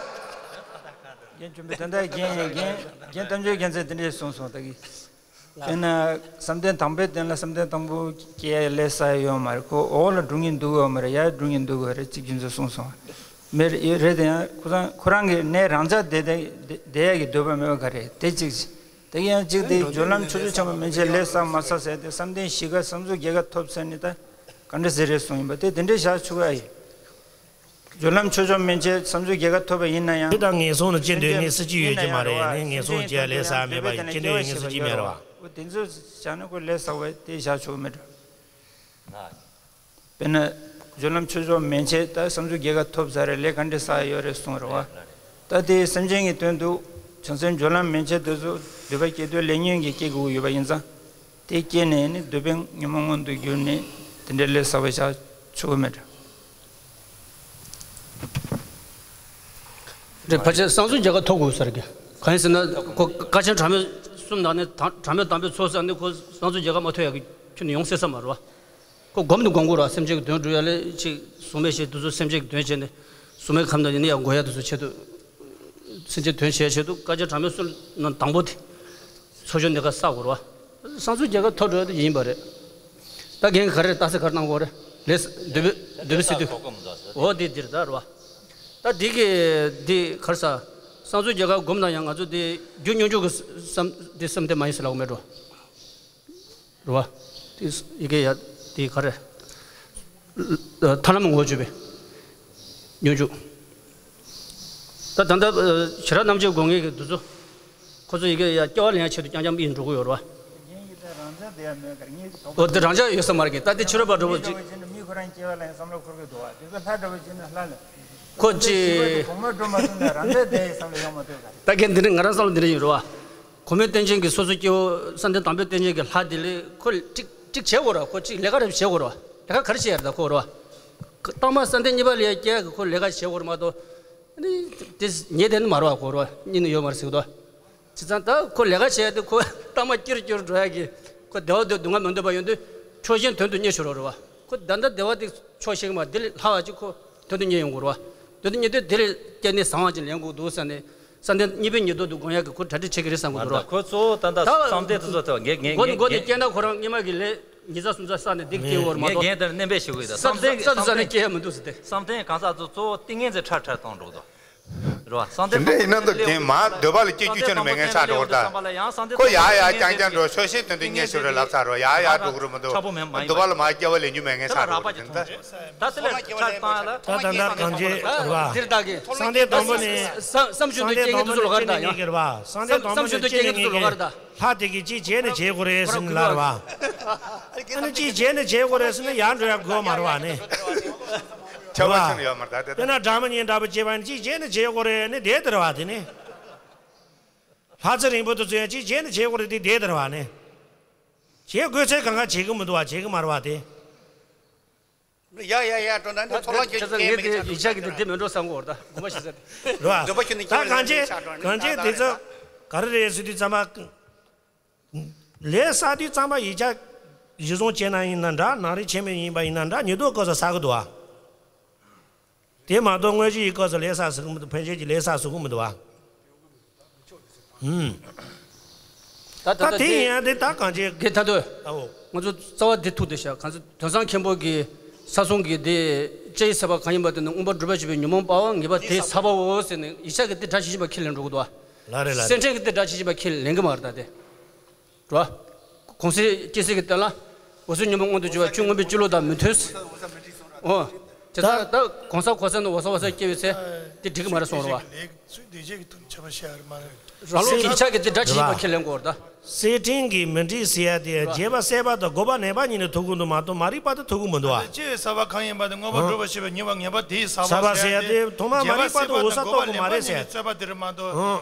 རྒན་ཆུང་པས་ད་ལྟ་རྒན་རྒན་རྒན་དམ་ཆོས་རྒྱལ་མཚན་དེ་འདྲས་གསུངས་སོང་ད་གི། དཔེར་ན་བསམ་གཏན་དང་པོའི་སྟེང་ལ་བསམ་གཏན་དང་པོ་སྐྱེ་ཡ་ལས་བསགས་ཡ་ཡོད་མ་རེད། ཁོ་འོག་ལ་འགྲོ་གིན་འདུག་ཡོད་མ་རེད། ཡར་འགྲོ་གིན་འདུག་ཡོད་རེད་ཅེས་རྒྱུ་མཚན་གསུངས་སོང་། མེད་རེད་ཡོད་རེད་དེ་ཡང་ཁོ་རང་ཁོ་རང་གི་གནས་རང་འཇགས་བསྡད་བསྡད་བསྡད་ཡ་གི་འདོད་པ་མེད་པ་ག་རེད་དེ་གཅིག་ཅིག་དེ་ཡང་གཅིག་དེ་སྦྱོར་ལམ་ཆོས་སྤྱོད་ཆེན་པོ་མན་ཆད་ལས་བསགས་མ་བསགས་ཟེར་ཏེ་བསམ་གཏན་བཞི་ཀ་བསམ་གཟུགས་བརྒྱད་ཀ་ཐོབ་ཚར་ནས་ད་ག་འདྲ་ཟེར་རེད་གསུངས་ཡིན་པ་དེ་དེ་འདྲའི་བཞག་ཆོག་ག་ཡིན། སྦྱོར་ལམ་ཆོས་སྤྱོད་མན་ཆད་བསམ་གཟུགས་བརྒྱད་ཀ་ཐོབ་པ་ཡིན་ན་ཡང་། དེ་དག་ངན་སོང་ལ་སྐྱེ་འདོད་ནི་སུ་གཅིག་ཡོད་ཀྱི་མ་རེད། ནི་ངན་སོང་སྐྱེ་ཡ་ལས་བསགས་མེད་པ་ཡིན། སྐྱེ་འདོད་ཡོད་ནི་སུ་གཅིག་མེད་རེད་བ། འོ་དེ་ཚོ་བཞག་ན་ཁོ་ལས་བསགས་པ་དེ་བཞག་ཆོག་མེད་འགྲོ། དཔེར་ན། སྦྱོར་ལམ་ཆོས་སྤྱོད་མན་ཆད་ད་བསམ་གཟུགས་བརྒྱད་ཀ་ཐོབ་ཚར་རེད། ལས་ག་འདྲ་བསགས་ཡོད་རེད་གསུངས་རེད་བ། ད་དེ་སེམས་ཅན་གྱི་དོན་དུ། བྱང་སེམས་སྦྱོར་ལམ་མན་ཆད་དེ་ཚོ་འདོད་པ་སྐྱེ་འདོད་ལས་ཉོན་གྱིས་སྐྱེ་དགོས་ཀྱི་ཡོད་པ་ཡིན་ཙང་། དེ་སྐྱེས་ནས་ནི་འདོད་པའི་ཉོན་མོངས་མངོན་དུ་གྱུར་ནས་དེ་འདྲའི་ལས་བསགས་པ་བྱ་ཆོག་གི་མེད་འགྲོ། རེད། ཕལ་ཆེར་བསམ་གཟུགས་བརྒྱད་ཀ་ཐོབ་དགོས་ས་རེད། གང་ཡིན་ཟེར་ན་ཁོ་དཀའ་ཆེན་གྲངས་མེད་གསུམ་ནང་ནས་དང་གྲངས་མེད་དམ་པའི་ཚོགས་བསགས་ནས་ཁོ་བསམ་གཟུགས་བརྒྱད་ཀ་མ་ཐོབ་ཡག་གི་ཁྱོན་ནས་ཡོང་སྲིད་ས་མ་རེད་བ། ཁོ་སྒོམ་དུ་སྒོམ་དགོས་ར། སེམས་ཅན་གྱི་དོན་སྒྲུབ་ཡ་ལས་ཅིག་གཟུགས་མེད་བྱེད་དུས་ཚོད་སེམས་ཅན་གྱི་དོན་བྱས་ནས་གཟུགས་མེད་ཁམས་དང་ཡིན་ན་ཡང་འགོ་ཡ་དུས་ཚོད་ཆེད་དུ། སེམས་ཅན་དོན་བྱས་ཆེད་དུ་དཀའ་སྤྱད་གྲངས་མེད་གསུམ་ནང་དང་པོ་དེ། ཚོགས་སྦྱོར་གནས་སྐབས་བསགས་དགོས་ར། བསམ་གཟུགས་བརྒྱད་ཀ་ཐོབ་འགྲོ་ཡ་དེ་ཡིན་པ་རེད། ད་རྒན་ག་རེ་ལྟ་ས་ག་རེ་གནང་དགོས་རེད། ལས་འདོད་པའི་འདོད་པའི་སྲིད་དུ། འོ་དེ་འདིར་ད་ར་བ། ད་འདི་གི་འདི་ག་རེ་ཟ། བསམ་གཟུགས་བརྒྱད་ཀ་སྒོམ་ན་ཡང་ང་ཚོ་འདི་རྒྱུ་སྙོམས་འཇུག་གི་བསམ་འདི་བསམ་གཏན་མ་ཡིན་ཟེར་ལབ་དགོས་མེད་འགྲོ། རེད་བ། དེ་ཡི་གེ་ཡ་དེ་ག་རེ། ཐར་ལམ་ངོ་སྤྱོད་པའི་སྙོམས་འཇུག་ད་ད་ལྟ་ཞི་རགས་རྣམ་དཔྱོད་སྒོམ་མཁན་གྱི་འདི་ཚོ། ཁོ་ཚོ་ཡི་གེ་ཡ་སྐྱེ་བ་ལེན་ཡ་ཆེད་དུ་རྐྱང་རྐྱང་ཡིན་འགྲོ་གི་ཡོད་རེད་བ། འོ་དེ་རང་འཇགས་ཡོད་ས་མ་རེད་གི། ད་དེ་ཕྱི་རོལ་པ་འགྲོ་བ་ཅིག་ཁོ་ཅི། ད་གན་འདི་ནི་ང་རང་བསམ་བློ་འདི་འདྲ་ཡིན་རེད་བ། གོང་མའི་རྟེན་ཅན་གྱི་སོ་སོ་སྐྱེ་བོ་བསམ་གཏན་དང་པོའི་རྟེན་ཅན་གྱི་ལྷ་དེ་ལས་ཁོ་ཀྲིག་ཀྲིག་བྱེད་དགོས་ར། ཁོ་ཅིག་ལས་ཀ་རེ་བྱེད་དགོས་ར། ལས་ཀ་ག་རེ་བྱེད་ཡ་རེད་ད་ཁོ་ར། རྟགས་མ་བསམ་གཏན་གཉིས་པ་ལ་ཡ་སྐྱེ་ཡ་གི་ཁོ་ལས་ཀ་བྱེད་དགོས་ར་མ་གཏོགས། ཨ་ནི་དེ་ཉེ་དེ་ནི་མ་རེད་བ་ཁོ་ར་གཉིས་ནི་ཡོད་མ་རེད་ཟེར་གི་འདུག་བྱས་ཙང་ད་ཁོ་ལས་ཀ་བྱེད་ཡ་དེ་ཁོ་རྟགས་མ་སྐྱུར་སྐྱུར་འགྲོ་ཡ་གི་ ཁོ་བདེ་བ་དེ་སྡུག་བསྔལ་མི་འདོད་པ་ཡོང་དུས་ཕྱོགས་ཞེན་དོན་དུ་གཉེར་ཤོར་བ་རེད་བ། ཁོ་ད་ལྟ་བདེ་བ་དེ་ཕྱོགས་ཞེན་གྱི་མ་དེ་ལས་ལྷག་པ་ཅིག་ཁོ་དོན་དུ་གཉེར་ཡོང་དགོས་རེད་བ། དོན་དུ་གཉེར་དུས་དེ་ལས་སྐྱེ་གནས་བཟང་བ་ཅིག་ལེན་དགོས་འདུག་ཟེར་ནས་བསམ་གཏན་གཉིས་པའི་ཉེར་བསྡོགས་དེ་སྒོམ་ཡག་གི་ཁོ་གྲ་སྒྲིག་བྱེད་ཀྱི་རེད་བསམ་གྱི་འདུག་རེད་བ། ཁོ་གཙོ་བོ་ད་ལྟ་ད་བསམ་གཏན་དེ་ཚོ་ཐོག་ངས་ངས་མགོ་ནས་མགོ་ནས་ངས་སྐྱེ་ན་ཁོ་རང་སྔོན་མ་གི་ལས་ཉིས་རྩ་སུམ་རྩ་བསགས་ནས་འདི་སྐྱེ་བོར་མ་ངས་གཏོགས། ངས་འདིར་སྣོན་པ་ཞུ་གི་ཡོད། ད་བསམ་གཏན་བསམ་དུས་ས་ནས་སྐྱེ་ཡ་མི་འདུག་ཟེར་ཏེ། བསམ་གཏན་གང་ཟག་ཚོ་གཙོ་བོ་ཏིང་ངེ་འཛིན་ཁྲ་ཁྲ་གཏོང་འགྲོ་གི་འདུག་རེད་བ། བསམ་གཏན་དེ་འདྲ་ཡིན་ན་ད་རྒན་མ་འདོད་པ་ལ་སྐྱེ་རྒྱུ་ཁྱོན་ནས་མེད་མཁན་ཆགས་འགྲོ་གི་རེད་ད། ཁོ་ཡ་ཡ་རྐྱང་རྐྱང་འགྲོ་ཕྱོགས་ཞེན་དོན་དུ་གཉེར་ཤོར་རེད་ལབ་ཚར་རོ། ཡ་ཡ་འགྲོ་གི་རེད་མི་འདུག་འདོད་པ་ལ་མ་སྐྱེ་བ་ལེན་རྒྱུ་མེད་མཁན་ཆགས་འགྲོ་གི་རེད་ད། ད་དེ་ལས་ཁྲ་བཏང་ཡ་ལ། ད་ད་ད་གང་ཅི་རེད་བ། འདིར་བདག་གིས། བསམ་གཏན་དང་པོ་ནས། བསམ་བསམ་བཞིན་དུ་སྐྱེ་མཁན་ཚོ་ལོགས་ཀ་རེད་ད་ཡང་། བསམ་གཏན་དང་པོ་ནས་སྐྱེ་མཁན་ཚོ་ལོགས་ཀ་རེད་ད། ལྷ་དེ་གིས་ཅི་བྱས་ནས་བྱེད་དགོས་རེད་ཟེར་ནས་ལབ་རེད་བ། ཨ་ནི་ཅི་བྱས་ནས་བྱེད་དགོས་རེད་ཟེར་ན་ཡར་འགྲོ་ཡ་དགོས་མ་རེད་བ་ནི། ཁྱབ་པ་ཆེན་ཡོད་མ་རེད་ད་དེ་དཔེར་ན་སྒྲ་མི་སྙན་འདྲ་པོ་བྱེད་པ་ཡིན་ན་ཅི་བྱས་ནས་བྱེད་དགོས་རེད་ནི་དེ་དེ་རེད་བ་དེ་ནི། ལྷ་ཚེ་རིང་པོ་དེ་ཚོ་ཡང་ཅི་བྱས་ནས་བྱེད་དགོས་རེད་དེ་དེ་དེ་རེད་བ་ནི། བྱེད་དགོས་ཚད་གང་ག་བྱེད་གི་མི་འདུག་བ་བྱེད་གི་མ་རེད་བ་དེ། ཡ་ཡ་ཡ་འགྲོ་ན་འདི་ཚོ་ལ་ཁྱོད་ཁྱེད་ཚོ་ངས་དེ་ཡིག་ཆ་གི་དེ་འདི་མི་འགྲོ་བསམ་གོ་བར་ད་དགོངས་པ་ཞིག་ཟེར་ཏེ། རེད་བ། འདོད་པ་ཁྱོད་ནི་ད་གང་ཅི་གང་ཅི་དེ་ཚོ་ག་རེ་རེད་ཟེར་དུས་ཙམ་པ། ལས་བསགས་དུས་ཙམ་པ་ཡིག་ཆ་གཞི་བཟུང་བྱས་ན་ཡིན་ན་འདྲ་ནང་རིག་ཆེན་མོ་ཡིན་པ་ཡིན་ན་འདྲ་ཉིས་ལྡོག་སྐབས་སུ་བསགས་གི་འདུག་བ། དེ་མ་གཏོགས་དངོས་གཞི་ཡི་སྐབས་སུ་ལས་བསགས་ཟེར་གི་མི་འདུག་ཕན་ཆད་ཀྱི་ལས་བསགས་ཟེར་གི་མི་འདུག་བ། ཧུམ། ད་ད་ད་དེ་ཡིན་ཡང་དེ་ད་གང་ཅི། དགེ་ཐར་འདོད། ཨའོ། ང་ཚོ་རྩ་བ་འདི་ཐུག་བསྡད་ཤག་གང་ཚོ་དོན་བཟང་མཁན་པོ་གི་ས་གསུང་གི་དེ་ལྕེ་ཡི་ཟབ་པ་གང་ཡིན་པ་དེ་ནི་མངོན་པར་སྒྲུབ་པ་ཞེས་པའི་ཉོན་མོངས་སྤང་བ་ངེས་པ་དེ་ཟབ་པའོ་ཟེར་ནས་ཡིག་ཆ་གི་དེ་སྒྲ་ཇི་བཞིན་པ་ཁས་ལེན་འགྲོ་གི་འདུག་བ། ལ་རེ་ལ་རེ། སེམས་ཁྲལ་གི་དེ་སྒྲ་ཇི་བཞིན་པ་ཁས་ལེན་གི་མ་རེད་ད་དེ། རོ། གོང་གསལ་སྐྱེ་སྲིད་ཀྱི་སྟེང་ལ། འོད་གསལ་ཉོན་མོངས་མངོན་དུ་གྱུར་པ་ཆོས་མངོན་པའི་སྤྱི་ལོ་དང་མི་མཐུན། ཨོ། དེ་ཚོ་ད་གོང་ས་གོང་ས་ནས་འོད་གསལ་འོད་གསལ་སྐྱེ་བའི་ཚེ། དེ་འགྲིག་གི་མ་རེད་གསུངས་རོ་བ། ཚུལ་འདི་བྱེད་ཀྱི་ཐུགས་ཆེ་བ་ཤེས་ཡ་རེད་མ་རེད། རང་ལུགས་ཡིག་ཆ་གི་དེ་སྒྲ་ཇི་བཞིན་པ་ཁས་ལེན་དགོས་རེད་ད། སེར་ཕྲེང་གི་མི་འགྲིག་ཟེར་ཡ་དེ་རྗེས་དཔག་སྲེད་པ་དང་འགོག་པ་ལེན་པ་གཉིས་ནས་ཐུག་གི་འདུག་མ་གཏོགས་མ་རིག་པ་དེ་ཐུག་གི་མི་འདུག་བ། ལྕེ་ཡི་ཟབ་པ་གང་ཡིན་པ་དེ་མངོན་པར་སྒྲུབ་པ་ཞེས་པའི་ཉེ་བ་ངེས་པ་དེའི་ཟབ་པ་ཟབ་པ་ཟེར་ཡ་དེ་ཐོག་མར་མ་རིག་པ་དང་འོད་གསལ་རྟོགས་གི་མ་རེད་ཟེར་ཡ། རྩོད་པ་དེ་རེད་མ་གཏོགས།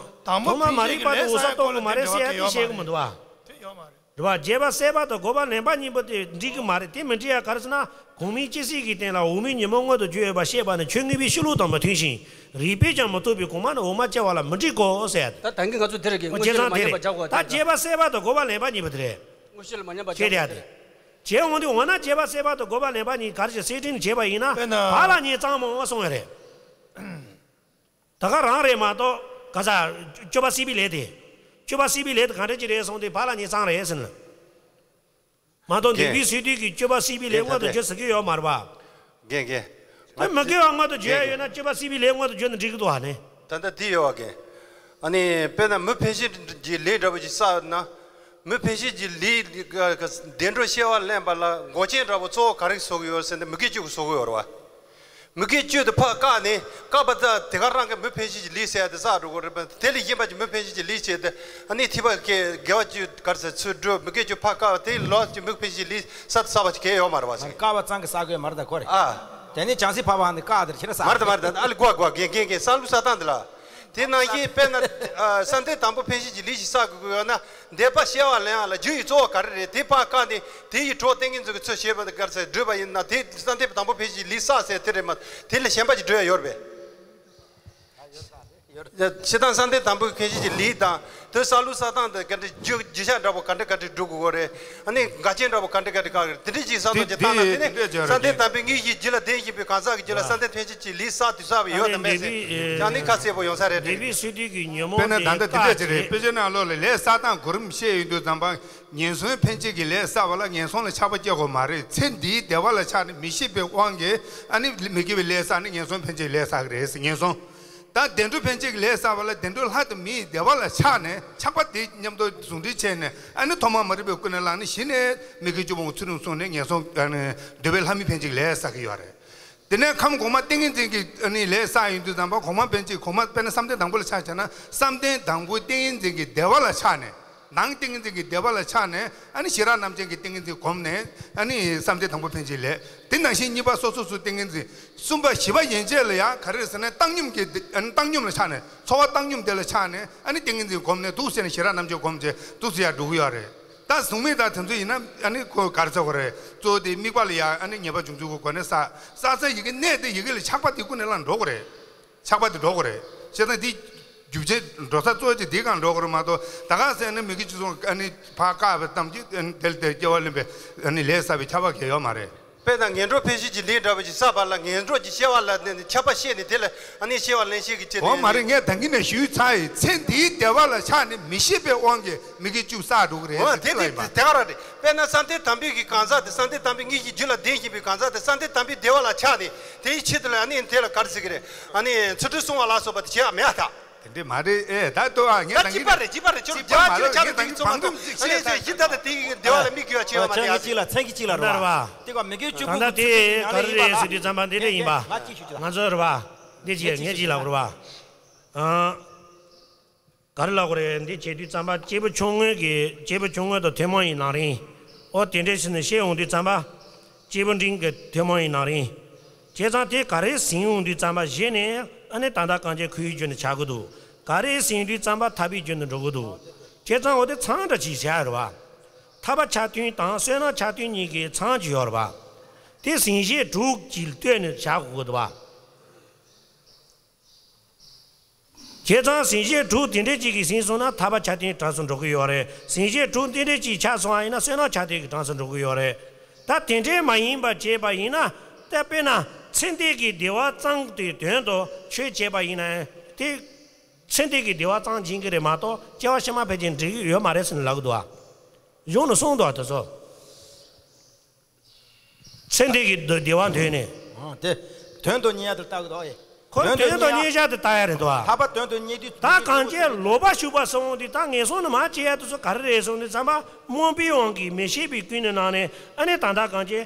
ཨང་། དང་པོ་ཐོག་མར་མ་རིག་པ་དང་འོད་གསལ་རྟོགས་གི་མ་རེད་ཟེར་ཡ་དེ་བཤད་གི་མི་འདུག་བ། དེ་ཡོད་མ་རེད། རེད་བ། རྗེས་དཔག་སྲེད་པ་དང་འགོག་པ་ལེན་པ་གཉིས་པོ་དེ་འགྲིག་གི་མ་རེད། དེ་མི་འགྲིག་ཡ་ག་རེ་ཟེར་ན་གོང་མའི་སྐྱེ་སྲིད་ཀྱི་སྟེང་ལ་འོག་མིན་ཉོན་མོངས་མངོན་དུ་གྱུར་ཡོད་པ་ཤེས་པ་ནི་ཆོས་མངོན་པའི་སྤྱི་ལོ་དང་མི་མཐུན་ཞིང་རིགས་པས་ཀྱང་མི་རྟོགས་པའི་གོང་མ་ནི་འོག་མ་སྐྱེ་བ་ལ་མི་འགྲིག་གོ་ཟེར་ཡ་དེ། ད་ད་གིན་ང་ཚོ་དེ་རེད་གི། ཨོ་དངོས་བྱས་ན་ང་ཚོ་དེ་རེད་གི། ད་རྗེས་དཔག་སྲེད་པ་དང་འགོག་པ་ལེན་པ་གཉིས་པོ་དེ་རེད། དངོས་བྱས་ལ་མ་ཉམས་པ་ཁྱེད་རེད་ཡ་དེ། བྱས་འོང་དུས་འོ་ན་རྗེས་དཔག་སྲེད་པ་དང་འགོག་པ་ལེན་པ་གཉིས་ག་རེ་བྱས་སེར་ཕྲེང་བྱས་པ་ཡིན་ན་དཔེར་ན་བག་ལ་ཉལ་གཙང་མ་གསུང་བ་རེད། ད་ག་རང་རེད་མ་གཏོགས་ག་ས། སྤྱོད་པ་སྲིད་པའི་ལས་དེ། སྤྱོད་པ་སྲིད་པའི་ལས་དེ་གང་འདྲ་ཅིག་རེད་གསུངས་ཏེ་བག་ལ་ཉལ་གཙང་རེད་ཟེར་ན། མ་གཏོགས་འདུན་པའི་སྲིད་དུས་ཀྱི་སྤྱོད་པ་སྲིད་པའི་ལས་མངོན་དུ་གྱུར་ཟེར་གྱི་ཡོད་མ་རེད་པ། རྒན་རྒན། དེ་མི་དགེ་བ་མངོན་དུ་གྱུར་ཡ་ཡོད་ན་སྤྱོད་པ་སྲིད་པའི་ལས་མངོན་དུ་གྱུར་ན་འགྲིག་གི་འདུག་ཨ་ནི། ད་ལྟ་འདི་ཡོད་བ་རྒན། ཨ་ནི་དཔེར་ན་མི་ཕན་ཆད་ཀྱི་ལས་འདྲ་པོ་ཅིག་བསགས་ན། མི་ཕན་ཆད་ཀྱི་ལས་བདེ་འགྲོ་སྐྱེ་བ་ལེན་པ་ལ་འགོག་རྐྱེན་འདྲ་པོ་གཙོ་བོ་ག་རེ་བཟོ་གི་ཡོད་ཟེར་ན་མི་དགེ་བཅུ་གིས་བཟོ་གི་ཡོད་རེད་བ། མི་དགེ་བཅུ་དེ་ཕར་བཀག་ནས་བཀག་པ་དང་དེ་ག་རང་གི་མི་ཕན་ཆད་ཀྱི་ལས་ཟེར་ཡ་དེ་བསགས་འགྲོ་གི་རེད་པ། དེ་ལས་གཞན་པ་ཀྱི་མི་ཕན་ཆད་ཀྱི་ལས་བྱས་ཏེ་ཨ་ནི་ཐེག་པ་དགེ་དགེ་བ་བཅུ་ག་རེ་ཟེར་ཚུར་སྒྲུབ་མི་དགེ་བཅུ་ཕར་བཀག་པ་དེ་ལོག་ཀྱི་མི་ཕན་ཆད་ཀྱི་ལས་བསགས་བསགས་པ་ཅིག་གང་ཡང་ཡོད་མ་རེད་བ་ཟེར། བཀག་པ་ཙམ་གྱིས་བསགས་དགོས་མ་རེད་ད་ཁོ་རེ། ཨ། དེ་ནས་བྱང་སེམས་འཕགས་པ་ནི་བཀག་དེར་ཁྱེད་རང་བསགས། མ་རེད་ད་མ་རེད་ད་ཨ་ལི་གོ་གོ་རྒན་རྒན་རྒན་བསམ་བློ་བསགས་སྟངས་འདི་ལ། དེ་ནང་བཞིན་དཔེར་ན་ཨ་བསམ་གཏན་དང་པོ་ཕན་ཆད་ཀྱི་ལས་ཤིག་བསགས་དགོས་ཀྱི་ཡོད་ན། འདོད་པ་སྐྱེ་བ་ལེན་ཡག་ལ་རྒྱུ་ཡི་གཙོ་བོ་ག་རེ་རེད། དེ་ཕར་བཀག་ནས་དེ་ཡི་གྲོགས་ཏིང་ངེ་འཛིན་གྱི་ཚུལ་བྱེད་པ་དེ་ག་རེ་ཟེར་སྒྲུབ་པ་ཡིན་ན་དེ་བསམ་གཏན་དང་པོ་ཕན་ཆད་ལས་བསགས་ཟེར་དེ་རེད་མ། དེ་ལས་གཞན་པ་ཅིག་སྒྲུབ་ཡ་ཡོད་རེད་པས། སྤྱིར་བཏང་བསམ་གཏན་དང་པོ་ཕན་ཆད་ཀྱི་ལས་དང་དེ་བསམ་བློ་བསགས་སྟངས་དེ་ག་འདྲ་རྒྱུ་རྒྱུ་ཆ་འདྲ་པོ་ག་འདྲ་ག་འདྲ་སྒྲུབ་དགོས་རེད། ཨ་ནི་འགལ་རྐྱེན་འདྲ་པོ་ག་འདྲ་ག་འདྲ་ག་རེད། དེ་འདྲ་ཅིག་བསམ་བློ་ཅིག་བཏང་ན་དེ་ནས་བསམ་གཏན་དམ་པའི་དངོས་གཞི་རྒྱུད་ལ་ལྡན་བཞིན་པའི་གང་ཟག་གི་རྒྱུད་ལ་བསམ་གཏན་ཕན་ཆད་ཀྱི་ལས་བསགས་དུས་བསགས་པ་ཡོད་དམ་མེད་ཟེར་ཡང་ནི་ཁ་གསལ་པོ་ཡོང་ས་རེད་དྲན། དཔེར་ན་ད་ལྟ་འདི་འདྲ་ཅིག་རེད། དཔེ་ཆའི་ནང་ལོགས་ལ་ལས་བསགས་སྟངས་གོ་རིམ་བཤད་ཡོང་དུས་ཙམ་པ། ངན་སོང་ཕན་ཆད་ཀྱི་ལས་བསགས་པ་ལ་ངན་སོང་ལ་ཆགས་པ་སྐྱེ་དགོས་མ་རེད། ཚེ་འདིའི་བདེ་བ་ལ་ཆགས་ནས་མི་ཤེས་པའི་དབང་གིས་ཨ་ནི་མི་དགེ་བའི་ལས་བསགས་ནས་ངན་སོང་ཕན་ཆད་ལས་བསགས་ཀྱི་རེད་ཟེར་ངན་སོང་། ད་བདེ་འགྲོ་ཕན་ཆད་ཀྱི་ལས་བསགས་པ་ལ་བདེ་འགྲོ་ལྷ་དང་མིའི་བདེ་བ་ལ་ཆགས་ནས་ཆགས་པ་དེ་མཉམ་དུ་ཟུང་འབྲེལ་བྱས་ནས་ཨ་ནི་ཐོག་མ་མ་རིག་པའི་ཀུན་ནས་བསླངས་ནས་གཞི་ནས་མི་དགེ་བཅུ་སྤོང་གི་ཚུལ་ཁྲིམས་བསྲུངས་ནས་ངན་སོང་ཨ་ནི་འདོད་པའི་ལྷ་མི་ཕན་ཆད་ཀྱི་ལས་བསགས་ཀྱི་ཡོད་རེད། དེ་ནས་ཁམས་གོང་མ་ཏིང་ངེ་འཛིན་གྱི་ཨ་ནི་ལས་བསགས་ཡོང་དུས་ཙམ་པ་གོང་མ་ཕན་ཆད་གོང་མ་དཔེར་ན་བསམ་གཏན་དང་པོ་ལ་ཆ་བཞག་ན་བསམ་གཏན་དང་པོའི་ཏིང་ངེ་འཛིན་གྱི་བདེ་བ་ལ་ཆགས་ནས་ནང་ཏིང་ངེ་འཛིན་གྱི་བདེ་བ་ལ་ཆགས་ནས་ཨ་ནི་ཤེས་རབ་རྣམ་འབྱེད་ཀྱི་ཏིང་ངེ་འཛིན་བསྒོམས་ནས་ཨ་ནི་བསམ་གཏན་དང་པོ་ཕན་ཆད་ལས། དེ་ནང་བཞིན་གཉིས་པ་སོ་སོ་སོའི་ཏིང་ངེ་འཛིན། གསུམ་པ་བཞི་པ་ཡན་ཆད་ལ་ཡང་ག་རེ་ཟེར་ན་བཏང་སྙོམས་ཀྱི་ཨ་ནི་བཏང་སྙོམས་ལ་ཆགས་ནས་ཚོར་བ་བཏང་སྙོམས་དེ་ལ་ཆགས་ནས་ཨ་ནི་ཏིང་ངེ་འཛིན་བསྒོམས་ནས་འདུག་ཟེར་ནས་ཤེས་རབ་རྣམ་འབྱེད་བསྒོམས་བྱས་འདུག་ཟེར་ཡ་འགྲོ་གི་ཡོད་རེད། ད་གཟུགས་མེད་དང་དེ་ཚོ་ཡིན་ན་ཨ་ནི་ཁོ་ག་རེ་ཟེར་དགོས་རེད། གཙོ་བོ་དེ་དམིགས་པ་ལ་ཡ་ཨ་ནི་ཉེས་པ་འབྱུང་ཚུལ་གྱི་སྒོ་ནས་བསགས་བསགས་ཚེ་ཡི་གེ་གནས་དེ་ཡི་གེ་ལ་ཆགས་པ་དེ་ཀུན་ནས་བསླངས་འགྲོ་དགོས་རེད། ཆགས་པ་དེ་འགྲོ་དགོས་རེད། བྱས་ཙང་འདི་ རྒྱུ་ཆེ་འགྲོ་ས་གཙོ་ཆེ་དེའི་སྒང་འགྲོ་དགོས་རེད་མ་གཏོགས། ད་ག་ཟེར་ན་མི་དགེ་བཅུ་གསུམ་ཨ་ནི་ཕར་བཀག་པའི་གཏམ་གྱིས་ཨ་ནི་དེ་ལ་དེར་སྐྱེ་བ་ལེན་པའི་ཨ་ནི་ལས་བསགས་པའི་ཁྱབ་པ་གང་ཡང་ཡོད་མ་རེད། དཔེར་ན་ངན་འགྲོ་འཕེན་བྱེད་ཀྱི་ལས་འདྲ་བ་ཞིག་བསགས་པ་ལ་ངན་འགྲོ་གྱི་སྐྱེ་བ་ལ་ནི་ཁྱབ་པ་བཤད་ནས་དེ་ལ་ཨ་ནི་སྐྱེ་བ་ལེན་བྱེད་ཀྱི་ཅི་འོ་མ་རེད། ངས་ད་གིན་ནས་ཞུས་ཚར་ཡིན། ཚེ་འདིའི་བདེ་བ་ལ་ཆགས་ནས་མི་ཤེས་པའི་དབང་གིས་མི་དགེ་བཅུ་བསགས་འགྲོ་གི་རེད་འོ་ཟེར་དེ་ལ་ཡིན་པ། དེ་ག་རང་རེད། དཔེར་ན་བསམ་གཏན་དམ་པའི་གི་གང་ཟག་དེ་བསམ་གཏན་དམ་པའི་དངོས་གཞི་རྒྱུད་ལ་ལྡན་བཞིན་པའི་གང་ཟག་དེ་བསམ་གཏན་དམ་པའི་བདེ་བ་ལ་ཆགས་ཏེ་དེའི་ཆེད་དུ་ལ་ཨ་ནི་དེ་ལ་ག་རེ་ཟེར་གི་རེད། ཨ་ནི་ཚུལ་ཁྲིམས་སྲུང་བ་ལ་སོགས་པ་དེ་བྱེད་ཡ་མེད་ཨ་ད། དེ་འདྲས་མ་རེད་ཨེ། ད་ལྟོས་ཨ། ངས་ད་གཅིག་པ་རེད། གཅིག་པ་རེད། ཁྱོད་རྒྱ་ཆེ་ཆ་ལ་དེ་ཚོ་མ་གཏོགས་ཨ་ནི་ཚེ་ཡི་ད་ལྟ་དེ་ཡི་བདེ་བ་ལ་དམིགས་དགོས་ཡ་ཆེ་བ་མ་རེད་ཨ། གཅིག་ལ་ཚན་གྱི་གཅིག་ལ་རེད་བ། དེ་ག་མི་དགེ་བཅུ་དགུ་ད་ལྟ་དེ་ག་རེ་རེད་ཟེར་དུས་ཙམ་པ་འདི་འདྲས་ཡིན་པ། ང་ཚོ་རེད་བ། འདི་བྱས་ངས་གཅིག་ལབ་དགོས་རེད་བ། ཨ། ག་རེ་ལབ་དགོས་རེད། འདི་བྱས་དུས་ཙམ་པ་སྐྱེས་བུ་ཆུང་ངུ་གི་སྐྱེས་བུ་ཆུང་ངུ་དང་ཐུན་མོང་ཡིན་ནའང་རིང་། ཨོ་དེ་འདྲས་ཟེར་ནས་བཤད་འོང་དུས་ཙམ་པ། སྐྱེས་བུ་འབྲིང་གི་ཐུན་མོང་ཡིན་ནའང་རིང་། བྱས་ཙང་དེ་ག་རེ་ཟིན་འོང་དུས་ཙམ་པ་གཞི་ནས་ཨ་ནི་ད་ལྟ་གང་ཅི་ཁོའི་རྒྱུ་ནི་ཆགས་ཀྱི་འདུག་ག་རེ་ཟིན་དུས་ཙམ་པ་ཐར་པའི་རྒྱུ་ནི་འགྲོ་གི་འདུག་བྱས་ཙང་འོ་དེ་ཚང་འདྲ་ཅིག་བྱ་རེད་བ། ཐར་པ་ཆ་མཐུན་དང་བསོད་ནམས་ཆ་མཐུན་གཉིས་ཀའི་ཚང་གཅིག་ཡོད་རེད་བ། དེ་ཟིན་བྱེད་དྲུག་གིས་ལྟོས་ནས་བྱ་དགོས་ཀྱི་འདུག་བ། བྱས་ཙང་ཟིན་བྱེད་དྲུག་དེ་འདྲས་ཅིག་གིས་ཟིན་སོང་ན་ཐར་པ་ཆ་མཐུན་གྲངས་སུ་འགྲོ་གི་ཡོད་རེད། ཟིན་བྱེད་དྲུག་དེ་འདྲས་ཅིག་ཆགས་སོང་བ་ཡིན་ན་བསོད་ནམས་ཆ་མཐུན་གྱི་གྲངས་སུ་འགྲོ་གི་ཡོད་རེད། ད་དེ་འདྲས་མ་ཡིན་པ་བྱས་པ་ཡིན་ན་ད་དཔེར་ན་ཚེ་འདས་ཀྱི་བདེ་བ་ཙམ་གྱི་དོན་དུ་ཆོས་བྱས་པ་ཡིན་ན་དེ་ཚེ་འདས་ཀྱི་བདེ་བ་ཙམ་སྦྱིན་གྱི་རེད་མ་གཏོགས་སྐྱེ་བ་ཕྱི་མ་ཕལ་ཆེར་འགྲིག་གི་ཡོད་མ་རེད་ཟེར་ནས་ལབ་གི་འདུག་ཨ། གཞུང་ནས་གསུངས་འདུག་ཨ་དེ་ཚོ། ཚེ་འདས་ཀྱི་བདེ་བ་འདོད་ནས། ཨ་དེ། དོན་དུ་གཉེར་ཡ་དེ་ལྟ་གི་འདུག་ཨེ། ཁོ་དོན་དུ་གཉེར་ཡ་དེ་ལྟ་ཡ་རེད་འདུག་ཨ། ཐར་པ་དོན་དུ་གཉེར་དུས་ད་གང་ཅི་ལོག་པ་ཞུགས་པ་སོང་དུས་ད་ངན་སོང་ནས་མར་སྐྱེ་ཡ་དེ་ཚོ་ག་རེ་རེད་སོང་དུས་ཙམ་པ་རྨོངས་པའི་དབང་གིས་མི་ཤེས་པའི་ཀུན་ནས་སྣང་ནས་ཨ་ནི་ད་ལྟ་གང་ཅི་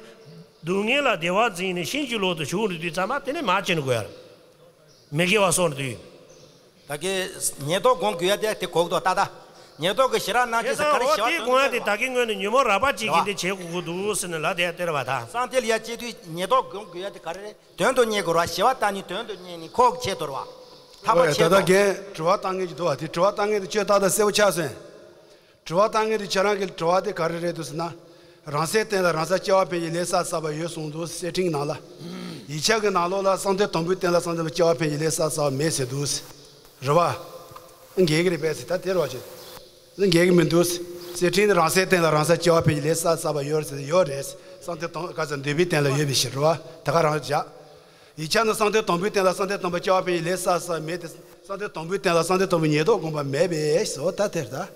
སྡུག་བསྔལ་ལ་བདེ་བ་འཛིན་ནས་ཕྱིན་ཅི་ལོག་ཏུ་ཞུགས་འགྲོ་དུས་ཙམ་པ་དེ་ནས་མར་སྐྱེ་ནི་དགོས་ཡ་རེད། མི་དགེ་བ་སོགས་འདུས། ད་གི་ཉེར་བསྡོགས་སྒོམ་དགོས་ཡ་དེ་དེ་གོ་གི་འདུག་ད་ལྟ། ཉེར་བསྡོགས་ཀྱི་ཞེ་དྲག་སྣང་བྱེད་ཟེར་ག་རེ་ཞེ་བ་དེ་སྒོམ་ཡ་དེ་ད་གི་སྔོན་ནས་ཉོན་མོངས་རགས་པ་གཅིག་གིས་འདི་བྱེད་དགོས་ཀྱི་འདུག་ཟེར་ནས་ལབ་དེ་སྟེར་བ་དང་། སངས་རྒྱས་ལ་ཡ་སྐྱེ་དུས་ཉེར་བསྡོགས་སྒོམ་དགོས་ཡ་དེ་ག་རེ་རེད། དོན་དུ་གཉེར་དགོས་ར་ཞེ་བ་བཏང་ནི་དོན་དུ་གཉེར་ནི་ཁོ་གི་ཆེད་དུ་ར་བ། ཐར་པ་ཆེད་དུ། ད་ལྟ་རྒན་དྲི་བ་བཏང་མཁན་ཅིག་འདུག་བ། དེ་དྲི་བ་བཏང་མཁན་དེ་ཁྱོད་ཏག་ཏག་གསལ་པོ་ཆགས་སོང་། དྲི་བ་བཏང་མཁན་དེ་ཁྱེད་རང་གི་དྲི་བ་དེ་ག་རེ་རེད་འདུག་ཟེར་ན། རང་སའི་རྟེན་ལ་རང་སར་སྐྱེ་བ་འཕེན་གྱི་ལས་བསགས་བསགས་པ་ཡོད་གསུངས་འདུག་གསེར་ཕྲེང་ནང་ལ། ཡིག་ཆ་གི་ནང་ལོགས་ལ་བསམ་གཏན་དང་པོའི་རྟེན་ལ་བསམ་གཏན་པ་སྐྱེ་བ་འཕེན་གྱི་ལས་བསགས་བསགས་པ་མེད་ཟེར་འདུག་ཟེར། རེད་བ། འགལ་གྱི་རེད་པས་ཟེར་ད་དེ་རེད་བ་ཅེ། འགལ་གྱི་མི་འདུག་ཟེར། གསེར་ཕྲེང་ནི་རང་སའི་རྟེན་ལ་རང་སར་སྐྱེ་བ་འཕེན་གྱི་ལས་བསགས་བསགས་པ་ཡོད་ཟེར་ཡོད་རེད་ཟེར། བསམ་གཏན་དང་ག་ས་འདོད་པའི་རྟེན་ལ་ཡོད་པའི་ཕྱིར་རེད་བ། ད་ག་རང་བཞག་ཡིག་ཆ་ནི་བསམ་གཏན་དང་པོའི་རྟེན་ལ་བསམ་གཏན་དང་པོ་སྐྱེ་བ་འཕེན་གྱི་ལས་བསགས་བསགས་མེད་དེ། བསམ་གཏན་དང་པོའི་རྟེན་ལ་བསམ་གཏན་དང་པོ་ཉེར་བསྡོགས་སྒོམ་པ་མེད་པས་ཟེར་བ་ད་དེར་ད།